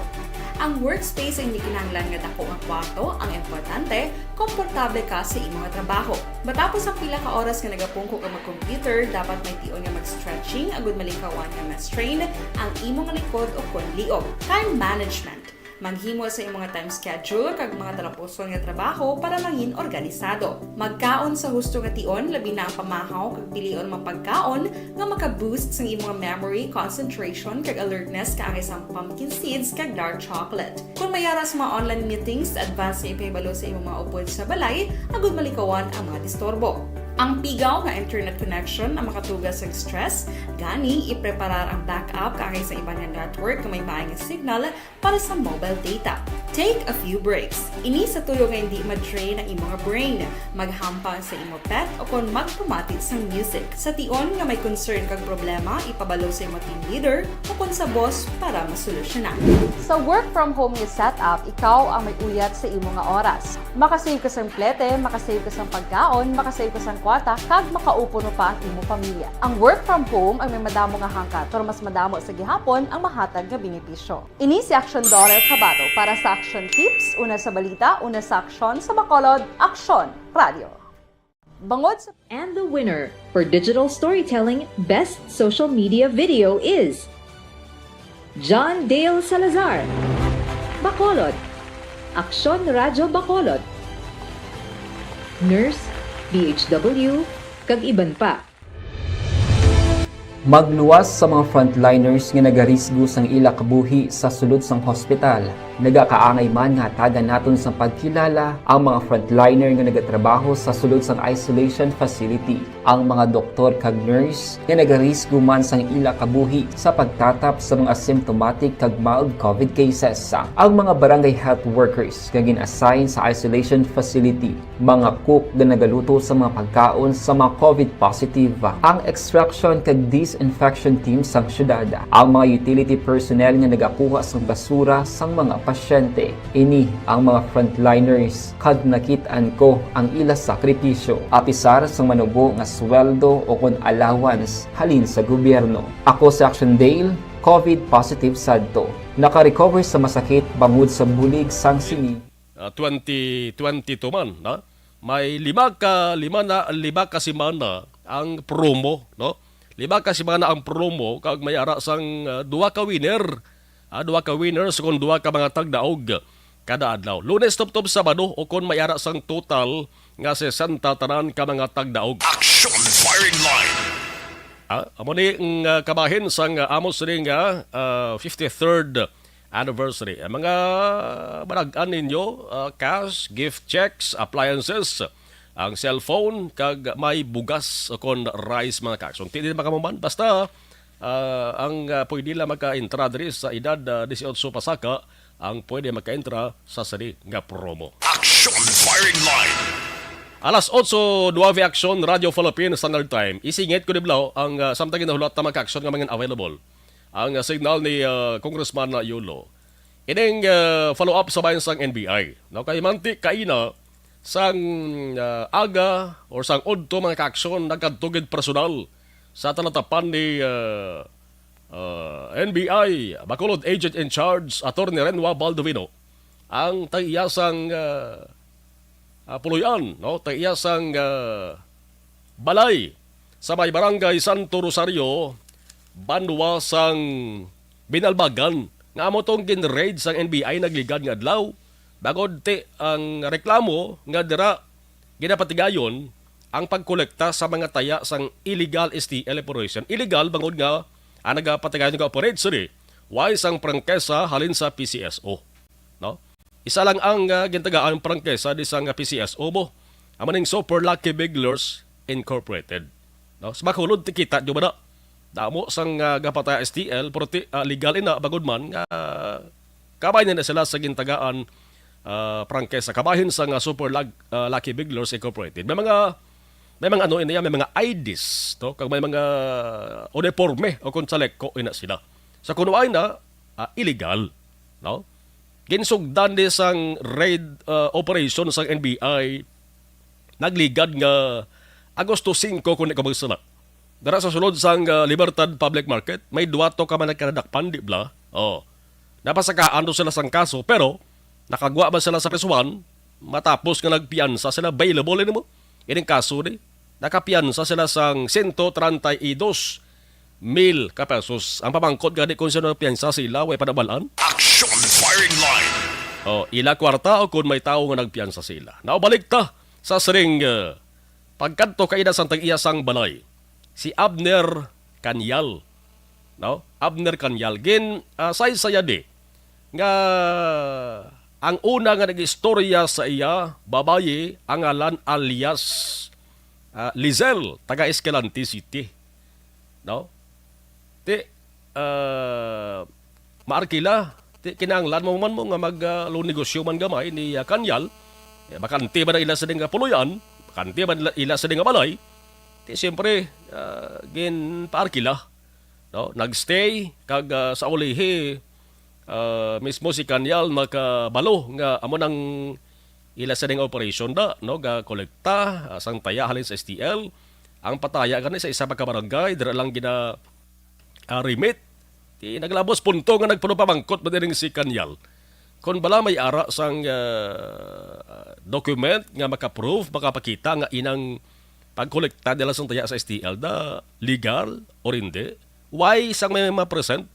Ang workspace ay hindi kinahanglan nga dako nga kwarto, ang importante, komportable ka sa imo nga trabaho. Matapos ang pila ka oras nga nagapungko ka mag-computer, dapat may tion nga mag-stretching agud malikawan nga ma-strain ang imo nga likod o kon liog. Time management. Maghimo sa imo nga time schedule kag mga talapuson nga trabaho para mangin organisado. Magkaon sa husto nga tion, labi na ang pamahaw kag pilion mga pagkaon nga maka-boost sang imo nga memory, concentration, kag alertness kaangay sang pumpkin seeds kag dark chocolate. Kon may ara sa mga online meetings, advance nga ipahibalo sa imo mga upod sa balay agud malikawan ang mga disturbo. Ang pigaw nga internet connection ang makatuga sa stress, gani ipreparar ang backup kaangay sa iban nga network nga may maay nga signal para sa mobile data. Take a few breaks. Ini sa tuyo nga hindi ma-drain ang imo nga brain. Maghampang sa imo pet o kon magpamati sang music. Sa tion nga may concern kag problema, ipabalo sa imo team leader o kon sa boss para masolusyonan. Sa work from home nga setup, ikaw ang may uyat sa imo nga oras. Makasave ka sang plete, makasave ka sang pagkaon, makasave ka sang kwarta, kag makaupo pa ang imo pamilya. Ang work from home ang may madamo nga hangkat, pero mas madamo sa gihapon ang mahatag nga benepisyo. Ini si Action Dollar Kabato para sa Action Tips, una sa balita, una sa aksyon, sa Bacolod, Aksyon Radio. Bangod sa And the winner for digital storytelling best social media video is John Dale Salazar, Bacolod, Aksyon Radyo Bacolod, Nurse, D H W, kag iban pa. Magluwas sa mga frontliners nga nagarisgo sang ila kabuhi sa sulod sang hospital. Nagakaangay man nga hatagan naton sang pagkilala ang mga frontliner nga nagatrabaho sa sulod sang isolation facility, ang mga doktor kag nurse nga nagarisgo man sang ila kabuhi sa pagtatap sa mga asymptomatic kag mild COVID cases, ang mga barangay health workers nga gin-assign sa isolation facility, mga cook nga nagaluto sa mga pagkaon sa mga COVID positive, ang extraction kag disinfection team sang syudad, ang mga utility personnel nga nagakuha sang basura sang mga pasyente. Ini ang mga frontliners, kag nakit-an ko ang ila sakripisyo, apisar sang manubo nga sweldo o kon allowance halin sa gobyerno. Ako si Action Dale, COVID positive sadto. Naka-recover sa masakit bangod sa bulig sang sini. Ah, twenty twenty-two man, no? May lima ka, lima na, lima ka semana ang promo, no? Lima ka semana ang promo, kag may ara sang, ah, duha ka winner. Ah, duha ka winners kung duha ka mga tagdaog kada adlaw. Lunes tubtob Sabado, o kon may ara sang total nga sesenta tanan ka mga tagdaog. Action Firing Line. Ah, amo ni ang, ah, kabahin sang, ah, amo sini nga, ah, fifty-third anniversary. Ang mga balag-an ninyo, ah, cash, gift checks, appliances, ang cellphone, kag may bugas o kon rice, mga kaaksyon. Ti din makamuman, basta ah, ang, ah, pwede lang makaentra diri sa edad, ah, dieciocho pasaka ang pwede makaentra sa sini nga promo. Action Firing Line. Alas otso nuebe aksyon, Radyo Philippine Standard Time. Isingit ko ni Blau ang, ah, samtang ginahulat na mga aksyon nga mga available. Ang, ah, signal ni, ah, Congressman, ah, Yolo. Ining, ah, follow-up sa bayan sang N B I. No, kay manti kaina sang, ah, aga or sang udto mga kaaksyon nagkadto gid personal sa talatapan ni, ah, ah, N B I Bacolod Agent in Charge, Attorney Renwa Baldovino, ang tag-iya sang, ah, ah, puloy-an, no? Tag-iya sang, ah, balay sa may barangay Santo Rosario, banwa sang Binalbagan, nga amo tong gin-raid sang N B I nagligad nga adlaw. Bangod ti ang reklamo nga dira ginapatigayon ang pagkolekta sa mga taya sang illegal S T L operation. Illegal bangod nga ang nagapatigayon nga operate sini way sang prangkesa halin sa P C S O, no? Isa lang ang, ah, gintagaan prangkesa di sang P C S O mo. Amo ning Super Lucky Bigglers Incorporated. No? Sa Bacolod, tikita nyo ba na? Damo sang, ah, gapataya S T L, pero ti, ah, legal ina, bangod man nga kabay na, na sila sa gintagaan, ah, prangkesa. Kabahin sa nga Super Lag-, ah, Lucky Bigglers Incorporated. May mga, may mga ano ina, may mga I Ds, to? Kag may mga uniforme o kung sa leko ina sila. Sa kuno ay na, ah, illegal, no? Ginsugdan ni sang raid, ah, operation sang N B I, nagligad nga Agosto singko, kung di ko magsala. Dara sa sulod sang, ah, Libertad Public Market, may duwa to ka man nagkadakpan, di bla? Oh. Napasakaan to sila sang kaso, pero nakagwa ba sila sa prisuhan? Matapos nga nagpiyansa sila, bailable ini mo? Ining kaso ni, nakapiyansa sila sang sento treinta y dos mil ka pesos. Ang pamangkot gani kung sino nagpiyansa sila, way panabalan? Action Firing Line. O, ila kwarta o kung may tawo nga nagpiyansa sila. Naubalik ta sa siring, eh, pagkadto kay ina sang tag-iya sang balay, si Abner Kanyal. No? Abner Kanyal. Gin, ah, saysaya di nga ang una nga nag-istorya sa iya, babayi, ang ngalan alias, ah, Lizel, taga Escalante City. No? Ti, ah, maarkila, ti kinahanglan mo man mo nga mag, ah, lunegosyo man gamay ni, ah, Kanyal. Eh, bakante ba na ila sa nga puluyan? Bakante ba nila, ila sa nga balay? Ti siyempre, ah, ginpaarkila, no? Nagstay, kag, ah, sa ulihi, ah, mismo si Kanyal makabalo nga amo nang ila sining operation da, no? Ga kolekta, ah, sang taya halin sa S T L. Ang pataya gani sa isa pa ka barangay, dira lang gina, ah, remit. Ti naglabos punto nga nagpuno pamangkot ba diring si Kanyal. Kon bala may ara sang, ah, document nga maka-prove, makapakita nga inang pagkolekta nila sang taya sa S T L da legal or hindi? Why sang may ma-present?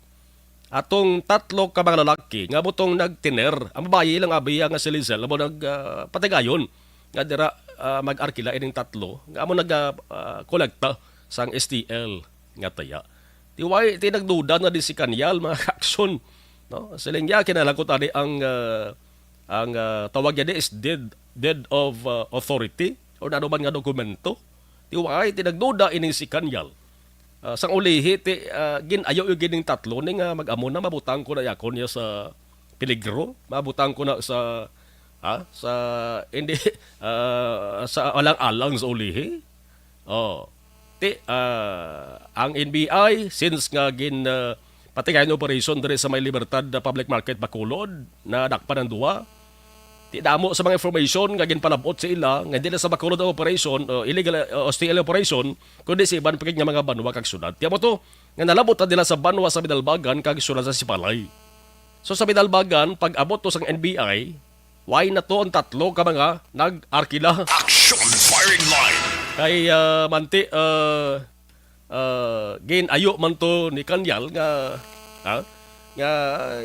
Atong tatlo ka mga lalaki nga butong nagtiner, ang babayi lang abi nga si Lizel amo nag, ah, patigayon nga dira, ah, mag-arkila ining tatlo nga amo nag, ah, ah, kolekta sang S T L nga taya. Ti way, ti nagduda na di si Kanyal, mga aksyon, no? Siling niya, kinahanglan ko tani ang, ah, ang, ah, tawag niya di is deed, deed of, ah, authority or ano man nga dokumento. Ti way, ti nagduda ining si Kanyal. Ah, sang ulihi, ti, ah, gin-ayo yung gining tatlo ni nga mag-amo na, mabutang ko na yakon niya sa peligro, mabutang ko na sa, ha, sa, hindi, ah, sa alang-alang sa ulihi. Oh. Ti, ah, ang N B I, since nga gin, ah, patigayon operation diri sa may Libertad, ah, Public Market, Bacolod, nadakpan ang duwa. Ti damo sa mga information nga ginpalabot sa ila nga hindi lang sa Bacolod ang operation, o illegal, o S T L operation, kundi sa iban pa gid nga mga banwa kag syudad. Ti amo to nga nalabot na nila sa banwa sa Binalbagan kag syudad sa Sipalay. So sa Binalbagan, pag-abot to sang N B I, why na to ang tatlo ka mga nag-arkila? Action Firing Line. Kay, ah, manti, ah, ah, gin-ayo man to ni Kanyal nga, ha? Nga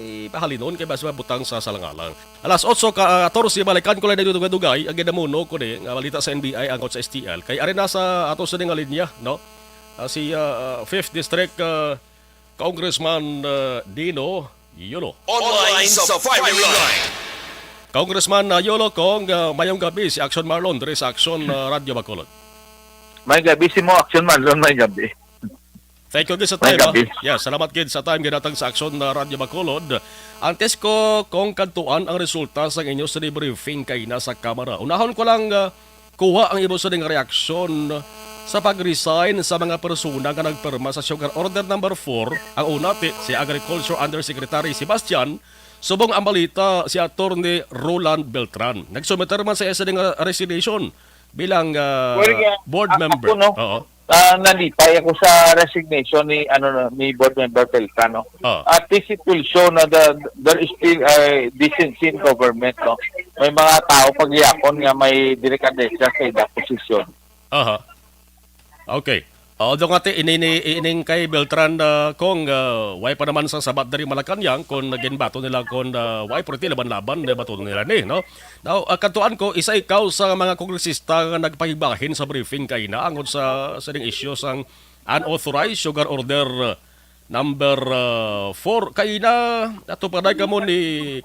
ipahalinon kay basi mabutang sa salangalang. Alas otso ka, ah, katorse, balikan ko lang na dugay-dugay ang ginamuno ko ni nga balita sa N B I angkot sa S T L. Kay ari na sa ato sa nga linya, no? Ah, si, ah, ah, Fifth District, ah, Congressman, ah, Dino Yolo. Online sa Firing Line. Congressman, ah, Yolo, kong, ah, mayong gabi si Action Marlon diri sa Action, ah, Radio Bacolod. May gabi si mo, Action Marlon, may gabi. Thank you gid sa time, ah. Yeah, salamat gid sa time ginatag sa Aksyon na Radyo Bacolod. Antes ko kung kadtuan ang resulta sang inyo sa debriefing kay na sa Kamara, unahon ko lang, ah, kuha ang imo sa ding reaksyon sa pag-resign sa mga persona nga nagpirma sa Sugar Order Number Four. Ang una, ti, si Agriculture Undersecretary Sebastian, subong ang balita si Attorney Roland Beltran. Nagsumiter man sa isa nga resignation bilang, ah, Well, yeah, board a-, member. Ako, no? Oo. Ah, nalipay ako sa resignation ni, ano, no, ni Board Member Beltran, no? Ah. At least it will show na the, there is still a decency in government, no? May mga tao pagyapon nga may delikadesa sa ila posisyon. Aha. Okay. O, do nga ti, ini, ini, ining kay Beltran, ah, kung, ah, way pa naman sa sabat diri Malacañang, kung ginbato nila kung, ah, way, pero ti laban-laban, di bato nila ni, no? Now, ah, kadtuan ko, isa ikaw sa mga kongresista nga nagpahigbahin sa briefing kay na angod sa, sa ding isyu sang unauthorized sugar order, uh, number, uh, four. Kay na, ato pa day kamo ni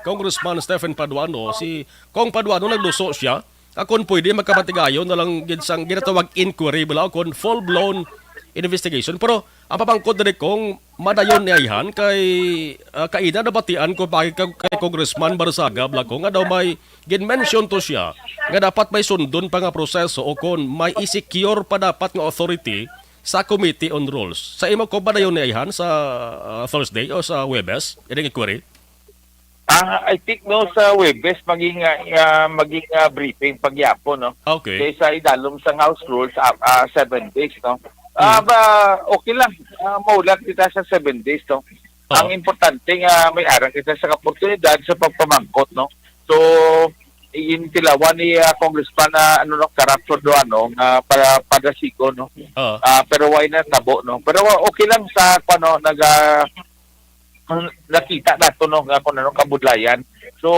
Congressman Stephen Paduano. Si Cong Paduano nagduso siya. Akon pwede magkamatigayon na lang gid sang ginatawag inquiry bala o kon full-blown investigation. Pero ang pamangkot diri kung madayon ni ayhan kay, ah, kaina nabatian ko pa kay, kay Congressman Barzaga bala ko nga daw may gin-mention to siya nga dapat may sundon pa nga proseso o kon may i-secure pa dapat nga authority sa Committee on Rules. Sa imo ko ba dayon ni ayhan sa, ah, Thursday o sa Huwebes ining inquiry? Ah, I think, no, sa Huwebes maging, ah, ah, maging, ah, briefing pagyapon, no. Okay. Kay sa idalom sang House Rules, ah, ah, seven days, no. Ah, Mm. ba, okay lang. Ah, maulat kita sa seven days, no. Oo. Ang importante nga may ara kita sa oportunidad sa pagpamangkot, no. So, intilawan ni, ah, Congressman na, ano, no, corruption do, ano, nga para, padasigon, no. Oo. Ah, pero why na tabo, no. Pero okay lang sa, ano, naga-, nakita nato, no, nga kung ano kabudlayan. So,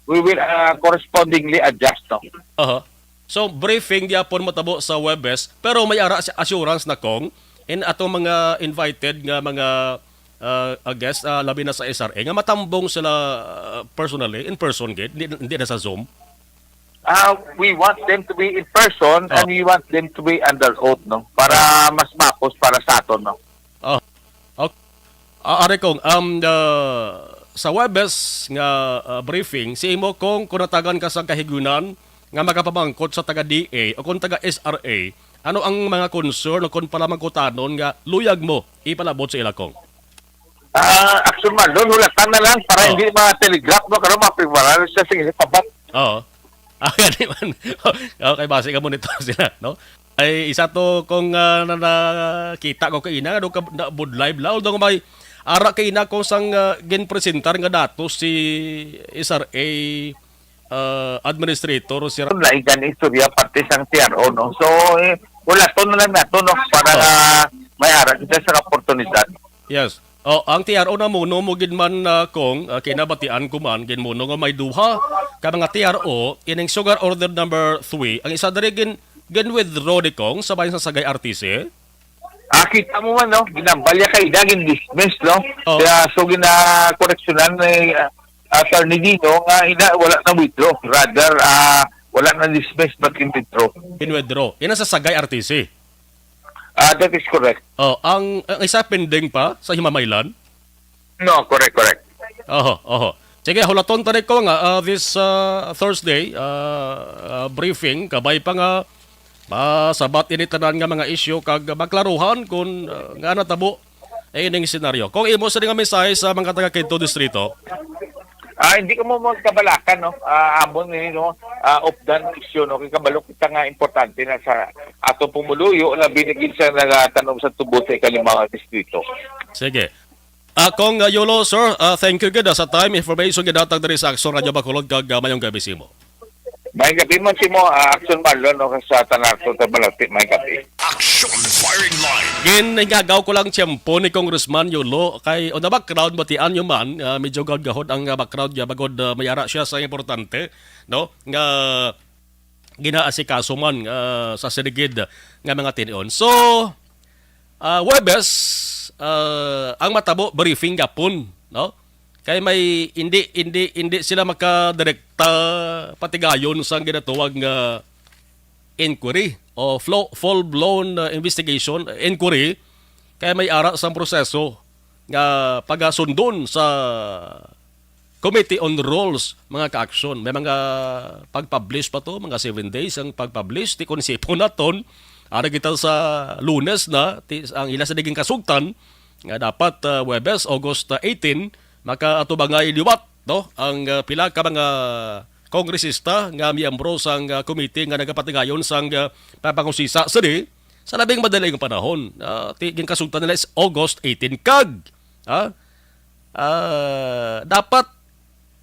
we will, ah, correspondingly adjust, no. Aha. So, briefing gyapon matabo sa Huwebes, pero may ara si assurance na kung in atong mga invited nga mga, ah, ah, guest, ah, labi na sa S R A, nga matambong sila, ah, personally, in person gid, hindi, hindi na sa Zoom. Ah, we want them to be in person Ah. and we want them to be under oath, no? Para mas mapos para sa aton, no? Oh. Okay. Ah, ari kong, um, the, sa Huwebes nga, ah, briefing, si imo kung kunatagan ka sa kahigayunan nga makapamangkot sa taga D A o kung taga S R A, ano ang mga concern o kung palamangkutanon nga luyag mo ipalabot sa ila, kong? Ah, Action Marlon, hulatan na lang para Ah. hindi ma-telegraph, no? Karon mapigmaral siya sa inyo pabat. Oo. Ah, gani man. Okay, basi ka monitor sila, no? Ay, isa to kung, ah, na, nakita ko kaina, ano, ka, na, budlay bla. Although may ara kaina ko sang, ah, ginpresentar nga datos si S R A, ah, administrator, si Ra- Lain gani istorya parte sang T R O, no? So, eh, wala to na lang nato, no? Para Oh. nga may ara kita sa oportunidad. Yes. Oh, ang T R O namuno mo gid man, ah, kung, ah, kinabatian ko man, ginmuno nga may duha ka mga T R O ining sugar order number three. Ang isa diri gin, gin-withdraw ni kong sa bayan sa Sagay R T C. Ah, kita mo man, no? Ginambalya kay da, gin-dismiss, no? Oh. Kaya, so, gina-correctionan ni, ah, Attorney Dino nga ina, wala na withdraw. Rather, ah, wala na dismiss, but gin-withdraw. Gin-withdraw. Ina sa Sagay R T C. Ah, that is correct. Oh, ang, ang isa pending pa sa Himamaylan? No, correct, correct. Oho, oho. Sige, hulaton ta ni ko nga, ah, this, ah, Thursday, ah, ah, briefing, kabay pa nga masabat ini tanan nga mga isyu kag maklaruhan kung, ah, nga natabo, eh, ining senaryo. Kung imo sa nga mensahe sa mga taga Quinto Distrito. Ah, hindi ko mo magkabalakan, no? Ah, amon ni, no? Ah, updan isyu, no? Kay kabalo kita nga importante na sa atong pumuluyo, labi na gid sa nagatanom sa tubo sa ikalimang distrito. Sige. Ah, Kong, ah, Yolo, sir, ah, thank you gid, ah, sa time, information gid hatag diri sa Aksyon Radyo Bacolod kag, ah, mayong gabi simo. Mayong gabi man simo, ah, Aksyon Marlon, no, sa tanan sa Tabalati, mayong gabi. Action Firing Line. Ginhigagaw ko lang tiyempo ni Congressman Yolo kay on the background batian nyo man, ah, medyo gahod-gahod ang, ah, background niya bagod, ah, may ara siya sa importante, no, nga ginaasikaso man, ah, sa siligid nga mga tinion. So, ah, Huwebes, ah, ang matabo briefing gapon, no? Kay may hindi, hindi, hindi sila makadirekta patigayon sang ginatawag nga inquiry o flo-, full-blown, ah, investigation, ah, inquiry. Kay may ara sang proseso nga pagasundon sa Committee on Rules, mga ka-aksyon. May mga pag-publish pa to, mga seven days ang pag-publish. Ti kon isipon naton, ara kita sa Lunes na, ti, ang ila sa naging kasugtan, nga dapat, ah, Huwebes, August, ah, eighteen, makaatubangay liwat, no? Ang, ah, pila ka mga kongresista nga miyembro sang, ah, komite nga nagapatigayon sang, ah, pagpangusisa sini sa labing madali nga panahon. Ah, ti, ginkasugtan nila is August eighteen kag, ah, ah, dapat,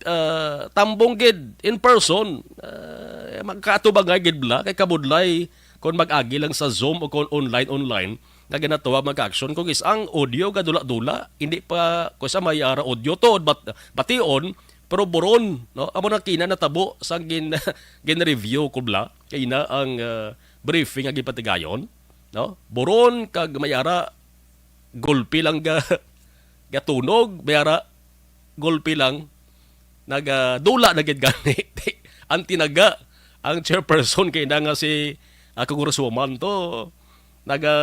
ah, tambong gid in person, ah, magkaatubangay gid bala kay kabudlay kon mag-agi lang sa Zoom o kon online, online nga ginatawag, mga ka-aksyon, kung is ang audio gadula-dula, hindi pa, kung sa may ara audio to, bat-, bation, pero buron, no? Amo na kina natabo sang gin-, gin-review ko bala kay na ang, ah, briefing nga ginpatigayon, no? Buron kag may ara gulpi lang ga-, gatunog, may ara gulpi lang nagadula na gid gani. Ang tinaga, ang chairperson kay na nga si, ah, Congresswoman to, naga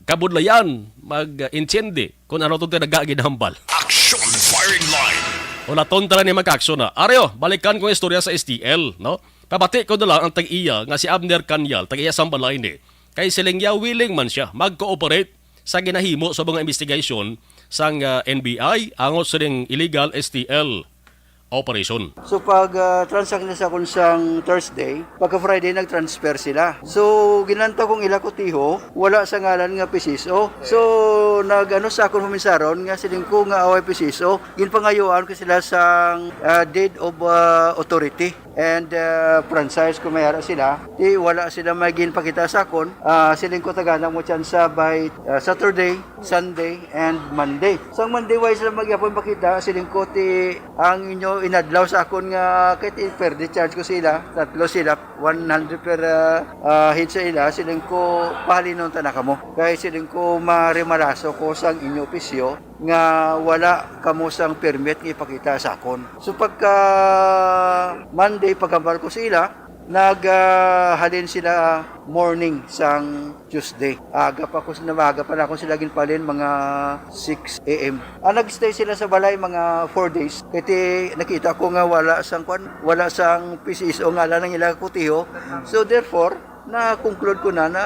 kabudlayan mag-intindi kung ano to tinaga ginhambal. Action Firing Line. Ulaton tala ni, mga ka-aksyon, na. Aryo, balikan ko ang istorya sa S T L, no? Pabati ko na lang ang tag-iya nga si Abner Canyal, tag-iya sang balay ni. Kay siling niya, willing man siya mag-cooperate sa ginahimo sa mga investigasyon sang, ah, N B I angot sining illegal S T L operation. So pag, ah, transact na sa akon sang Thursday, pagka Friday nag-transfer sila. So ginlantaw kong ila kutiho, wala sa ngalan nga P C S O. So nag-ano sa akon huminsaron nga siling ko nga away P C S O, ginpangayuan ko sila sang, ah, deed of, ah, authority and, ah, franchise kung may ara sila. Di wala sila may ginpakita sa akon. Ah, siling ko tagaan mo tsansa by, ah, Saturday, Sunday, and Monday. Sang Monday, way sila magyapon pakita, siling ko ti ang inyo inadlaw sa akon nga kay ti per discharge ko sila, tatlo sila, one hundred per, ah, ah, head sa ila, siling ko pahalinon ta na kamo. Kay siling ko marimalaso ko sang inyo opisyo nga wala kamo sang permit nga ipakita sa akon. So pagka Monday, paghambal ko sa ila, nag, ah, halin sila morning sang Tuesday. Aga pa ko, namaga pa na akong sila ginpalin, mga six a m. Ah, nagstay sila sa balay mga four days. Kay ti nakita ko nga wala sang kwan, wala sang P C S O nga lang ang ila kutiho. So therefore, na-conclude ko na na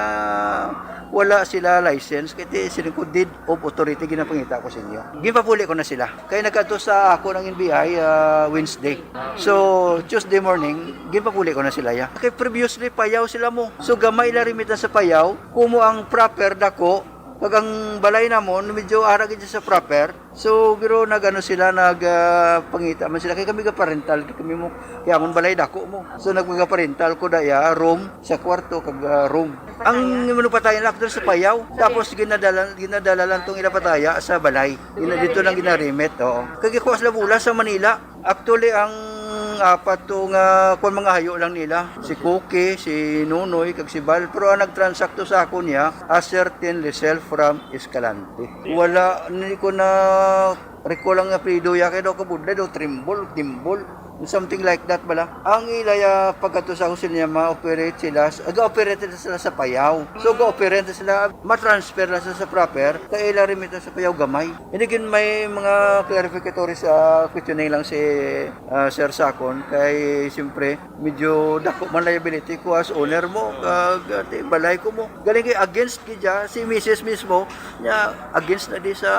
wala sila license, kay ti siling ko deed of authority ginapangita ko sa inyo. Ginpapuli ko na sila. Kay nagkadto sa ako ng N B I, ah, Wednesday. So, Tuesday morning, ginpapuli ko na sila, ya. Kay previously, payaw sila mo. So, gamay lang rimitan sa payaw. Kumo ang proper dako, kag ang balay namon, medyo ara gid sa proper. So, pero nag-ano sila, nag, ah, pangita man sila. Kay kami ga-parental, kay kami mo, kay amon balay dako mo. So, nagpagaparental ko daya, room, sa kwarto, kag, ah, room. Ang imo patayan lang sa payaw. Tapos, ginadala, ginadala lang tong ila pataya sa balay. Gina-, dito lang ginarimit, oo. Kag ako sila bula sa Manila. Actually, ang apat to nga kwan, mga hayo lang nila, si Cookie, si Nunoy, kag si Bal. Pero ang nagtransakto sa ako niya, ascertain result from Escalante. Wala, hindi ko na recall ang apelyido ya, kay daw kabudlay daw, Trimble, Timbol, something like that bala. Ang ilaya pagkato sa ako sila, ma-operate sila, ga-operate sila sa Payaw. So, ga-operate sila, ma-transfer na sa, sa proper, kay ila rin ito sa Payaw gamay. Hindi gid may mga clarificatory sa questioning lang si, ah, Sir Sakon, kay siyempre, medyo dako man liability ko as owner mo, kag, ah, ti, balay ko mo. Galing kay against gid siya, si misis mismo, niya against na di sa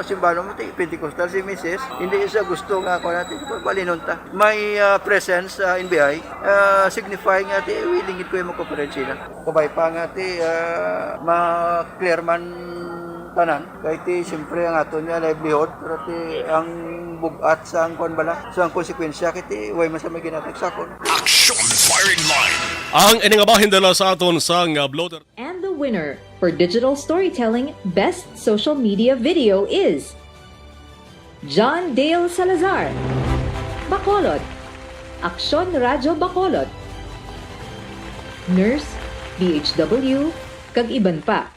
simbalo mo, ti, Pentecostal si misis, hindi siya gusto nga ako natin, balinon ta. May, ah, presence sa N B I, ah, signify nga ti, willing gid ko yung mag-cooperate sila. Kabay pa nga ti, ah, ma-clear man tanan. Kay ti, siyempre, ang ato niya livelihood, pero ti, ang bugat sa ang kwan bala, sa ang konsekwensya, kay ti, way man sa may ginatag sa akon. Action Firing Line. Ang ini nga bahin dala sa aton sang, ah, blotter. And the winner for digital storytelling best social media video is John Dale Salazar, Bacolod, Aksyon Radyo Bacolod, Nurse, D H W, kag iban pa.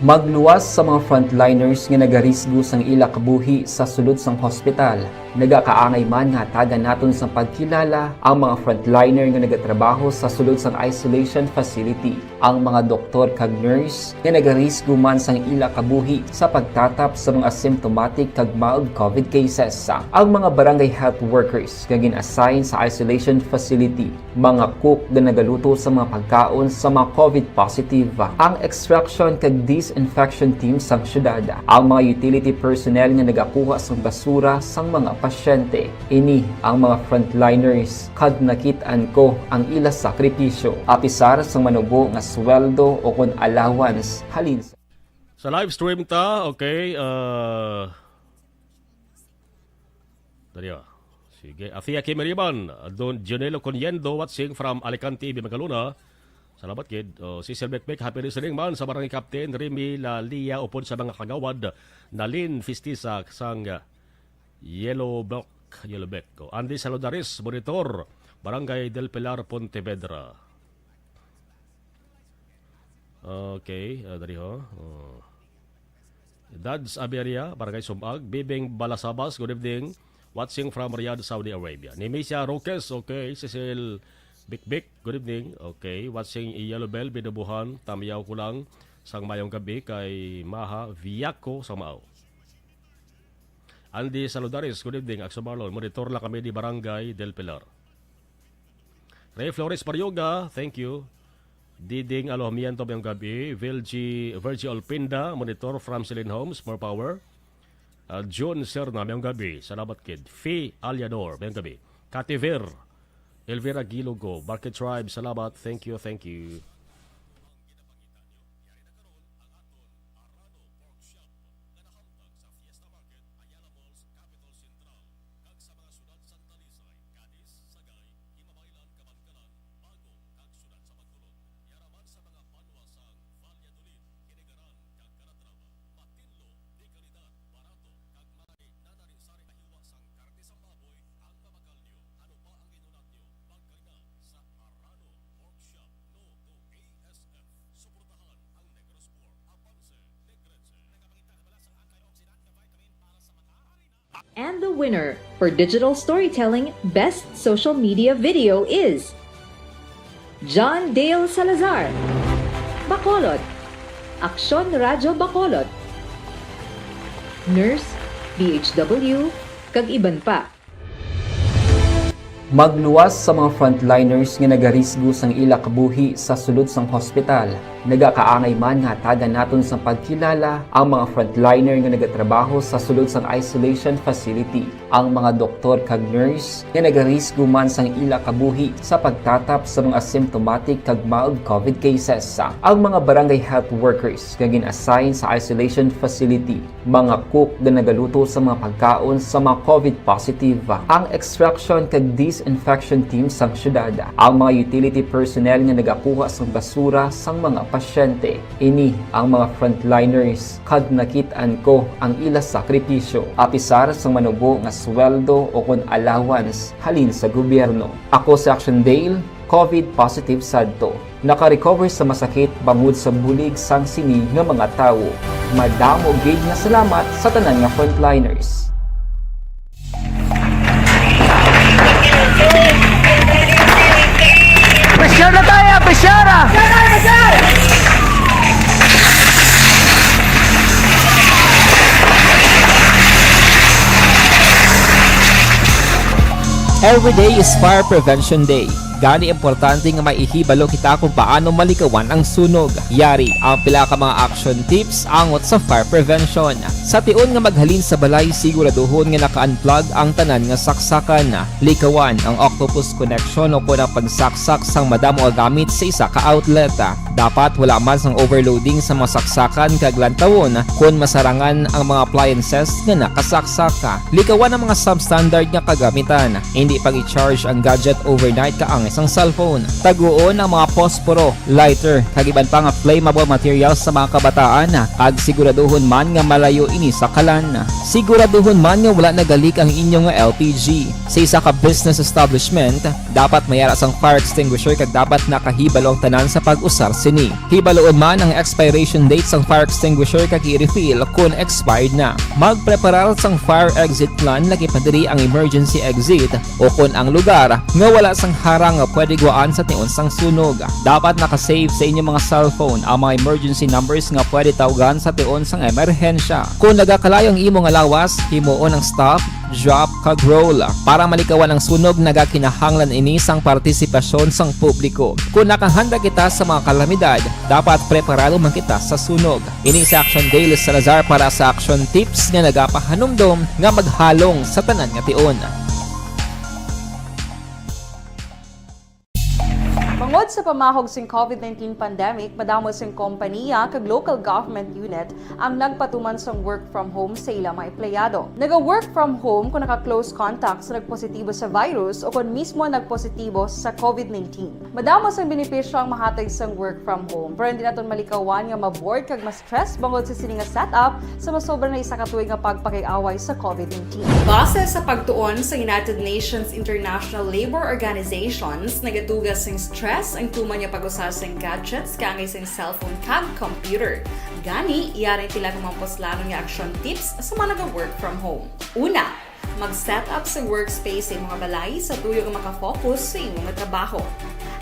Magluwas sa mga frontliners nga nagarisgo sang ila kabuhi sa sulod sang hospital. Nagakaangay man nga hatagan naton sang pagkilala ang mga frontliner nga nagatrabaho sa sulod sang isolation facility, ang mga doktor kag nurse nga nagarisgo man sang ila kabuhi sa pagtatap sa mga asymptomatic kag mild COVID cases, ang mga barangay health workers nga gin-assign sa isolation facility, mga cook nga nagaluto sa mga pagkaon sa mga COVID positive, ang extraction kag disinfection team sang syudad, ang mga utility personnel nga nagakuha sang basura sang mga pasyente. Ini ang mga frontliners, kag nakit-an ko ang ila sakripisyo, apisar sang manubo nga sweldo o kon allowance halin sa Sa live stream ta, okay, uh, Dali, ah. Sige. Afia Kimiriban, Don Junelo Coniendo, watching from Alicante, Magkalona. Salamat, kid. Oh, si Sir Bekbek, happy listening man sa Barangay Captain Remy Lalia, upod sa mga kagawad, Nalin Fistisa, sang, ah, Yellow Block, Yellow Block. Oh, Andy Saludaris, monitor, Barangay Del Pilar, Pontevedra. Okay, ah, dali ho. Oh. Dads Aberia, Barangay Sumag. Bibing Balasabas, good evening. Watching from Riyadh, Saudi Arabia. Nemesia Roques, okay. Cecil Bikbik, good evening. Okay. Watching Yellow Bell, Binubuhan, Tamyaw ko lang sang mayong gabi kay Maha Viaco sa Mao. Andy Saludaris, good evening, Akso Marlon. Monitor lang kami di Barangay Del Pilar. Ray Flores Parioga, thank you. Diding Alojamiento, mayong gabi. Virgie, Virgie Olpinda, monitor from Celine Homes, more power. Ah, June Serna, mayong gabi. Salamat, kid. Fi Aliador, mayong gabi. Kativer, Elvira Gilogo, Market Tribe, salamat. Thank you, thank you. Ang ginapangita nyo, yari na karon ang aton Arano Pork Shop nga nahamtang sa Fiesta Market, Ayala Malls, Capitol Central, kag sa mga syudad sang Talisay, Cadiz, Sagay, Himamaylan, Kabankalan, Bago, kag syudad sa Bacolod. Yara man sa mga banwa sang Valladolid, Hinegaran, kag Calatrava. Matinlo, de kalidad, barato, kag may nanari-sari nga hiwa sang karne sang baboy ang mabakal nyo. Ano pa ang ginunat nyo? Magkari na sa Arano Pork Shop, no to A S F. Suportahan ang Negros Pork, Avance, Negrense. Nagapangita ka bala sang antioxidant nga vitamin para sa mata? And the winner for digital storytelling best social media video is John Dale Salazar, Bacolod, Aksyon Radyo Bacolod, Nurse, D H W, kag iban pa. Magluwas sa mga frontliners nga nagarisgo sang ila kabuhi sa sulod sang hospital. Nagakaangay man nga hatagan naton sang pagkilala ang mga frontliner nga nagatrabaho sa sulod sang isolation facility, ang mga doktor kag nurse nga nagarisgo man sang ila kabuhi sa pagtatap sa mga asymptomatic kag mild COVID cases, ang mga barangay health workers nga gin-assign sa isolation facility, mga cook nga nagaluto sa mga pagkaon sa mga COVID positive, ang extraction kag disinfection team sang syudad, ang mga utility personnel nga nagakuha sang basura sang mga pasyente. Ini ang mga frontliners, kag nakit-an ko ang ila sakripisyo, apisar sang manubo nga sweldo o kon allowance halin sa gobyerno. Ako si Action Dale, COVID positive sadto. Naka-recover sa masakit bangod sa bulig sang sini nga mga tawo. Madamo gid nga salamat sa tanan nga frontliners. Pressure na tayo! Pressure! Every day is Fire Prevention Day. Gani, importante nga may ihibalo kita kung paano malikawan ang sunog. Yari ang pila ka mga action tips angot sa fire prevention. Sa tion nga maghalin sa balay, siguraduhon nga naka-unplug ang tanan nga saksakan. Likawan ang octopus connection o kon ang pagsaksak sang madamo nga gamit sa isa ka outlet. Dapat wala man sang overloading sa mga saksakan kag lantawon kon masarangan ang mga appliances nga nakasaksak. Likawan ang mga substandard nga kagamitan. Indi pag-i-charge ang gadget overnight kag ang sang cellphone. Taguon ang mga posporo, lighter, kag iban pa nga flammable materials sa mga kabataan, kag siguraduhon man nga malayo ini sa kalan. Siguraduhon man nga wala nagalik ang inyo nga L P G. Sa isa ka business establishment, dapat may ara sang fire extinguisher kag dapat nakahibalo ang tanan sa pag-usar sini. Hibaluon man ang expiration date sang fire extinguisher kag i-refill kon expired na. Magpreparar sang fire exit plan, lagi pa diri ang emergency exit, o kon ang lugar nga wala sang harang nga pwede guwaan sa tion sang sunog. Dapat naka-save sa inyo mga cellphone ang mga emergency numbers nga pwede tawgan sa tion sang emerhensya. Kon nagakalayo ang imo nga lawas, himuon ang stop, drop, kag roll. Para malikawan ang sunog, nagakinahanglan ini sang partisipasyon sang publiko. Kon nakahanda kita sa mga kalamidad, dapat preparado man kita sa sunog. Ini si Action Dale Salazar para sa Action Tips nga nagapahanumdom nga maghalong sa tanan nga tion. Bangod sa pamahog sing covid nineteen pandemic, madamo sing kompaniya kag local government unit ang nagpatuman sang work from home sa ila mga empleyado. Naga-work from home kung naka-close contact sa nagpositibo sa virus o kon mismo nagpositibo sa covid nineteen. Madamo sang benepisyo ang mahatag sang work from home, pero hindi naton malikawan nga ma-bored kag ma-stress bangod sa sini nga setup sa masobra na isa ka tuig nga pagpakig-away sa covid nineteen. Base sa pagtuon sa United Nations International Labour Organizations, nagatuga sing stress ang tuman nga pag-usa sing gadgets kaangay sing cellphone kag computer. Gani, yari ang pila ka mga puslanon nga action tips sa mga naga-work from home. Una, mag-set up sa workspace sa imong balay sa tuyo nga makafocus sa imong trabaho.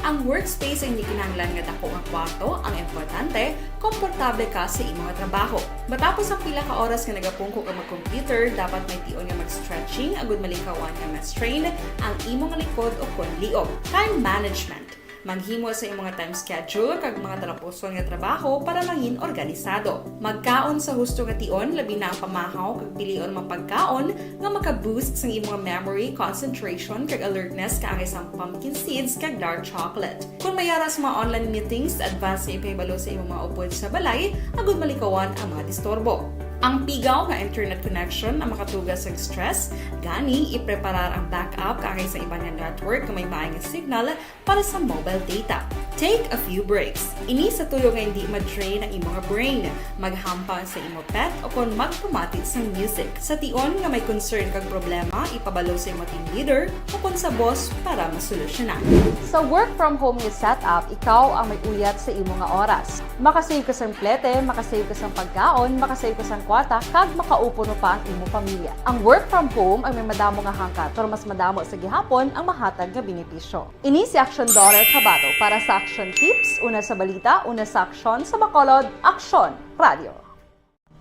Ang workspace ay hindi kinahanglan nga dako nga kwarto, ang importante, komportable ka sa imong trabaho. Matapos ang pila ka oras nga nagapungko ka mag-computer, dapat may tion nga mag-stretching agud malikawan nga ma-strain ang imong likod o kon liog. Time management. Maghimo sa imong time schedule kag mga talapuson nga trabaho para mangin organisado. Magkaon sa husto nga tion, labi na ang pamahaw kag pilion mga pagkaon nga maka-boost sang imong memory, concentration, kag alertness kaangay sang pumpkin seeds kag dark chocolate. Kung may ara sa mga online meetings, advance nga ipahibalo sa imong mga upod sa balay agud malikawan ang mga disturbo. Ang pigaw nga internet connection ang makatuga sang stress, gani ipreparar ang backup kaangay sa iban nga network nga may maay nga signal para sa mobile data. Take a few breaks. Ini sa tuyo nga hindi ma-drain ang imong brain. Maghampang sa imo pet o kon magpamati sang music. Sa tion nga may concern kag problema, ipabalo sa imo team leader o kon sa boss para masolusyonan. Sa work from home nga setup, ikaw ang may uyat sa imo nga oras. Makasave ka sang plete, makasave ka sang pagkaon, makasave ka sang kwarta, kag makaupod mo pa ang imo pamilya. Ang work from home ay may madamo nga hangkat, pero mas madamo sa gihapon ang mahatag nga benepisyo. Ini si Action Daughter Kabato para sa Action Tips, una sa balita, una sa aksyon, sa Bacolod, Aksyon Radio.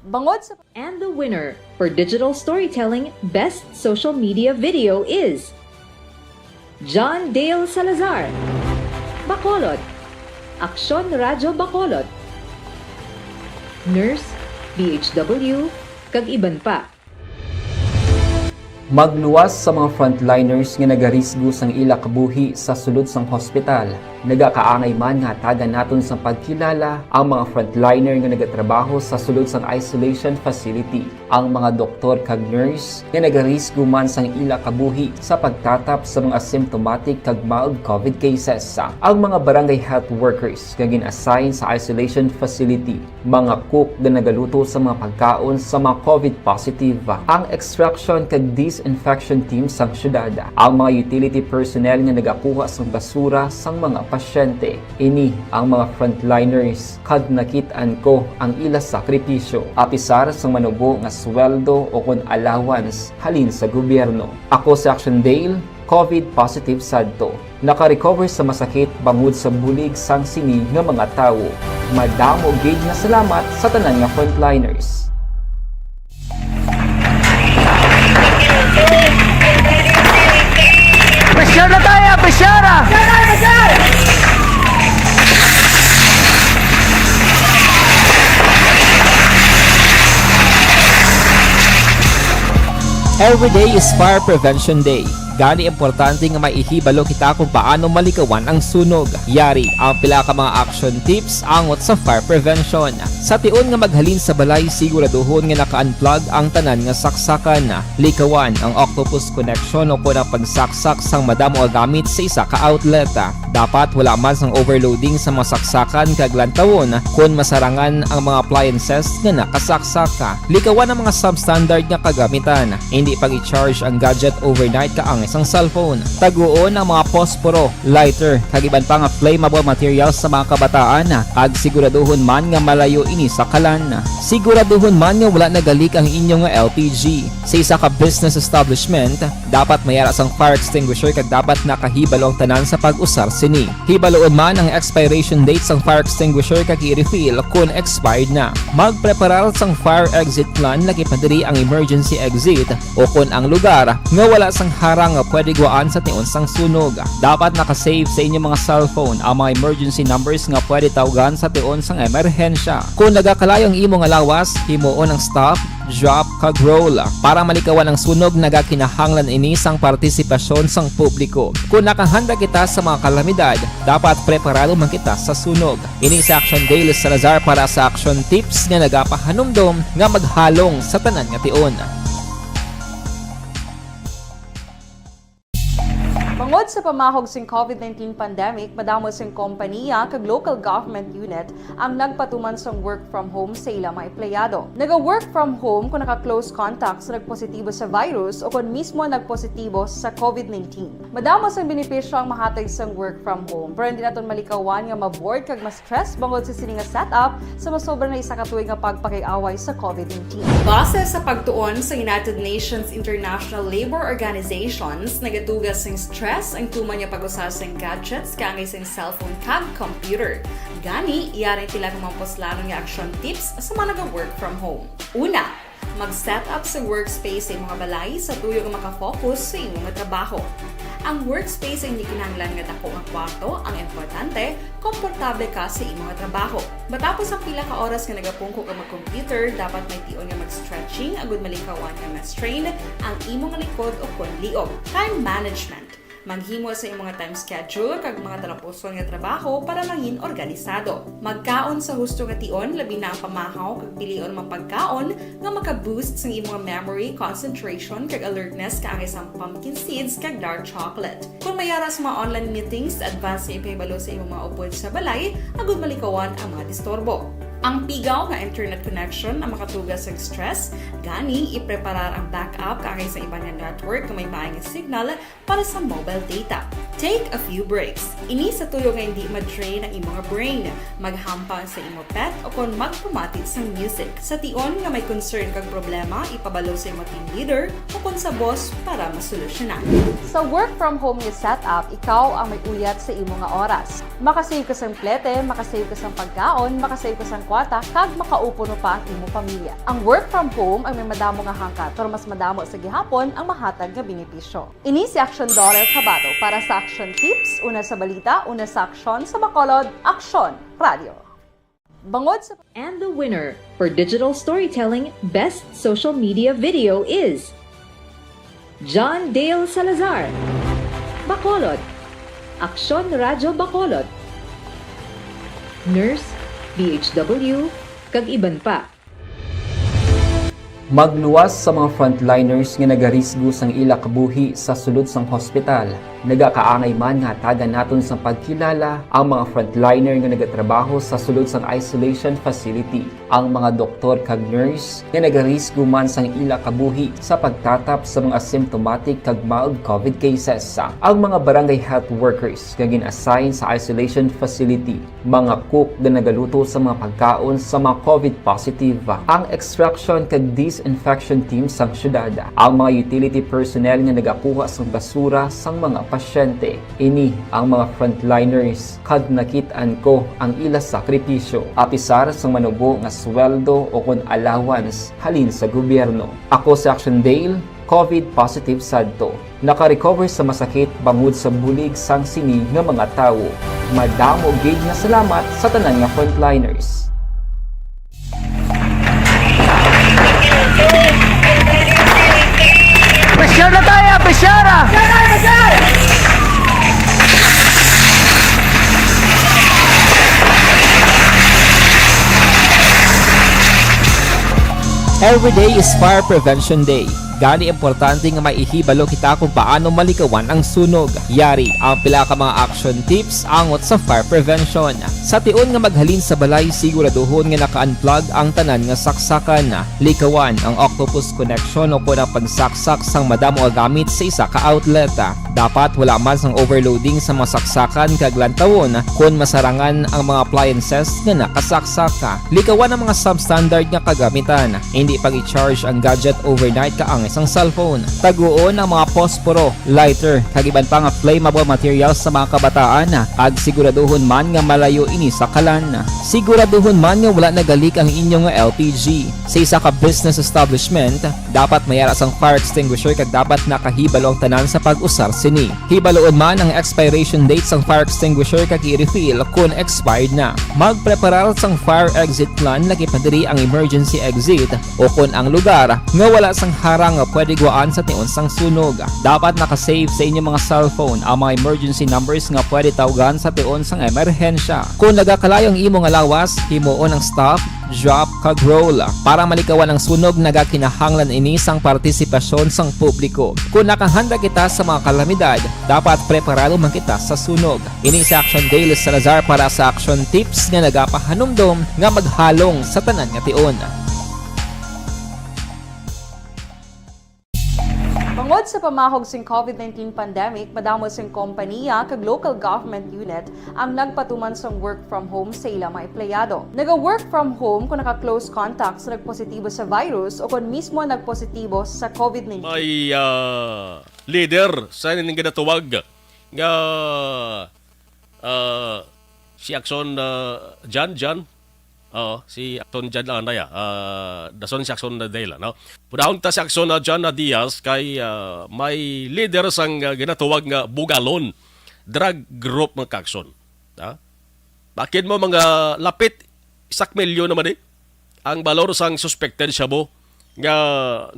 Bangod sa And the winner for digital storytelling best social media video is John Dale Salazar, Bacolod, Aksyon Radyo Bacolod, Nurse, D H W, kag iban pa. Magluwas sa mga frontliners nga nagarisgo sang ila kabuhi sa sulod sang hospital. Nagakaangay man nga hatagan naton sang pagkilala ang mga frontliner nga nagatrabaho sa sulod sang isolation facility, ang mga doktor kag nurse nga nagarisgo man sang ila kabuhi sa pagtatap sa mga asymptomatic kag mild covid cases, ang mga barangay health workers nga gin-assign sa isolation facility, mga cook nga nagaluto sa mga pagkaon sa mga covid positive, ang extraction kag disinfection team sang syudad, ang mga utility personnel nga nagakuha sang basura sang mga pasyente. Ini ang mga frontliners, kag nakit-an ko ang ila sakripisyo, apisar sang manubo nga sweldo o kon allowance halin sa gobyerno. Ako si Action Dale, covid positive sadto. Naka-recover sa masakit bangod sa bulig sang sini nga mga tawo. Madamo gid nga salamat sa tanan nga frontliners. Pressure na tayo, pressure ah! Every day is Fire Prevention Day. Gani, importante nga may ihibalo kita kung paano malikawan ang sunog. Yari ang pila ka mga action tips angot sa fire prevention. Sa tion nga maghalin sa balay, siguraduhon nga naka-unplug ang tanan nga saksakan. Likawan ang octopus connection o kon ang pagsaksak sang madamo nga gamit sa isa ka outlet. Dapat wala man sang overloading sa mga saksakan kag lantawon kon masarangan ang mga appliances nga nakasaksak. Likawan ang mga substandard nga kagamitan. Hindi pag-i-charge ang gadget overnight kaangay sang cellphone. Taguon ang mga posporo, lighter, kag iban pa nga flammable materials sa mga kabataan, kag siguraduhon man nga malayo ini sa kalan. Siguraduhon man nga wala nagalik ang inyo nga L P G. Sa isa ka business establishment, dapat may ara sang fire extinguisher kag dapat nakahibalo ang tanan sa pag-usar sini. Hibaluon man ang expiration date sang fire extinguisher kag i-refill kon expired na. Magpreparar sang fire exit plan, lagi pa diri ang emergency exit o kon ang lugar nga wala sang harang nga pwede guwaan sa tion sang sunog. Dapat naka-save sa inyo mga cellphone ang mga emergency numbers nga pwede tawgan sa tion sang emerhensya. Kon nagakalayo ang imo nga lawas, himuon ang stop, drop, kag roll. Para malikawan ang sunog, nagakinahanglan ini sang partisipasyon sang publiko. Kon nakahanda kita sa mga kalamidad, dapat preparado man kita sa sunog. Ini si Action Dale Salazar para sa Action Tips nga nagapahanumdom nga maghalong sa tanan nga tion. Bangod sa pamahog sing COVID nineteen pandemic, madamo sing kompaniya kag local government unit ang nagpatuman sang work from home sa ila mga empleyado. Naga-work from home kung naka-close contact sa nagpositibo sa virus o kon mismo nagpositibo sa COVID nineteen. Madamo sang benepisyo ang mahatag sang work from home, pero hindi naton malikawan nga ma-bored kag ma-stress bangod sa sini nga setup sa masobra na isa ka tuig nga pagpakig-away sa COVID nineteen. Base sa pagtuon sa United Nations International Labour Organizations, nagatuga sing stress ang tuman nga pag-usa sing gadgets kaangay sing cellphone kag computer. Gani, yari ang pila ka mga puslanon nga action tips sa mga naga-work from home. Una, mag-set up sa workspace sa imong balay sa tuyo nga makafocus sa imong trabaho. Ang workspace ay hindi kinahanglan nga dako nga kwarto, ang importante, komportable ka sa imong trabaho. Matapos ang pila ka oras nga nagapungko ka mag-computer, dapat may tion nga mag-stretching agud malikawan nga ma-strain ang imong likod o kon liog. Time management. Maghimo sa imong time schedule kag mga talapuson nga trabaho para mangin organisado. Magkaon sa husto nga tion, labi na ang pamahaw kag pilion mga pagkaon nga maka-boost sang imong memory, concentration, kag alertness kaangay sang pumpkin seeds kag dark chocolate. Kung may ara sa mga online meetings, advance nga ipahibalo sa imong mga upod sa balay agud malikawan ang mga disturbo. Ang pigaw nga internet connection ang makatuga sa stress, gani ipreparar ang backup kaangay sa iban nga network nga may maayo nga signal para sa mobile data. Take a few breaks. Ini sa tuyo nga hindi ma-drain ang imong brain. Maghampang sa imo pet o kon magpamati sang music. Sa tion nga may concern kag problema, ipabalo sa imo team leader o kon sa boss para masolusyonan. Sa work from home nga setup, ikaw ang may uyat sa imo nga oras. Makasave ka sang plete, makasave ka sang pagkaon, makasave ka sang kwarta, kag makaupod pa ang imo pamilya. Ang work from home ang may madamo nga hangkat, pero mas madamo sa gihapon ang mahatag nga benepisyo. Ini si Action Daughter Kabato para sa Action Tips, una sa balita, una sa aksyon, sa Bacolod, Aksyon Radio. Bangod sa And the winner for digital storytelling best social media video is John Dale Salazar, Bacolod, Aksyon Radyo Bacolod, Nurse, D H W, kag iban pa. Magluwas sa mga frontliners nga nagarisgo sang ila kabuhi sa sulod sang hospital. Nagakaangay man nga hatagan naton sang pagkilala ang mga frontliner nga nagatrabaho sa sulod sang isolation facility, ang mga doktor kag nurse nga nagarisgo man sang ila kabuhi sa pagtatap sa mga asymptomatic kag mild COVID cases, ang mga barangay health workers nga gin-assign sa isolation facility, mga cook nga nagaluto sa mga pagkaon sa mga COVID positive, ang extraction kag disinfection team sang syudad, ang mga utility personnel nga nagakuha sang basura sang mga pasyente. Ini ang mga frontliners, kag nakit-an ko ang ila sakripisyo, apisar sang manubo nga sweldo o kon allowance halin sa gobyerno. Ako si Action Dale, COVID positive sadto. Naka-recover sa masakit bangod sa bulig sang sini nga mga tawo. Madamo gid nga salamat sa tanan nga frontliners. Pressure na tayo! Pressure! Every day is Fire Prevention Day. Gani, importante nga maihibalo kita kung paano malikawan ang sunog. Yari ang pila ka mga action tips angot sa fire prevention. Sa tion nga maghalin sa balay, siguraduhon nga naka-unplug ang tanan nga saksakan. Likawan ang octopus connection o kon ang pagsaksak sang madamo nga gamit sa isa ka outlet. Dapat wala man sang overloading sa mga saksakan kag lantawon kon masarangan ang mga appliances nga nakasaksak. Likawan ang mga substandard nga kagamitan. Hindi pag-i-charge ang gadget overnight kaangay sang cellphone. Taguon ang mga posporo, lighter, kag iban pa nga flammable materials sa mga kabataan, kag siguraduhon man nga malayo ini sa kalan. Siguraduhon man nga wala nagalik ang inyo nga L P G. Sa isa ka business establishment, dapat may ara sang fire extinguisher kag dapat nakahibalo ang tanan sa pag-usar sini. Hibaluon man ang expiration date sang fire extinguisher kag i-refill kon expired na. Magpreparar sang fire exit plan, lakip na diri ang emergency exit o kon ang lugar nga wala sang harang nga pwede guwaan sa tion sang sunog. Dapat naka-save sa inyo mga cellphone ang mga emergency numbers nga pwede tawgan sa tion sang emerhensya. Kon nagakalayo ang imo nga lawas, himuon ang stop, drop, kag roll. Para malikawan ang sunog, nagakinahanglan ini sang partisipasyon sang publiko. Kon nakahanda kita sa mga kalamidad, dapat preparado man kita sa sunog. Ini si Action Dale Salazar para sa Action Tips nga nagapahanumdom nga maghalong sa tanan nga tion. Bangod sa pamahog sing covid nineteen pandemic, madamo sing kompaniya kag local government unit ang nagpatuman sang work from home sa ila mga empleyado. Naga-work from home kung naka-close contact sa nagpositibo sa virus o kon mismo nagpositibo sa covid nineteen. May, ah, leader sa ining ginatawag nga, ah, si Action, ah, Jan, Jan. Oo, si Action Jan lang, anay, ah. Ah, dason si Action na Dela, no? Punahon ta si Action na Jan na Diaz kay, ah, may leader sang, ah, ginatawag nga Bugalon drug group, mga ka-Action. Ha? Bakit mo mga lapit isak milyon naman, eh? Ang balor sang suspected shabu nga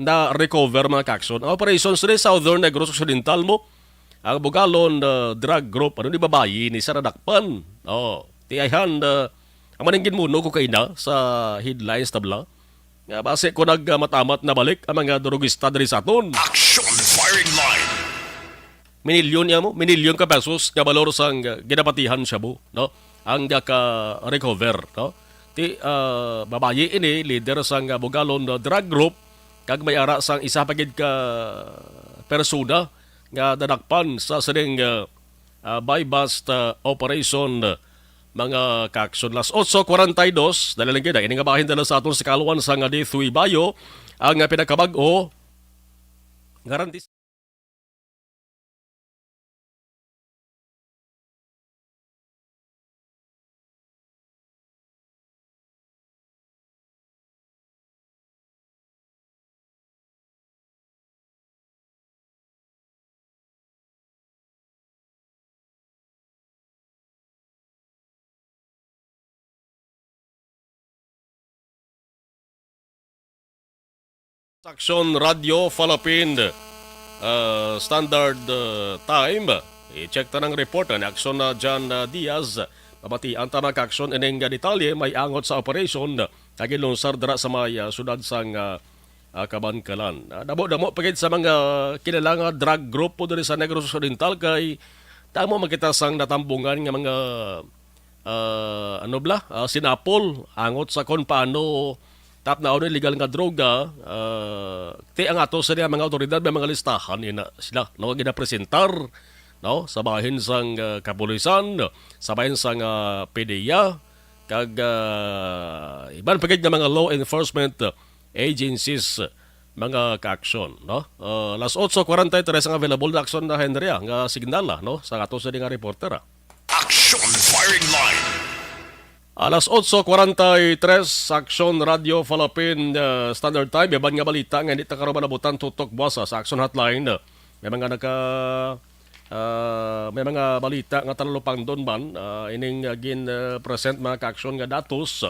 na-recover, mga ka-Action. Ang operations ni Southern Negros Occidental mo, ang Bugalon, uh, drug group, ano ni babayi ni sa nadakpan. Oh, ti ayhan, uh, ang maninggin muno ko kaina sa headlines tabla. Nga basi ko nagmatamat na balik ang mga durugista diri sa aton. Action Firing Line. Minilyon niya mo, minilyon ka pesos nga balor sang, uh, ginapatihan shabu, no? Ang gaka-recover, no? Ti, ah, babayi ini, leader sang, ah, Bugalon, ah, drug group, kag may ara sang isa pa gid ka persona nga nadakpan sa sining, ah, ah, buy-bust, ah, operation, ah, mga ka-Action. Las otso cuarenta y dos, dali lang gid, ah, ini nga bahin dala sa aton sa kaluan sang, ah, D three Bayo, ang, ah, pinakabag-o nga randis- Action Radio Philippine, uh, Standard, uh, Time. I-check ta ng report ni Action na John, uh, Diaz. Mabatian ta, mga ka-Action, ining, uh, detalye may angot sa operation nga ginlunsad dira sa may, uh, siyudad sang, uh, uh, Kabankalan. Uh, damo-damo pa gid sa mga kilala nga drug group po diri sa Negros Occidental kay damo man kita sang natambungan nga mga ah, ano bala, ah, sinapol angot sa kon paano tapnaon ni legal nga droga, ah, ti ang ato sa mga awtoridad may mga listahan ina sila, no, ginapresentar, no, sa bahin sang, ah, kapulisan, sa bahin sang, ah, P D E A, kag, ah, iban pa gid nga mga law enforcement agencies, mga ka-Action, no? Ah, las otso cuarenta y tres ang available na Action na Henry, ah, nga signal, ah, no, sa ato sa nga reporter, ah. Action Firing Line. Alas otso cuarenta y tres, Action Radio Philippine, uh, Standard Time. Iban nga balita nga hindi ta karon manabutan tutok buwas sa Action Hotline. May mga naka, uh, may mga balita nga talupangdon man, uh, ining, uh, gin, uh, present, mga ka-Action, nga datos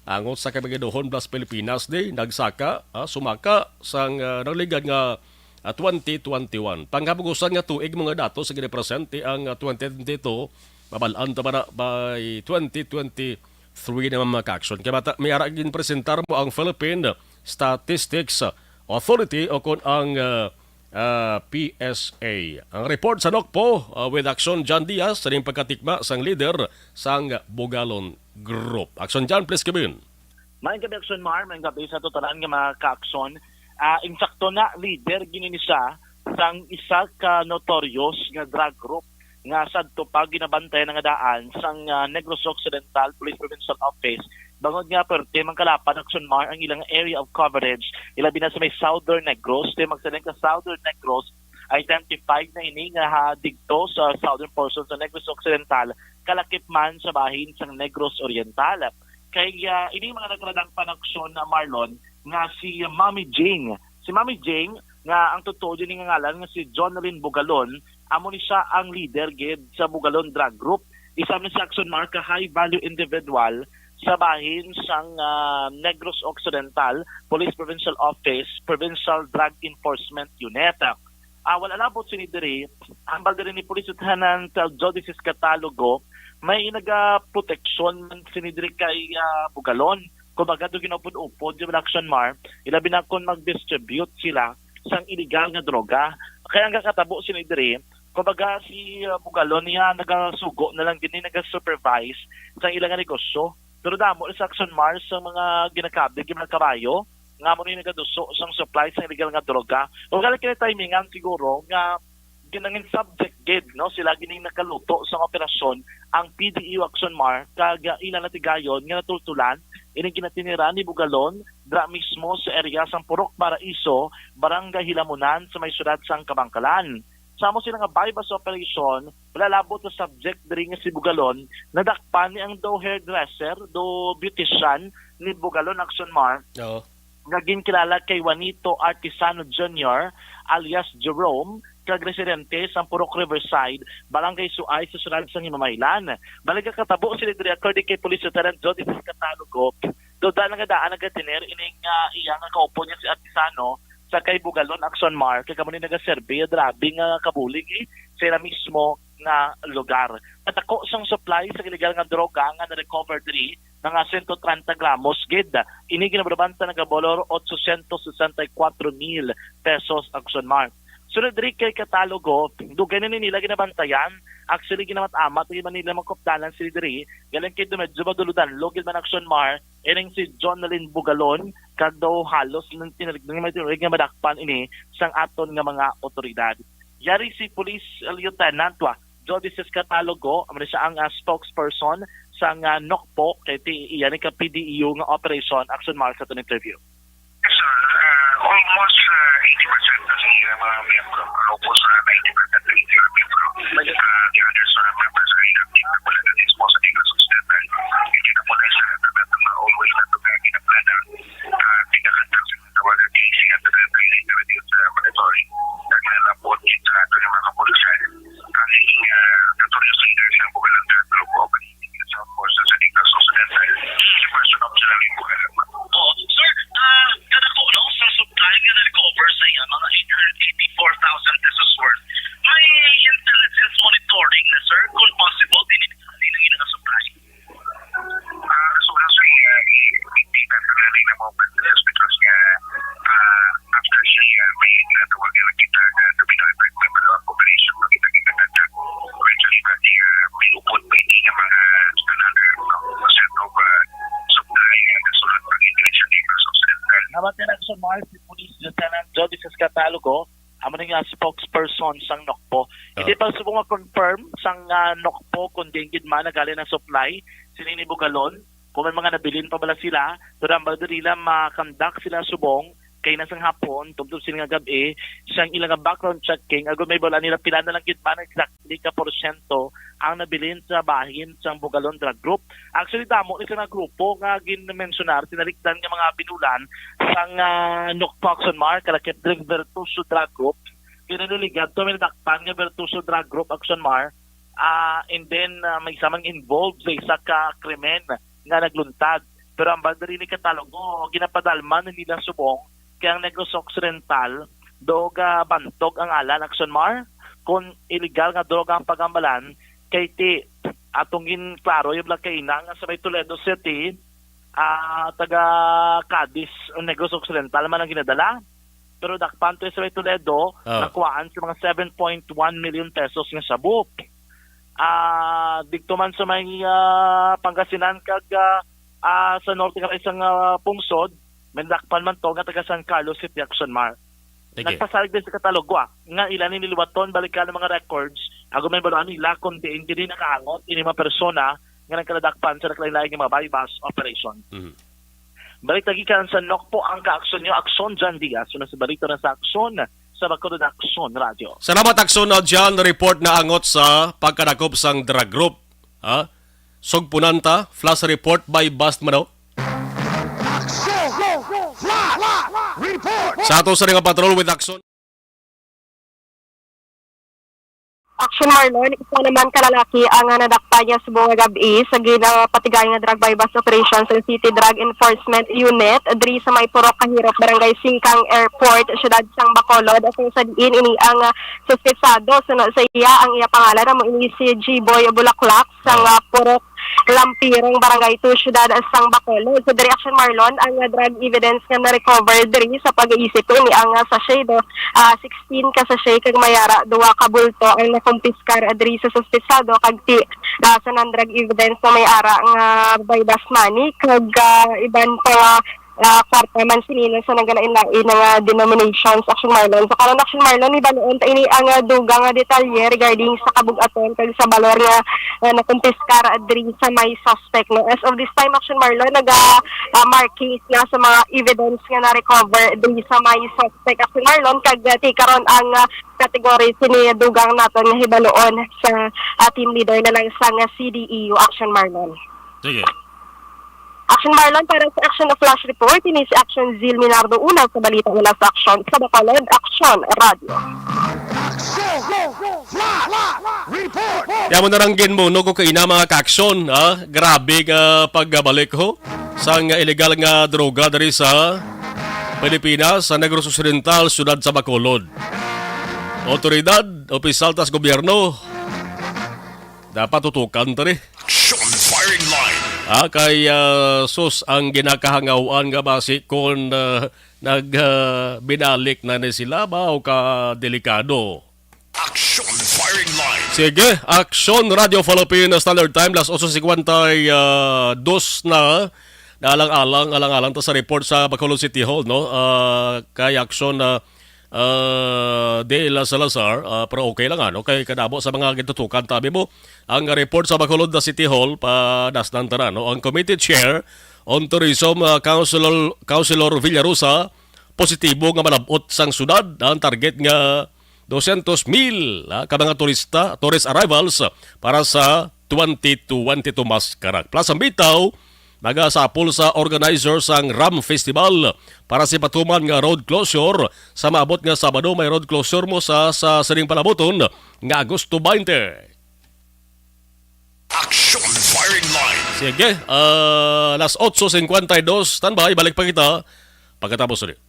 angot sa Kabigaduhon plus Pilipinas Day, nagsaka, ah, sumaka sang, ah, nagligad nga, ah, twenty twenty-one. Panghabugusan nga tuig, mga datos sa ginapresente ang, ah, twenty twenty-two, mabal-an ta ba na by twenty twenty-three naman, mga ka-Action. Kay bata, may ara ginpresentar mo ang Philippine Statistics Authority o kon ang, ah, ah, P S A. Ang report sa Nokpo, ah, with Action John Diaz sa ning pagkatikma sang lider sang Bugalon Group. Action John, please come in. Maayong gabi, Action Mar. Maayong gabi sa tanan nga mga ka-Action. Ah, insakto na, leader gini ni siya sang isa ka notorious nga drug group nga sadto pa ginabantayan nga daan sang, ah, Negros Occidental Police Provincial Office, bangod nga perte man kalapan, Action Mar, ang ilang area of coverage, ilabi na sa may Southern Negros. Kay magsiling ka Southern Negros, identified na ini nga ha, digto sa southern portion sa Negros Occidental, kalakip man sa bahin sang Negros Oriental. Kay, ah, ini mga nagradang panaksyon na, Marlon, nga si Mami Jing. Si Mami Jing, nga ang totoo din nga ngalan nga si Jonalyn Bugalon, amo ni siya ang leader gid sa Bugalon Drug Group. Isa ni si Action Mar ka high value individual sa bahin sang, ah, Negros Occidental Police Provincial Office, Provincial Drug Enforcement Unit. Ah, wala labot sini diri, hambal diri ni Police Lieutenant, ah, Jody Ciscatalogo, may nagaproteksyon man sini diri kay, ah, Bugalon. Kumbaga, do ginaupod-upod yung Action Mar, ilabi na kung mag-distribute sila sang illegal nga droga. Kaya ang kakatabo sini diri, kumbaga, si, ah, Bugalon niya nagasugo na lang gini, nagasupervise sang ilang negosyo. Pero damo sa Action Mar sa mga ginakabig, yung mga kabayo, nga mo ni nagaduso sang supply sang illegal nga droga. O kaya kinatimingan siguro nga ginangin subject gid, no, sila gining nakaluto sang operasyon ang P D E O Action Mar, kag ila natigayon nga natultulan ining ginatiniran ni Bugalon dira mismo sa area sang Purok Paraiso, Barangay Hilamunan, sa may siyudad sang Kabankalan. Sa amo sila nga buy-bust operation, wala labot na subject diri nga si Bugalon nadakpan ni ang daw hairdresser, daw beautician ni Bugalon, Action Mar, Oo. nga ginkilala kay Juanito Artisano Junior alias Jerome, kag residente sa Purok Riverside, Barangay Suay, sa siyudad sang Himamaylan. Balik katabo sila diri, according kay Police Lieutenant Jody Catalogo, duda na nga daan nagatener ining, ah, iya nga kaupod nga si Artisano sa kay Bugalon, Action Mar, kay kamo ni nagaserbi, grabe nga kabulig, eh, sa ila mismo nga lugar. Katako sang supply sa illegal nga droga nga na-recover diri, mga sento treinta gramos gid. Ini ginabalabanta nagabolor otsocientos sesenta y cuatro mil pesos, Action Mar. Sunod diri kay Catalogo, dugay na ni nila ginabantayan. Actually, ginamat-amat gid man nila mga kupdanan sila diri. Galing kay medyo madulod-anlog gid man, Action Mar, ining si Jonalyn Bugalon, kag daw halos nang tinalig nga may tinulig nga madakpan ini sang aton nga mga otoridad. Yari si Police Lieutenant wa, Jody Ciscatalogo, amo ni siya ang, ah, spokesperson sang, ah, Nokpo, kay ti iya ni ka P D E O nga operation, Action Mar, sa aton interview. Yes, sir. Uh, almost, uh, eighty percent na sa mga miyembro. Almost, uh, ninety percent na sa mga miyembro. Uh, the others, uh, members are inactive na wala na disposal sa hospital. Hindi na po na sa mga always na ito na ginaplana. Uh, pinakandak sa mga wala di siya na kailangan na rin sa monitoring. Naglalapot sa ato ng mga kapulisan. Kasi, uh, notorious leaders ng Bugalang Drug Group of South Coast sa Negros Occidental. Person of General Bugalang. Oh, sir, ah, kada ko, no, sa supply nga na-recover sa iya, mga eight hundred eighty-four thousand pesos worth, may intelligence monitoring na, sir, kung possible, din ito sa nila nga supply. Ah, so, so, eh, hindi na sa lalim ng mga pagkakasal because nga, ah, after siya, eh, may natawag na kita na to be delivered by Malawang Population, makita kita na eventually, pati, ah, may upod pa hindi nga mga another, uh, percent of, ah, supply, ah, nasulod pa hindi siya dito sa hospital. Namatay na sa Mars si Police Lieutenant Jody Sescatalogo, amo ni nga spokesperson sang Nokpo. Hindi pa subong ma-confirm sang, ah, Nokpo kung diin gid man nagaling ang supply sini ni Bugalon, kung may mga nabilin pa bala sila, pero ang diri lang makandak sila subong kay na sang hapon tubtob sini nga gab-i sang ila nga background checking, agod may balaan nila pila na lang gid man exactly ka porsyento ang nabilin sa bahin sang Bugalon Drug Group. Actually, damo ni sila nga grupo nga ginmensyonar, tinalikdan nga mga binulan sang, ah, Nokpo, Action Mar, kalakip diri Vertuso Drug Group. Kinanuligad to, may nadakpan nga Vertuso Drug Group, Action Mar. Ah, and then, ah, may isa man involved sa isa ka krimen nga nagluntad. Pero ang banda rin ni Catalogo, ginapadalman na nila subong kay ang Negros Occidental, do gabantog ang alan, Action Mar, kung illegal nga droga ang pagambalan, kay ti atong ginklaro yung Blancaina nga sa may Toledo City, ah, taga Cadiz o Negros Occidental man ang ginadala. Pero dakpan to sa Toledo, Ah. nakuhaan sa mga seven point one million pesos nga shabu. Ah, didto man sa may, ah, Pangasinan kag, ah, ah, sa norte nga isang, ah, pungsod, may dakpan man to nga taga San Carlos City, Action Mar. Sige. Nagpasalig din sa Katalogwa nga ila ni niliwaton balikan ang mga records, agud may baluan nila kung diin gid nakaangot ini mga persona nga nagkaladakpan sa nagkalain-lain nga mga buy-bust operation. Mhm. Balik ta gikan sa Nokpo ang kaaksyon niyo, Aksyon John Diaz, una sa balita na sa Aksyon sa Bacolod, Aksyon Radyo. Salamat, Aksyon na John. Report na angot sa pagkadakop sang drug group. Ha? Sugpunan ta, flash report by bust man daw. Aksyon! Flash report! Sa ato sa nga patrol with Aksyon. Action Marlon, isa naman ka lalaki ang, ah, nadakpan niya subong nga gab-i sa ginapatigayon nga drug buy-bust operation sa City Drug Enforcement Unit diri sa may Purok Kahirop, Barangay Singkang Airport, siyudad sang Bacolod. Kung sa diin ini ang, ah, suspetsado, suno sa iya, ang iya pangalan amo ini si G-Boy Bulaklak sang, ah, Purok Lampirong, Barangay two, siyudad sang Bacolod. So, diri, Action Marlon, ang, ah, drug evidence nga na-recover diri sa pag-iisip ko ini ang, ah, sachet do, ah, sixteen ka sachet kag may ara duha ka bulto ang nakumpiskar diri sa suspetsado kag ti, ah, sa non-drug evidence na may ara nga buy-bust money kag, ah, iban pa nga, ah, kwarta man sini sa nagalain-lain nga denominations, Action Marlon. Sa karon, Action Marlon, hibaluon ta ini ang, ah, dugang nga detalye regarding sa kabug-aton kag sa balor nga, ah, nakumpiskar diri sa may suspect, no? As of this time, Action Marlon, naga, ah, mark case na sa mga evidence nga na-recover diri sa may suspect, Action Marlon, kag, ah, ti karon ang, ah, category sini dugang naton nga hibaluon sa, ah, team leader na lang sang, ah, C D E U, Action Marlon. Sige. Action Marlon, para sa Action Flash Report, ini si Action Zil Minardo, una sa balita mula sa Action sa Bacolod, Action Radio. Action Flash Report! Kaya mo naranggin mo, no, kung kaina, mga ka-action, ha? Grabe nga pagbalik, ho, sang illegal nga droga diri sa Pilipinas, sa Negros Occidental, siyudad sa Bacolod. Otoridad, opisyal tas gobyerno, dapat tutukan ta ni. Action Firing Line. Ah, kay, ah, sus, ang ginakahangawan nga basi kon, ah, nag, ah, binalik na ni sila ba o ka delikado? Action Firing Line. Sige, Action Radio Philippines Standard Time, las otso cincuenta y dos na. Alang-alang, alang-alang ta sa report sa Bacolod City Hall, no? Ah, kay Action na, ah, De La Salazar, ah, pero okay lang, ano? Kay kadamo sa mga gitutukan, tabi mo, ang report sa Bacolod na City Hall, padasnan ta na, no? Ang committee chair on tourism, ah, Councilor, Councilor Villarosa, positibo nga malab-ot sang syudad ang target nga dosyentos mil, ah, ka mga turista, tourist arrivals para sa twenty twenty-two Maskarak. Plus, ang bitaw, nagasapol sa organizer sang Ram Festival para sa patuman nga road closure sa maabot nga Sabado. May road closure mo sa, sa sining palabuton nga Agosto twenty. Action Firing Line. Sige, ah, las otso cincuenta y dos. Standby, balik pa kita pagkatapos ulit.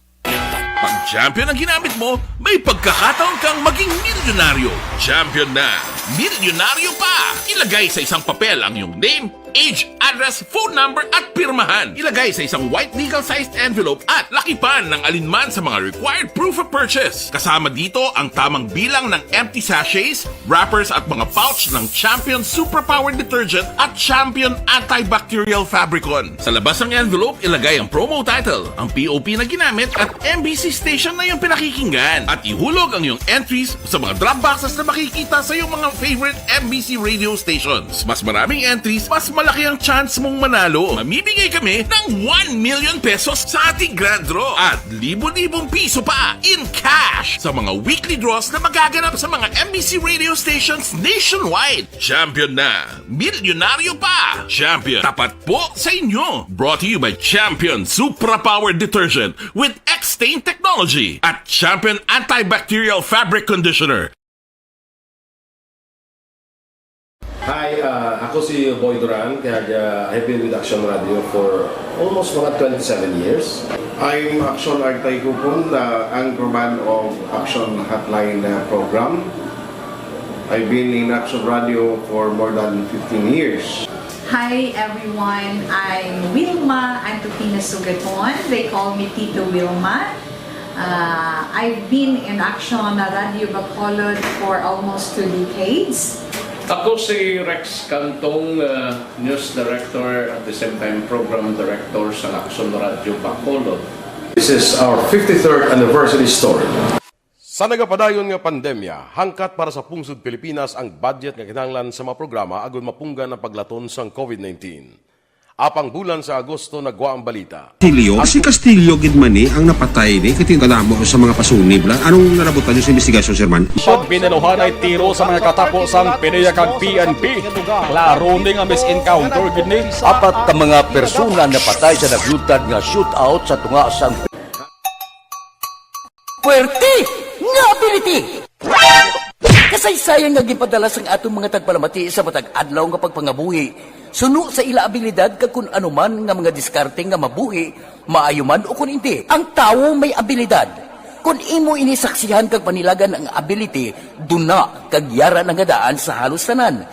Pag champion ang ginamit mo, may pagkakataon kang maging milyonaryo. Champion na, milyonaryo pa! Ilagay sa isang papel ang iyong name, age, address, phone number, at pirmahan. Ilagay sa isang white legal-sized envelope at lakipan ng alinman sa mga required proof of purchase. Kasama dito ang tamang bilang ng empty sachets, wrappers at mga pouch ng Champion Superpower Detergent at Champion Antibacterial Fabricon. Sa labas ng envelope, ilagay ang promo title, ang P O P na ginamit at M B C station na iyong pinakikinggan. At ihulog ang iyong entries sa mga drop boxes na makikita sa iyong mga favorite M B C radio stations. Mas maraming entries, mas malaki ang chance mong manalo. Mamimigay kami ng one million pesos sa ating grand draw at libo-libong piso pa in cash sa mga weekly draws na magaganap sa mga M B C radio stations nationwide. Champion na! Milyonaryo pa! Champion, tapat po sa inyo! Brought to you by Champion Supra Power Detergent with X-Stain Technology at Champion Antibacterial Fabric Conditioner. Hi, ah, ako si Boy Duran, kag, ah, I've been with Action Radio for almost mga twenty-seven years. I'm Action Artay Kupon, ah, anchorman of Action Hotline, ah, program. I've been in Action Radio for more than fifteen years. Hi everyone, I'm Wilma Antupina Sugaton. They call me Tito Wilma. Uh, I've been in Action Radyo Bacolod for almost two decades. Ako si Rex Cantong, uh, News Director at the same time Program Director sa Action Radyo Bacolod. This is our fifty-third anniversary story. Sa nagapadayon nga pandemya, hangkat para sa pungsod Pilipinas ang budget nga kinahanglan sa mga programa agud mapunggan ang paglaton sang COVID nineteen. Apang bulan sa Agosto nagwa ang balita. Castillo? Si Castillo gid man ni ang napatay ni kay kadamo sa mga pasunib la. Anong nalabutan niyo sa investigasyon, Sir Man? Pag binanuhanay tiro sa mga katapo sang PDEA kag P N P, klaro ni nga mis-encounter gid ni. Apat ka mga persona napatay sa naglutad nga shootout sa tunga sang Puwerte nga ability! Kasaysayan nga ginpadala sang atong mga tagpalamati sa matag adlaw nga pagpangabuhi, suno sa ila abilidad kag kun ano man nga mga diskarte nga mabuhi, maayo man o kun indi. Ang tawo may abilidad. Kun imo ini saksihan kag panilagan ang ability, duna kag yara na nga daan sa halos tanan.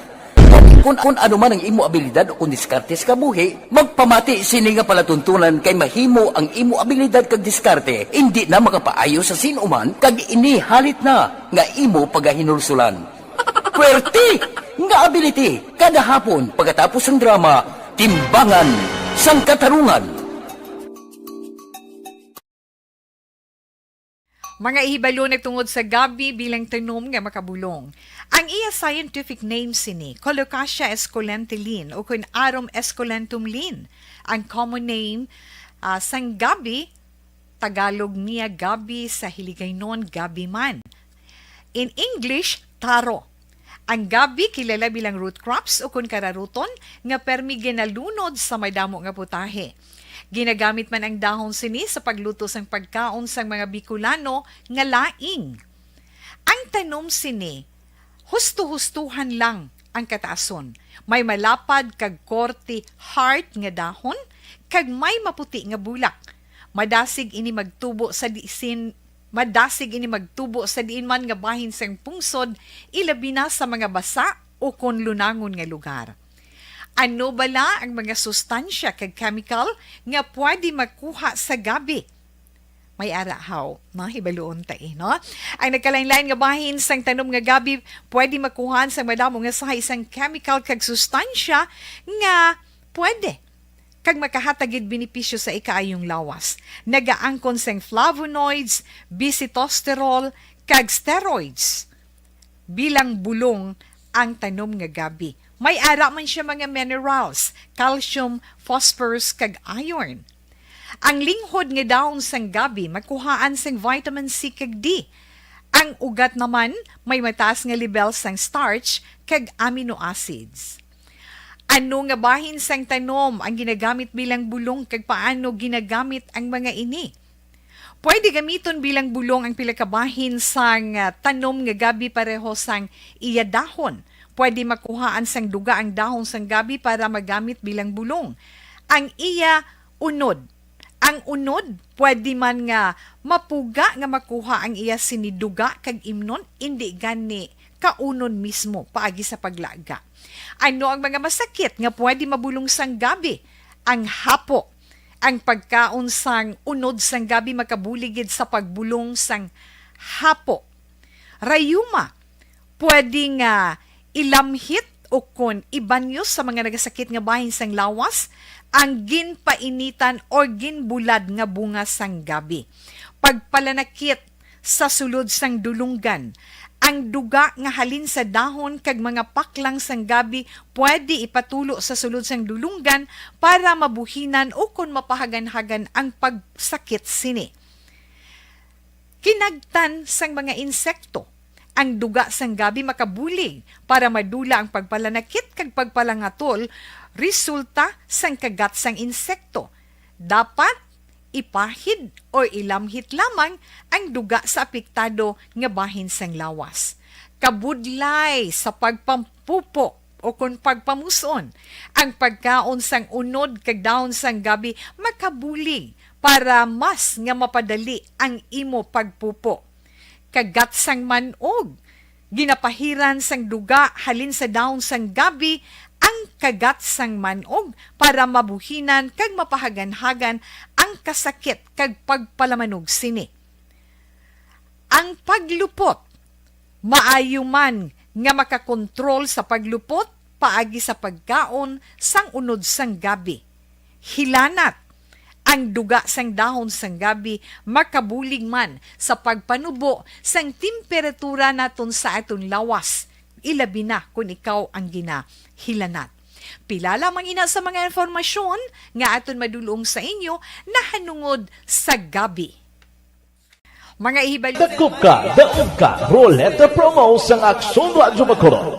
Kun, kun ano man ang imo abilidad o kun diskarte sa kabuhi, magpamati sini nga palatuntunan kay mahimo ang imo abilidad kag diskarte indi na makapaayo sa sin-o man kag ini halit na nga imo pagahinulsulan. Puwerte nga ability! Kada hapon, pagkatapos sang drama, Timbangan sang Katarungan. Mga ihibalo nagtungod sa gabi bilang tanom nga makabulong. Ang iya scientific name sini, Colocasia esculenta Linn, o kun Arum esculentum Linn. Ang common name, ah, sang gabi, Tagalog niya gabi, sa Hiligaynon gabi man. In English, taro. Ang gabi kilala bilang root crops o kun kararuton nga permi ginalunod sa madamo nga putahe. Ginagamit man ang dahon sini sa pagluto sang pagkaon sang mga Bicolano nga laing. Ang tanom sini, husto-hustohan lang ang kataason. May malapad kag korte heart nga dahon kag may maputi nga bulak. Madasig ini magtubo sa disin Madasig ini magtubo sa diin man nga bahin sang pungsod, ilabi na sa mga basa o kon lunangon nga lugar. Ano bala ang mga sustansya kag chemical nga pwede makuha sa gabi? May ara haw, no? Hibaluon ta, eh, no? Ang nagkalain-lain nga bahin sang tanom nga gabi pwede makuhaan sang madamo nga sahi sang chemical kag sustansya nga pwede kag makahatag gid benepisyo sa ikaayong lawas. Nagaangkon sang flavonoids, bisitosterol, kag steroids. Bilang bulong ang tanom nga gabi. May ara man siya mga minerals, calcium, phosphorus, kag iron. Ang linghod nga dahon sang gabi makuhaan sang vitamin C kag D. Ang ugat naman may mataas nga lebel sang starch kag amino acids. Ano nga bahin sang tanom ang ginagamit bilang bulong kag paano ginagamit ang mga ini? Pwede gamiton bilang bulong ang pila ka bahin sang, ah, tanom nga gabi pareho sang iya dahon. Pwede makuhaan sang duga ang dahon sang gabi para magamit bilang bulong. Ang iya unod. Ang unod, pwede man nga mapuga nga makuha ang iya sini duga kag imnon, indi gani kaunon mismo paagi sa paglaga. Ano ang mga masakit nga pwede mabulong sang gabi? Ang hapo. Ang pagkaon sang unod sang gabi makabulig gid sa pagbulong sang hapo. Rayuma, pwede nga ilamhit o kon ibanyos sa mga nagasakit nga bahin sang lawas ang ginpainitan or ginbulad nga bunga sang gabi. Pagpalanakit sa sulod sang dulunggan. Ang duga nga halin sa dahon kag mga paklang sang gabi pwede ipatulo sa sulod sang dulunggan para mabuhinan o kon mapahaganhagan ang pagsakit sini. Kinagtan sang mga insekto. Ang duga sang gabi makabulig para madula ang pagpalanakit kag pagpalangatol resulta sang kagat sang insekto. Dapat ipahid o ilamhit lamang ang duga sa apektado nga bahin sang lawas. Kabudlay sa pagpampupo o kon pagpamuson, ang pagkaon sang unod kag dahon sang gabi makabulig para mas nga mapadali ang imo pagpupo. Kagat sang man-og. Ginapahiran sang duga halin sa dahon sang gabi ang kagat sang man-og para mabuhinan kag mapahaganhagan ang kasakit kag pagpalamanog sini. Ang paglupot. Maayo man nga makakontrol sa paglupot paagi sa pagkaon sang unod sang gabi. Hilanat. Ang duga sang dahon sang gabi makabulig man sa pagpanubo sang temperatura naton sa aton lawas, ilabi na kon ikaw ang ginahilanat. Pila lamang ina sa mga impormasyon nga aton madulong sa inyo nahanungod sa gabi. Mga ihibalo. Dakop ka, daog ka, Roleta Promo sang Aksyon Radyo Bacolod.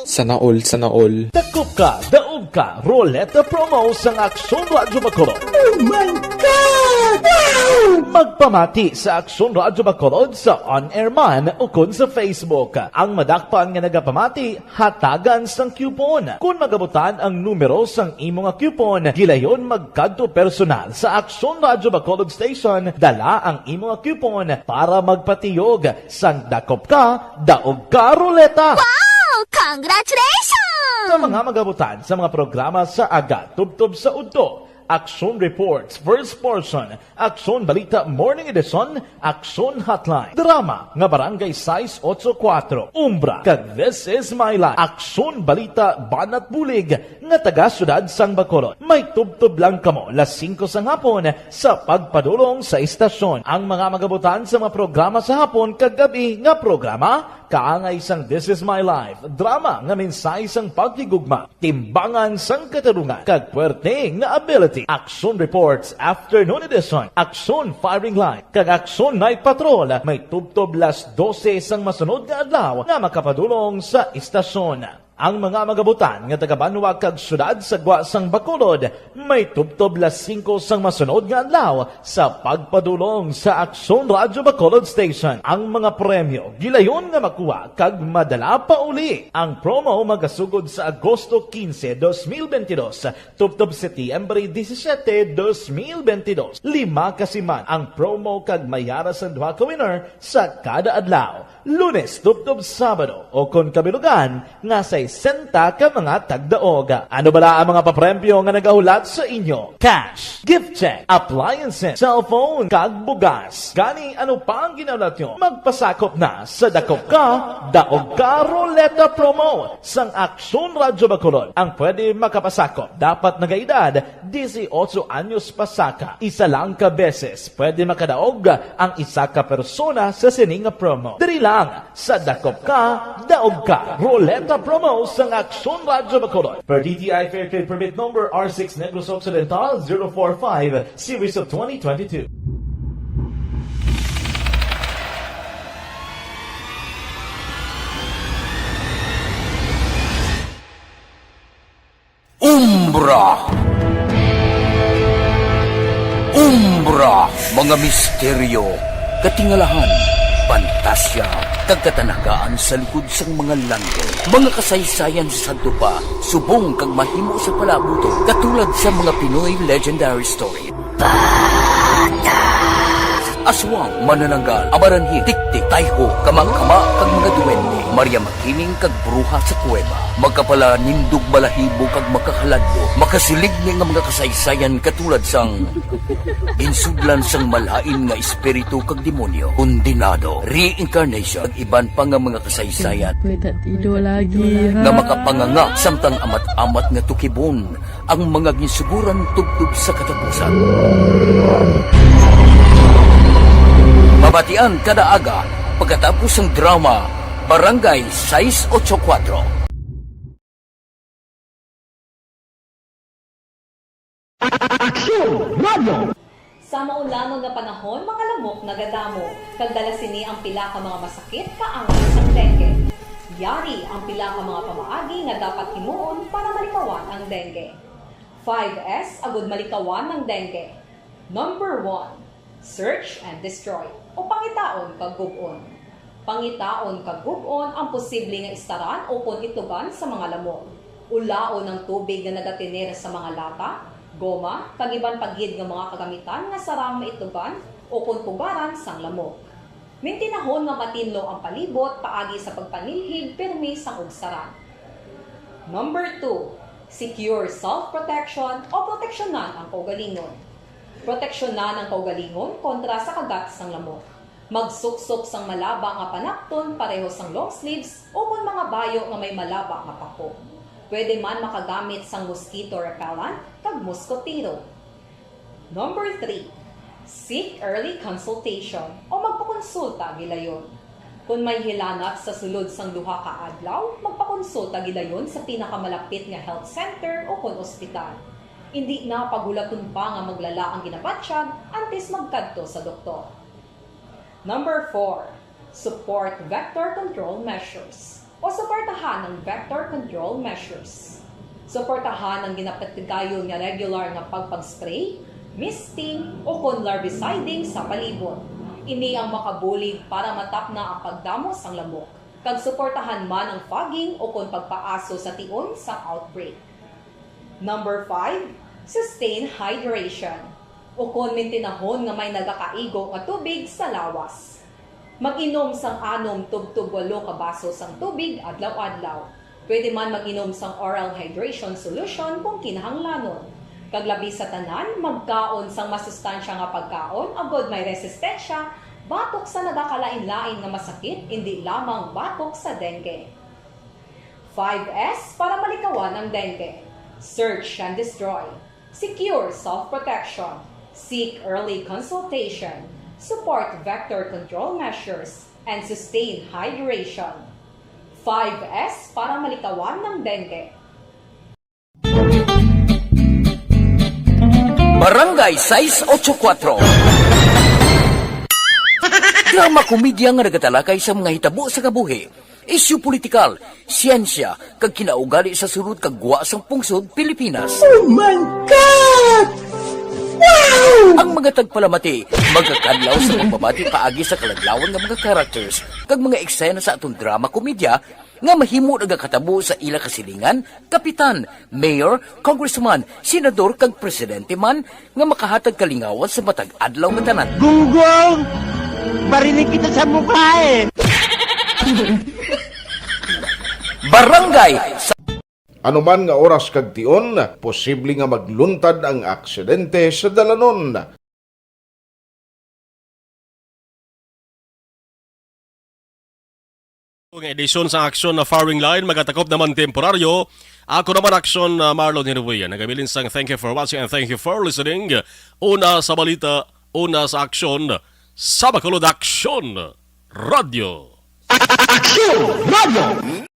Sana all, sana all. Dakop ka, daog ka, Roleta Promo sang Aksyon Radyo Bacolod. Oh my God! Wow! Magpamati sa Aksyon Radyo Bacolod sa on-air man ukon sa Facebook. Ang madakpan nga nagapamati, hatagan sang coupon. Kon magabutan ang numero sang imo nga coupon, gilayon magkadto personal sa Aksyon Radyo Bacolod Station, dala ang imo nga coupon para magpatiyog sang dakop ka, daog ka, Roleta. Wow! Congratulations! Sa mga magabutan sa mga programa sa aga tubtob sa udto, Aksyon Reports, First Portion, Aksyon Balita Morning Edition, Aksyon Hotline, drama nga Barangay sais ocho kuwatro, Umbra, kag This Is My Life, Aksyon Balita Banat Bulig nga taga Siyudad sang Bacolod. May tubtob lang kamo las singko sang hapon sa pagpadulong sa istasyon. Ang mga magabutan sa mga programa sa hapon kag gab-i nga programa, kaangay sang This Is My Life, drama nga mensahe sang paghigugma, timbangan sang katarungan, kag puwerte nga ability. Aksyon Reports Afternoon Edition, Aksyon Firing Line, kag Aksyon Night Patrol may tubtob las dose sang masunod nga adlaw nga makapadulong sa istasyon. Ang mga magabutan nga taga-banwa kag siyudad sa gwa sang Bacolod may tubtob las singko sang masunod nga adlaw sa pagpadulong sa Aksyon Radyo Bacolod Station. Ang mga premyo gilayon nga makuha kag madala pauli. Ang promo magasugod sa Agosto quince, dos mil veintidós, tubtob Setyembre disisiete, dos mil veintidós. Lima ka siman ang promo kag may ara sang duha ka winner sa kada adlaw. Lunes tubtob Sabado, o kon kabilugan nga sesenta ka mga tagdaog. Ano bala ang mga papremyo nga nagahulat sa inyo? Cash, gift check, appliances, cellphone, kag bugas. Gani, ano pa ang ginahulat nyo? Magpasakop na sa Dakop Ka, Daog Ka Roleta Promo sang Aksyon Radyo Bacolod. Ang pwede makapasakop dapat nagaedad disiotso anyos pa saka. Isa lang ka beses pwede makadaog ang isa ka persona sa sini nga promo. Diri lang sa Dakop Ka, Daog Ka Roleta Promo sang Aksyon Radyo Bacolod. Per D T I Fair Trade Permit Number R six Negros Occidental zero four five, Series of twenty twenty-two. Umbra. Umbra, mga misteryo, katingalahan, pantasya, kag katanagaan sa likod sang mga langit. Mga kasaysayan sa sadto pa, subong kag mahimo sa palabuton, katulad sa mga Pinoy legendary story. Aswang, manananggal, amaranhi, tiktik, tayho, kamakama, kag mga duwende, Maria Makiling, kag bruha sa kuweba. Magkapalanindog balahibo kag makahaladlo, makasiligni nga mga kasaysayan katulad sang ginsudlan sang malain nga espiritu kag demonyo, kondenado, reincarnation, kag iban pa nga mga kasaysayan May tatido lagi, nga ha? makapanganga samtang amat-amat nga tukibon ang mga ginsuguran tubtob sa katapusan. Mabatian kada aga pagkatapos sang drama Barangay sais ocho kuwatro. Aksyon Radio! Sa maulanon nga panahon, mga lamok nagadamo, kag dala sini ang pila ka mga masakit kaangay sang dengue. Yari ang pila ka mga pamaagi nga dapat himuon para malikawan ang dengue. Five S agud malikawan ang dengue. Number one, search and destroy, o pangitaon kag gub-on. Pangitaon kag gub-on ang posible nga istaran ukon itlogan sa mga lamok. Ulaon ang tubig nga nagatener sa mga lata, goma, kag iban pa gid nga mga kagamitan nga sarang maitlogan ukon pugaran sang lamok. Mintinahon nga matinlo ang palibot paagi sa pagpanilhig pirmi sang ugsaran. Number two, secure self-protection o proteksyonan ang kaugalingon. Proteksyonan ang kaugalingon kontra sa kagat sang lamok. Magsuksok sang malaba nga panakton pareho sang long sleeves ukon mga bayo nga may malaba nga pako. Pwede man makagamit sang mosquito repellent kag muskotero. Number three, seek early consultation o magpakonsulta gilayon. Kon may hilanat sa sulod sang duha ka adlaw, magpakonsulta gilayon sa pinakamalapit nga health center ukon ospital. Indi na paghulaton pa nga maglala ang ginabatyag antes magkadto sa doktor. Number four, support vector control measures o suportahan ang vector control measures. Suportahan ang ginapatigayon nga regular nga pagpag-spray, misting, ukon larviciding sa palibot. Ini ang makabulig para matapna ang pagdamo sang lamok, kag suportahan man ang fogging ukon pagpaaso sa tion sang outbreak. Number five, sustain hydration, ukon mintinahon nga may nagakaigo nga tubig sa lawas. Mag-inom sang anom tubtob walo ka baso sang tubig adlaw-adlaw. Pwede man mag-inom sang oral hydration solution kung kinahanglanon. Kag labi sa tanan, magkaon sang masustansya nga pagkaon agod may resistensya batok sa nagakalain-lain nga masakit, indi lamang batok sa dengue. Five S para malikawan ang dengue. Search and destroy. Secure self-protection. Seek early consultation. Support vector control measures and sustain hydration. Five S para malikawan ang dengue. Barangay sais ocho kuatro. Drama komedya nga nagatalakay sa mga hitabo sa kabuhi, isyu politikal, siyensya, kag kinaugali sa sulod kag gwa sang pungsod Pilipinas. Oh my God! Wow! Ang mga tagpalamati magakadlaw sa pagbabati paagi sa kaladlawan nga mga characters kag mga eksena sa aton drama komedya nga mahimo nagakatabo sa ila kasilingan, kapitan, mayor, congressman, senador kag presidente man nga makahatag kalingawan sa matag adlaw nga tanan. Gunggong! Barinig kita sa mukha eh! Barangay sa Ano man nga oras kag tion, posible nga magluntad ang aksidente sa dalanon. Nga edisyon sa aksyon na firing line, magatakop naman temporaryo. Ako naman aksyon na Marlon Hinubuya. Nagabilin sang thank you for watching and thank you for listening. Una sa balita, una sa aksyon, sa Bacolod Aksyon Radio. Aksyon Radio!